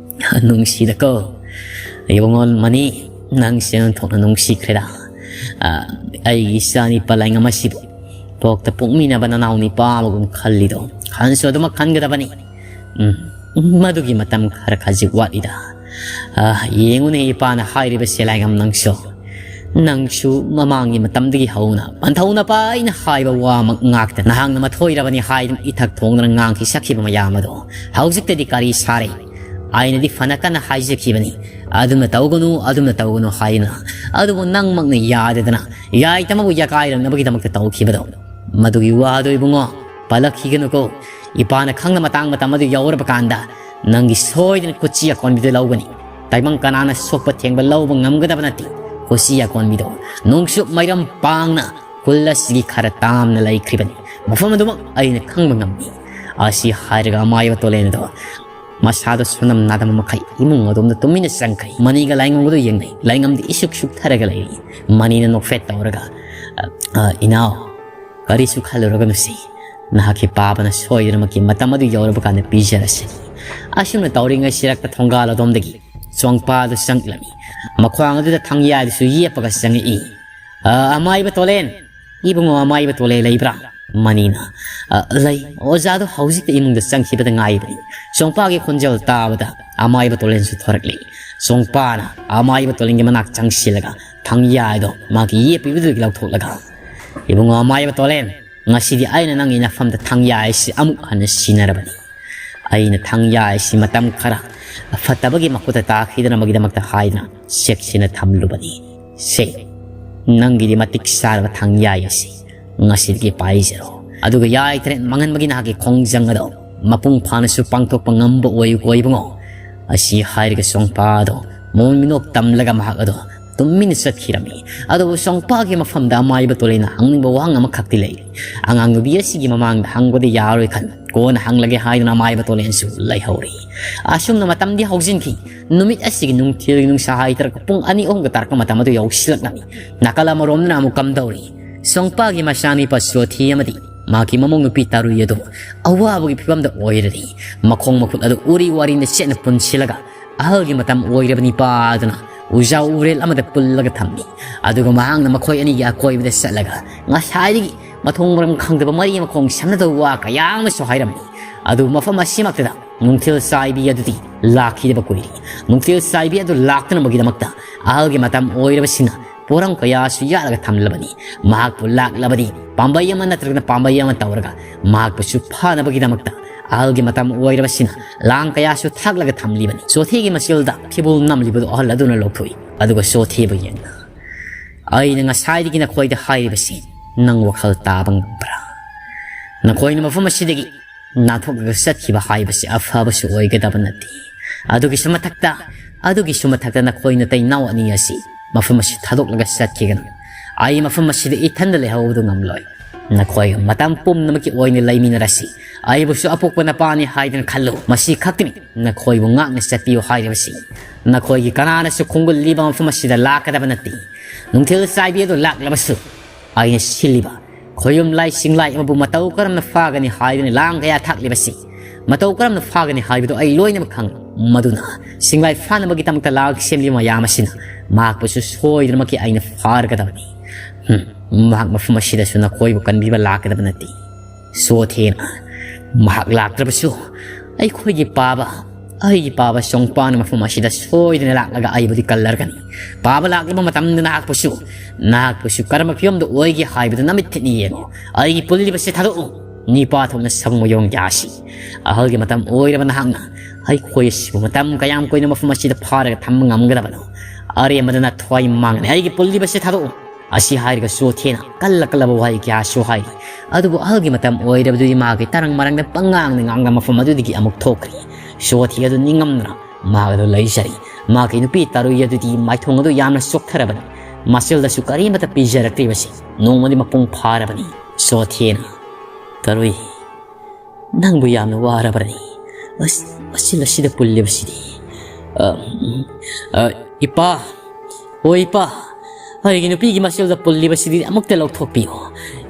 ꯅꯨꯡꯁꯤꯗꯀꯣ꯫ ꯏꯕꯨꯡꯉꯣ ꯃꯅꯤ, ꯅꯪꯁꯦ ꯑꯣꯟꯊꯣꯛꯅ ꯅꯨꯡꯁꯤꯈ꯭ꯔꯦꯗ꯫ ꯑ, ꯑꯩꯒꯤ ꯏꯆꯥ ꯅꯤꯄꯥ ꯂꯥꯏꯉꯝ ꯑꯁꯤꯕꯨ ꯄꯣꯛꯇ ꯄꯣꯛꯃꯤꯟꯅꯕ ꯅꯅꯥꯎ ꯅꯤꯄꯥ ꯑꯃꯒꯨꯝ ꯈꯜꯂꯤꯗꯣ꯫ ꯈꯟꯁꯨ ꯑꯗꯨꯃꯛ ꯈꯟꯒꯗꯕꯅꯤ꯫ ꯎꯝ, ꯃꯗꯨꯒꯤ ꯃꯇꯝ ꯈꯔ ꯈꯖꯤꯛ ꯋꯥꯠꯂꯤꯗ꯫ ꯑ, ꯌꯦꯡꯉꯨꯅꯦ ꯏꯄꯥꯅ ꯍꯥꯏꯔꯤꯕꯁꯦ ꯂꯥꯏꯉꯝ ꯅꯪꯁꯨ꯫ ꯅꯪꯁꯨ ꯃꯃꯥꯡꯒꯤ ꯃꯇꯝꯗꯒꯤ ꯍꯧꯅ ꯄꯟꯊꯧꯅ ꯄꯥꯏꯅ ꯍꯥꯏꯕ ꯋꯥꯃꯛ ꯉꯥꯛꯇ ꯅꯍꯥꯛꯅ ꯃꯊꯣꯏꯔꯕꯅꯤ ꯍꯥꯏꯗꯨꯅ ꯏꯊꯛ ꯊꯣꯡꯗꯅ ꯉꯥꯡꯈꯤ ꯁꯛꯈꯤꯕ ꯃꯌꯥꯝ ꯑꯗꯣ ꯍꯧꯖꯤꯛꯇꯗꯤ ꯀꯔꯤ ꯁꯥꯔꯦ? ꯑꯩꯅꯗꯤ ꯐꯅ ꯀꯟꯅ ꯍꯥꯏꯖꯈꯤꯕꯅꯤ, ꯑꯗꯨꯝꯅ ꯇꯧꯒꯅꯨ, ꯑꯗꯨꯝꯅ ꯇꯧꯒꯅꯨ ꯍꯥꯏꯅ꯫ ꯑꯗꯨꯕꯨ ꯅꯪꯃꯛꯅ ꯌꯥꯗꯗꯅ ꯌꯥꯏꯇꯃꯕꯨ ꯌꯥꯀꯥꯏꯔꯛꯅꯕꯒꯤꯗꯃꯛꯇ ꯇꯧꯈꯤꯕꯗꯣ, ꯃꯗꯨꯒꯤ ꯋꯥꯗꯣ ꯏꯕꯨꯡꯉꯣ, ꯄꯜꯂꯛꯈꯤꯒꯅꯨꯀꯣ꯫ ꯏꯄꯥꯅ ꯈꯪꯅ ꯃꯇꯥꯡ ꯃꯇꯝ ꯑꯗꯨ ꯌꯧꯔꯕ ꯀꯥꯟꯗ ꯅꯪꯒꯤ ꯁꯣꯏꯗꯅ ꯈꯨꯠꯁꯤ ꯑꯀꯣꯟꯕꯤꯗꯨ ꯂꯧꯒꯅꯤ꯫ ꯇꯥꯏꯕꯪ ꯀꯅꯥꯅ ꯁꯣꯛꯄ ꯊꯦꯡꯕ ꯂꯧꯕ ꯉꯝꯒꯗꯕ ꯅꯠꯇꯦ꯫ ꯈꯨꯠꯁꯤ ꯑꯀꯣꯟꯕꯤꯗꯣ ꯅꯣꯡꯆꯨꯞ ꯃꯩꯔꯝ ꯄꯥꯡꯅ ꯈꯨꯜ ꯑꯁꯤꯒꯤ ꯈꯔ ꯇꯥꯝꯅ ꯂꯩꯈ꯭ꯔꯤꯕꯅꯤ꯫ ꯃꯐꯝ ꯑꯗꯨꯃꯛ ꯑꯩꯅ ꯈꯪꯕ ꯉꯝꯃꯤ꯫ ꯑꯁꯤ ꯍꯥꯏꯔꯒ ꯑꯃꯥꯏꯕ ꯇꯣꯂꯦꯟꯗꯣ ꯃꯁꯥꯗꯣ ꯁꯣꯟꯅꯝ ꯅꯥꯗꯝ ꯃꯈꯩ ꯏꯃꯨꯡ ꯑꯗꯣꯝꯗ ꯇꯨꯃꯤꯟꯅ ꯆꯪꯈ꯭ꯔꯦ꯫ ꯃꯅꯤꯒ ꯂꯥꯏꯉꯝꯒꯗꯨ ꯌꯦꯡꯅꯩ꯫ ꯂꯥꯏꯉꯝꯗꯤ ꯏꯁꯨꯛ ꯁꯨꯛꯊꯔꯒ ꯂꯩꯔꯤ꯫ ꯃꯅꯤꯅ ꯅꯣꯛꯐꯦꯠ ꯇꯧꯔꯒ, "ꯑ, ꯑ, ꯏꯅꯥꯎ, ꯀꯔꯤꯁꯨ ꯈꯜꯂꯨꯔꯒꯅꯨꯁꯤ꯫ ꯅꯍꯥꯛꯀꯤ ꯄꯥꯕꯅ ꯁꯣꯏꯗꯅꯃꯛꯀꯤ ꯃꯇꯝ ꯑꯗꯨ ꯌꯧꯔꯕ ꯀꯥꯟꯗ ꯄꯤꯖꯔꯁꯤꯅꯤ꯫" ꯑꯁꯨꯝꯅ ꯇꯧꯔꯤꯉꯩꯁꯤꯔꯛꯇ ꯊꯣꯡꯒꯥꯜ ꯑꯗꯣꯝꯗꯒꯤ ꯆꯣꯡꯄꯥꯗꯨ ꯆꯪꯂꯛꯏ꯫ ꯃꯈ꯭ꯋꯥꯡ ꯑꯗꯨꯗ ꯊꯥꯡꯌꯥꯗꯨꯁꯨ ꯌꯦꯞꯄꯒ ꯆꯪꯉꯛꯏ꯫ "ꯑ, ꯑꯃꯥꯏꯕ ꯇꯣꯂꯦꯟ! ꯏꯕꯨꯡꯉꯣ ꯑꯃꯥꯏꯕ ꯇꯣꯂꯦꯟ ꯂꯩꯕ꯭ꯔꯥ?" ꯃꯅꯤꯅ, "ꯑ, ꯂꯩ꯫ ꯑꯣꯖꯥꯗꯣ ꯍꯧꯖꯤꯛꯇ ꯏꯃꯨꯡꯗ ꯆꯪꯈꯤꯕꯗ ꯉꯥꯏꯕꯅꯤ꯫" ꯆꯣꯡꯄꯥꯒꯤ ꯈꯣꯟꯖꯦꯜ ꯇꯥꯕꯗ ꯑꯃꯥꯏꯕ ꯇꯣꯂꯦꯟꯁꯨ ꯊꯣꯔꯛꯂꯤ꯫ ꯆꯣꯡꯄꯥꯅ ꯑꯃꯥꯏꯕ ꯇꯣꯂꯦꯟꯒꯤ ꯃꯅꯥꯛ ꯆꯪꯁꯤꯜꯂꯒ ꯊꯥꯡꯌꯥꯗꯣ ꯃꯥꯒꯤ ꯌꯦꯞꯄꯤꯕꯗꯨꯗꯒꯤ ꯂꯧꯊꯣꯛꯂꯒ, "ꯏꯕꯨꯡꯉꯣ ꯑꯃꯥꯏꯕ ꯇꯣꯂꯦꯟ, ꯉꯁꯤꯗꯤ ꯑꯩꯅ ꯅꯪꯒꯤ ꯅꯐꯝꯗ ꯊꯥꯡꯌꯥ ꯑꯁꯤ ꯑꯃꯨꯛ ꯍꯟꯅ ꯁꯤꯟꯅꯔꯕꯅꯤ꯫ ꯑꯩꯅ ꯊꯥꯡꯌꯥ ꯑꯁꯤ ꯃꯇꯝ ꯈꯔ ꯐꯠꯇꯕꯒꯤ ꯃꯈꯨꯠꯇ ꯇꯥꯈꯤꯗꯅꯕꯒꯤꯗꯃꯛꯇ ꯍꯥꯏꯗꯨꯅ ꯆꯦꯛꯁꯤꯟꯅ ꯊꯝꯂꯨꯕꯅꯤ꯫ ꯁꯦ, ꯅꯪꯒꯤꯗꯤ ꯃꯇꯤꯛ ꯆꯥꯔꯕ ꯊꯥꯡꯌꯥ ꯑꯁꯤ ꯉꯁꯤꯗꯒꯤ ꯄꯥꯏꯖꯔꯣ꯫ ꯑꯗꯨꯒ ꯌꯥꯏ ꯇꯔꯦꯠ ꯃꯥꯡꯍꯟꯕꯒꯤ ꯅꯍꯥꯛꯀꯤ ꯈꯣꯡꯖꯪ ꯑꯗꯣ ꯃꯄꯨꯡ ꯐꯥꯅꯁꯨ ꯄꯥꯡꯊꯣꯛꯄ ꯉꯝꯕ ꯑꯣꯏꯌꯨꯀꯣ ꯏꯕꯨꯡꯉꯣ꯫" ꯑꯁꯤ ꯍꯥꯏꯔꯒ ꯆꯣꯡꯄꯥꯗꯣ ꯃꯣꯟ ꯃꯤꯅꯣꯛ ꯇꯝꯂꯒ ꯃꯍꯥꯛ ꯑꯗꯣ ꯇꯨꯃꯤꯟꯅ ꯆꯠꯈꯤꯔꯝꯃꯤ꯫ ꯑꯗꯨꯕꯨ ꯁꯣꯡꯄꯥꯒꯤ ꯃꯐꯝꯗ ꯑꯃꯥꯏꯕ ꯇꯣꯂꯦꯟꯅ ꯍꯪꯅꯤꯡꯕ ꯋꯥꯍꯪ ꯑꯃꯈꯛꯇꯤ ꯂꯩꯔꯤ꯫ ꯑꯉꯥꯡ ꯅꯨꯄꯤ ꯑꯁꯤꯒꯤ ꯃꯃꯥꯡꯗ ꯍꯪꯕꯗꯤ ꯌꯥꯔꯣꯏ ꯈꯟ, ꯀꯣꯟꯅ ꯍꯪꯂꯒꯦ ꯍꯥꯏꯗꯨꯅ ꯑꯃꯥꯏꯕ ꯇꯣꯂꯦꯟꯁꯨ ꯂꯩꯍꯧꯔꯤ꯫ ꯑꯁꯨꯝꯅ ꯃꯇꯝꯗꯤ ꯍꯧꯖꯤꯟꯈꯤ꯫ ꯅꯨꯃꯤꯠ ꯑꯁꯤꯒꯤ ꯅꯨꯡꯊꯤꯜꯒꯤ ꯅꯨꯡꯁꯥ ꯍꯥꯏꯊꯔꯛꯄ ꯄꯨꯡ ꯑꯅꯤ ꯑꯍꯨꯝꯒ ꯇꯥꯔꯛꯄ ꯃꯇꯝ ꯑꯗꯨ ꯌꯧꯁꯤꯜꯂꯛꯂꯝꯃꯤ꯫ ꯅꯥꯀꯜ ꯑꯃꯔꯣꯝꯗꯅ ꯑꯃꯨꯛ ꯀꯝꯗꯧꯔꯤ? ꯁꯣꯡꯄꯥꯒꯤ ꯃꯆꯥꯅꯨꯄꯥ ꯁꯣꯊꯤ ꯑꯃꯗꯤ ꯃꯍꯥꯛꯀꯤ ꯃꯃꯧ ꯅꯨꯄꯤ ꯇꯥꯔꯨꯏ ꯑꯗꯨ ꯑꯋꯥꯕꯒꯤ ꯐꯤꯕꯝꯗ ꯑꯣꯏꯔꯗꯤ, ꯃꯈꯣꯡ ꯃꯈꯨꯠ ꯑꯗꯨ ꯎꯔꯤ ꯋꯥꯔꯤꯅ ꯆꯦꯠꯅ ꯄꯨꯟꯁꯤꯜꯂꯒ ꯑꯍꯜꯒꯤ ꯃꯇꯝ ꯑꯣꯏꯔꯕꯅꯤ ꯄꯥꯗꯨꯅ ꯎꯖꯥꯎ ꯎꯔꯦꯜ ꯑꯃꯗ ꯄꯨꯜꯂꯒ ꯊꯝꯃꯤ꯫ ꯑꯗꯨꯒ ꯃꯍꯥꯛꯅ ꯃꯈꯣꯏ ꯑꯅꯤꯒꯤ ꯑꯀꯣꯏꯕꯗ ꯆꯠꯂꯒ ꯉꯁꯥꯏꯗꯒꯤ ꯃꯊꯣꯡ ꯃꯔꯝ ꯈꯪꯗꯕ ꯃꯔꯤ ꯃꯈꯣꯡ ꯁꯝꯅꯗꯕ ꯋꯥ ꯀꯌꯥ ꯑꯃꯁꯨ ꯍꯥꯏꯔꯝꯃꯤ꯫ ꯑꯗꯨꯕꯨ ꯃꯐꯝ ꯑꯁꯤꯃꯛꯇꯗ ꯅꯨꯡꯊꯤꯜ ꯆꯥꯏꯕꯤ ꯑꯗꯨꯗꯤ ꯂꯥꯛꯈꯤꯗꯕ ꯀꯨꯏꯔꯦ꯫ ꯅꯨꯡꯊꯤꯜ ꯆꯥꯏꯕꯤ ꯑꯗꯨ ꯂꯥꯛꯇꯅꯕꯒꯤꯗꯃꯛꯇ ꯑꯍꯜꯒꯤ ꯃꯇꯝ ꯑꯣꯏꯔꯕꯁꯤꯅ ꯄꯣꯔꯝ ꯀꯌꯥꯁꯨ ꯌꯥꯠꯂꯒ ꯊꯝꯂꯕꯅꯤ꯫ ꯃꯍꯥꯛꯄꯨ ꯂꯥꯛꯂꯕꯗꯤ ꯄꯥꯝꯕꯩ ꯑꯃ ꯅꯠꯇ꯭ꯔꯒꯅ ꯄꯥꯝꯕꯩ ꯑꯃ ꯇꯧꯔꯒ ꯃꯍꯥꯛꯄꯨꯁꯨ ꯐꯥꯅꯕꯒꯤꯗꯃꯛꯇ ꯑꯍꯜꯒꯤ ꯃꯇꯝ ꯑꯣꯏꯔꯕꯁꯤꯅ ꯂꯥꯡ ꯀꯌꯥꯁꯨ ꯊꯥꯛꯂꯒ ꯊꯝꯂꯤꯕꯅꯤ꯫ ꯁꯣꯊꯤꯒꯤ ꯃꯆꯤꯜꯗ ꯊꯤꯕꯣꯜ ꯅꯝꯂꯤꯕꯗꯨ ꯑꯍꯜ ꯑꯗꯨꯅ ꯂꯧꯊꯣꯛꯏ꯫ ꯑꯗꯨꯒ ꯁꯣꯊꯤꯕꯨ ꯌꯦꯡꯅ, "ꯑꯩꯅ ꯉꯁꯥꯏꯗꯒꯤ ꯅꯈꯣꯏꯗ ꯍꯥꯏꯔꯤꯕꯁꯤ ꯅꯪ ꯋꯥꯈꯜ ꯇꯥꯕ ꯉꯝꯕ꯭ꯔꯥ? ꯅꯈꯣꯏꯅ ꯃꯐꯝ ꯑꯁꯤꯗꯒꯤ ꯅꯥꯟꯊꯣꯛꯂꯒ ꯆꯠꯈꯤꯕ ꯍꯥꯏꯕꯁꯤ ꯑꯐꯕꯁꯨ ꯑꯣꯏꯒꯗꯕ ꯅꯠꯇꯦ꯫ ꯑꯗꯨꯒꯤꯁꯨ ꯃꯊꯛꯇ, ꯑꯗꯨꯒꯤꯁꯨ ꯃꯊꯛꯇ ꯅꯈꯣꯏ ꯅꯇꯩ ꯅꯥꯎ ꯑꯅꯤ ꯑꯁꯤ ꯃꯐꯝ ꯑꯁꯤ ꯊꯥꯗꯣꯛꯂꯒ ꯆꯠꯈꯤꯒꯅꯨ꯫ ꯑꯩ ꯃꯐꯝ ꯑꯁꯤꯗ ꯏꯊꯟꯗ ꯂꯩꯍꯧꯕꯗꯨ ꯉꯝꯂꯣꯏ꯫ ꯅꯈꯣꯏ ꯃꯇꯝ ꯄꯨꯝꯅꯃꯛꯀꯤ ꯑꯣꯏꯅ ꯂꯩꯃꯤꯟꯅꯔꯁꯤ꯫ ꯑꯩꯕꯨꯁꯨ ꯑꯄꯣꯛꯄ ꯅꯄꯥꯅꯤ ꯍꯥꯏꯗꯨꯅ ꯈꯜꯂꯨ꯫ ꯃꯁꯤ ꯈꯛꯇꯅꯤ ꯅꯈꯣꯏꯕꯨ ꯉꯥꯛꯅ ꯆꯠꯄꯤꯌꯨ ꯍꯥꯏꯔꯤꯕꯁꯤ꯫ ꯅꯈꯣꯏꯒꯤ ꯀꯅꯥꯅꯁꯨ ꯈꯣꯡꯒꯨꯜ ꯂꯤꯕ ꯃꯐꯝ ꯑꯁꯤꯗ ꯂꯥꯛꯀꯗꯕ ꯅꯠꯇꯦ꯫ ꯅꯨꯡꯊꯤꯜ ꯆꯥꯏꯕꯤ ꯑꯗꯨ ꯂꯥꯛꯂꯕꯁꯨ, ꯑꯩꯅ ꯁꯤꯜꯂꯤꯕ ꯈꯣꯌꯨꯝ ꯂꯥꯏ ꯁꯤꯡꯂꯥꯏ ꯑꯃꯕꯨ ꯃꯇꯧ ꯀꯔꯝꯅ ꯐꯥꯒꯅꯤ ꯍꯥꯏꯗꯨꯅ ꯂꯥꯡ ꯀꯌꯥ ꯊꯥꯛꯂꯤꯕꯁꯤ, ꯃꯇꯧ ꯀꯔꯝꯅ ꯐꯥꯒꯅꯤ ꯍꯥꯏꯕꯗꯨ ꯑꯩ ꯂꯣꯏꯅꯃꯛ ꯈꯪꯏ꯫ ꯃꯗꯨꯅ ꯁꯤꯡꯂꯥꯏ ꯐꯥꯅꯕꯒꯤꯗꯃꯛꯇ ꯂꯥꯡ ꯁꯦꯝꯂꯤꯕ ꯃꯌꯥꯝ ꯑꯁꯤꯅ ꯃꯍꯥꯛꯄꯨꯁꯨ ꯁꯣꯏꯗꯅꯃꯛꯀꯤ ꯑꯩꯅ ꯐꯥꯔꯒꯗꯕꯅꯤ꯫ ꯍꯨꯝ, ꯃꯍꯥꯛ ꯃꯐꯝ ꯑꯁꯤꯗꯁꯨ ꯅꯈꯣꯏꯕꯨ ꯀꯟꯕꯤꯕ ꯂꯥꯛꯀꯗꯕ ꯅꯠꯇꯦ꯫ ꯁꯣꯊꯦꯅ ꯃꯍꯥꯛ ꯂꯥꯛꯇ꯭ꯔꯕꯁꯨ ꯑꯩꯈꯣꯏꯒꯤ ꯄꯥꯕ, ꯑꯩꯒꯤ ꯄꯥꯕ ꯁꯣꯡꯄꯥꯅ ꯃꯐꯝ ꯑꯁꯤꯗ ꯁꯣꯏꯗꯅ ꯂꯥꯛꯂꯒ ꯑꯩꯕꯨꯗꯤ ꯀꯜꯂꯔꯒꯅꯤ꯫ ꯄꯥꯕ ꯂꯥꯛꯂꯕ ꯃꯇꯝꯗ ꯅꯍꯥꯛꯄꯨꯁꯨ, ꯅꯍꯥꯛꯄꯨꯁꯨ ꯀꯔꯝꯕ ꯐꯤꯕꯝꯗ ꯑꯣꯏꯒꯦ ꯍꯥꯏꯕꯗꯨ ꯅꯃꯤꯠ ꯊꯤꯠꯅ ꯌꯦꯡꯉꯨ꯫ ꯑꯩꯒꯤ ꯄꯨꯜꯂꯤꯕꯁꯤ ꯊꯥꯗꯣꯛꯎ꯫ ꯅꯤꯄꯥ ꯊꯣꯛꯅ ꯁꯃꯨ ꯃꯌꯣꯡ ꯌꯥꯁꯤ꯫ ꯑꯍꯜꯒꯤ ꯃꯇꯝ ꯑꯣꯏꯔꯕ ꯅꯍꯥꯛꯅ ꯑꯩꯈꯣꯏ ꯑꯁꯤꯕꯨ ꯃꯇꯝ ꯀꯌꯥꯝ ꯀꯨꯏꯅ ꯃꯐꯝ ꯑꯁꯤꯗ ꯐꯥꯔꯒ ꯊꯝꯕ ꯉꯝꯒꯗꯕꯅꯣ? ꯑꯔꯦꯝꯕꯗ ꯅꯊ꯭ꯋꯥꯏ ꯃꯥꯡꯒꯅꯤ꯫ ꯑꯩꯒꯤ ꯄꯨꯜꯂꯤꯕꯁꯤ ꯊꯥꯗꯣꯛꯎ꯫ ꯑꯁꯤ ꯍꯥꯏꯔꯒ ꯁꯣꯊꯦꯅ ꯀꯜꯂ ꯀꯜꯂꯕ ꯋꯥꯍꯩ ꯀꯌꯥꯁꯨ ꯍꯥꯏꯔꯤ꯫ ꯑꯗꯨꯕꯨ ꯑꯍꯜꯒꯤ ꯃꯇꯝ ꯑꯣꯏꯔꯕꯗꯨꯗꯤ ꯃꯥꯒꯤ ꯇꯔꯪ ꯃꯔꯪꯗ ꯄꯪꯉꯥꯡꯗ ꯉꯥꯡꯗ ꯃꯐꯝ ꯑꯗꯨꯗꯒꯤ ꯑꯃꯨꯛ ꯊꯣꯛꯈ꯭ꯔꯦ꯫ ꯁꯣꯊꯦ ꯑꯗꯨ ꯅꯤꯡꯉꯝꯗꯅ ꯃꯍꯥꯛ ꯑꯗꯨ ꯂꯩꯖꯔꯤ꯫ ꯃꯍꯥꯛꯀꯤ ꯅꯨꯄꯤ ꯇꯔꯨꯏ ꯑꯗꯨꯗꯤ ꯃꯥꯏꯊꯣꯡ ꯑꯗꯨ ꯌꯥꯝꯅ ꯆꯣꯛꯊꯔꯕꯅꯤ꯫ ꯃꯆꯤꯜꯗꯁꯨ ꯀꯔꯤꯃꯠꯇ ꯄꯤꯖꯔꯛꯇ꯭ꯔꯤꯕꯁꯤ ꯅꯣꯡꯃꯗꯤ ꯃꯄꯨꯡ ꯐꯥꯔꯕꯅꯤ꯫ ꯆꯣꯊꯦꯅ, "ꯇꯔꯨꯏ, ꯅꯪꯕꯨ ꯌꯥꯝꯅ ꯋꯥꯔꯕ꯭ꯔꯅꯤ? ꯑꯁ, ꯃꯆꯤꯜ ꯑꯁꯤꯗ ꯄꯨꯜꯂꯤꯕꯁꯤꯗꯤ?" "ꯑ, ꯎꯝ, ꯑ, ꯏꯄꯥ, ꯑꯣ ꯏꯄꯥ, ꯑꯩꯒꯤ ꯅꯨꯄꯤꯒꯤ ꯃꯆꯤꯜꯗ ꯄꯨꯜꯂꯤꯕꯁꯤꯗꯤ ꯑꯃꯨꯛꯇ ꯂꯧꯊꯣꯛꯄꯤꯌꯨ꯫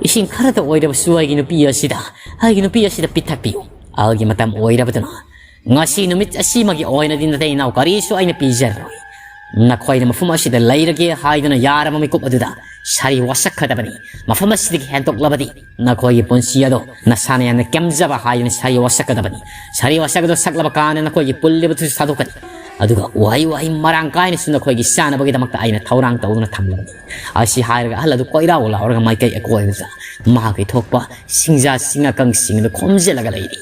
ꯏꯁꯤꯡ ꯈꯔꯇ ꯑꯣꯏꯔꯕꯁꯨ ꯑꯩꯒꯤ ꯅꯨꯄꯤ ꯑꯁꯤꯗ, ꯑꯩꯒꯤ ꯅꯨꯄꯤ ꯑꯁꯤꯗ ꯄꯤꯊꯛꯄꯤꯌꯨ꯫ ꯑꯍꯜꯒꯤ ꯃꯇꯝ ꯑꯣꯏꯔꯕꯗꯨꯅ ꯉꯁꯤ ꯅꯨꯃꯤꯠ ꯑꯁꯤꯃꯒꯤ ꯑꯣꯏꯅꯗꯤ ꯅꯇꯩ ꯏꯅꯥꯎ ꯀꯔꯤꯁꯨ ꯑꯩꯅ ꯄꯤꯖꯔꯔꯣꯏ꯫ ꯅꯈꯣꯏꯅ ꯃꯐꯝ ꯑꯁꯤꯗ ꯂꯩꯔꯒꯦ ꯍꯥꯏꯗꯨꯅ ꯌꯥꯔꯕ ꯃꯤꯀꯨꯞ ꯑꯗꯨꯗ ꯁꯥꯔꯤ ꯋꯥꯁꯛꯀꯗꯕꯅꯤ꯫ ꯃꯐꯝ ꯑꯁꯤꯗꯒꯤ ꯍꯦꯟꯗꯣꯛꯂꯕꯗꯤ ꯅꯈꯣꯏꯒꯤ ꯄꯨꯟꯁꯤ ꯑꯗꯣ ꯅꯁꯥꯅ ꯌꯥꯝꯅ ꯀꯦꯝꯖꯕ ꯍꯥꯏꯗꯨꯅ ꯁꯥꯔꯤ ꯋꯥꯁꯛꯀꯗꯕꯅꯤ꯫ ꯁꯥꯔꯤ ꯋꯥꯁꯛ ꯑꯗꯣ ꯁꯛꯂꯕ ꯀꯥꯟꯗ ꯅꯈꯣꯏꯒꯤ ꯄꯨꯜꯂꯤꯕꯗꯨꯁꯨ ꯊꯥꯗꯣꯛꯀꯅꯤ꯫ ꯑꯗꯨꯒ ꯎꯍꯩ ꯋꯥꯍꯩ ꯃꯔꯥꯡ ꯀꯥꯏꯅꯁꯨ ꯅꯈꯣꯏꯒꯤ ꯆꯥꯅꯕꯒꯤꯗꯃꯛꯇ ꯑꯩꯅ ꯊꯧꯔꯥꯡ ꯇꯧꯗꯨꯅ ꯊꯝꯂꯕꯅꯤ꯫" ꯑꯁꯤ ꯍꯥꯏꯔꯒ ꯑꯍꯜ ꯑꯗꯨ ꯀꯣꯏꯔꯥꯎ ꯂꯥꯎꯔꯒ ꯃꯥꯏꯀꯩ ꯑꯀꯣꯏꯕꯗ ꯃꯍꯥꯛꯀꯤ ꯊꯣꯛꯄ ꯁꯤꯡꯖꯥ ꯁꯤꯡꯉꯥꯀꯪꯁꯤꯡ ꯑꯗꯨ ꯈꯣꯝꯖꯤꯜꯂꯒ ꯂꯩꯔꯤ꯫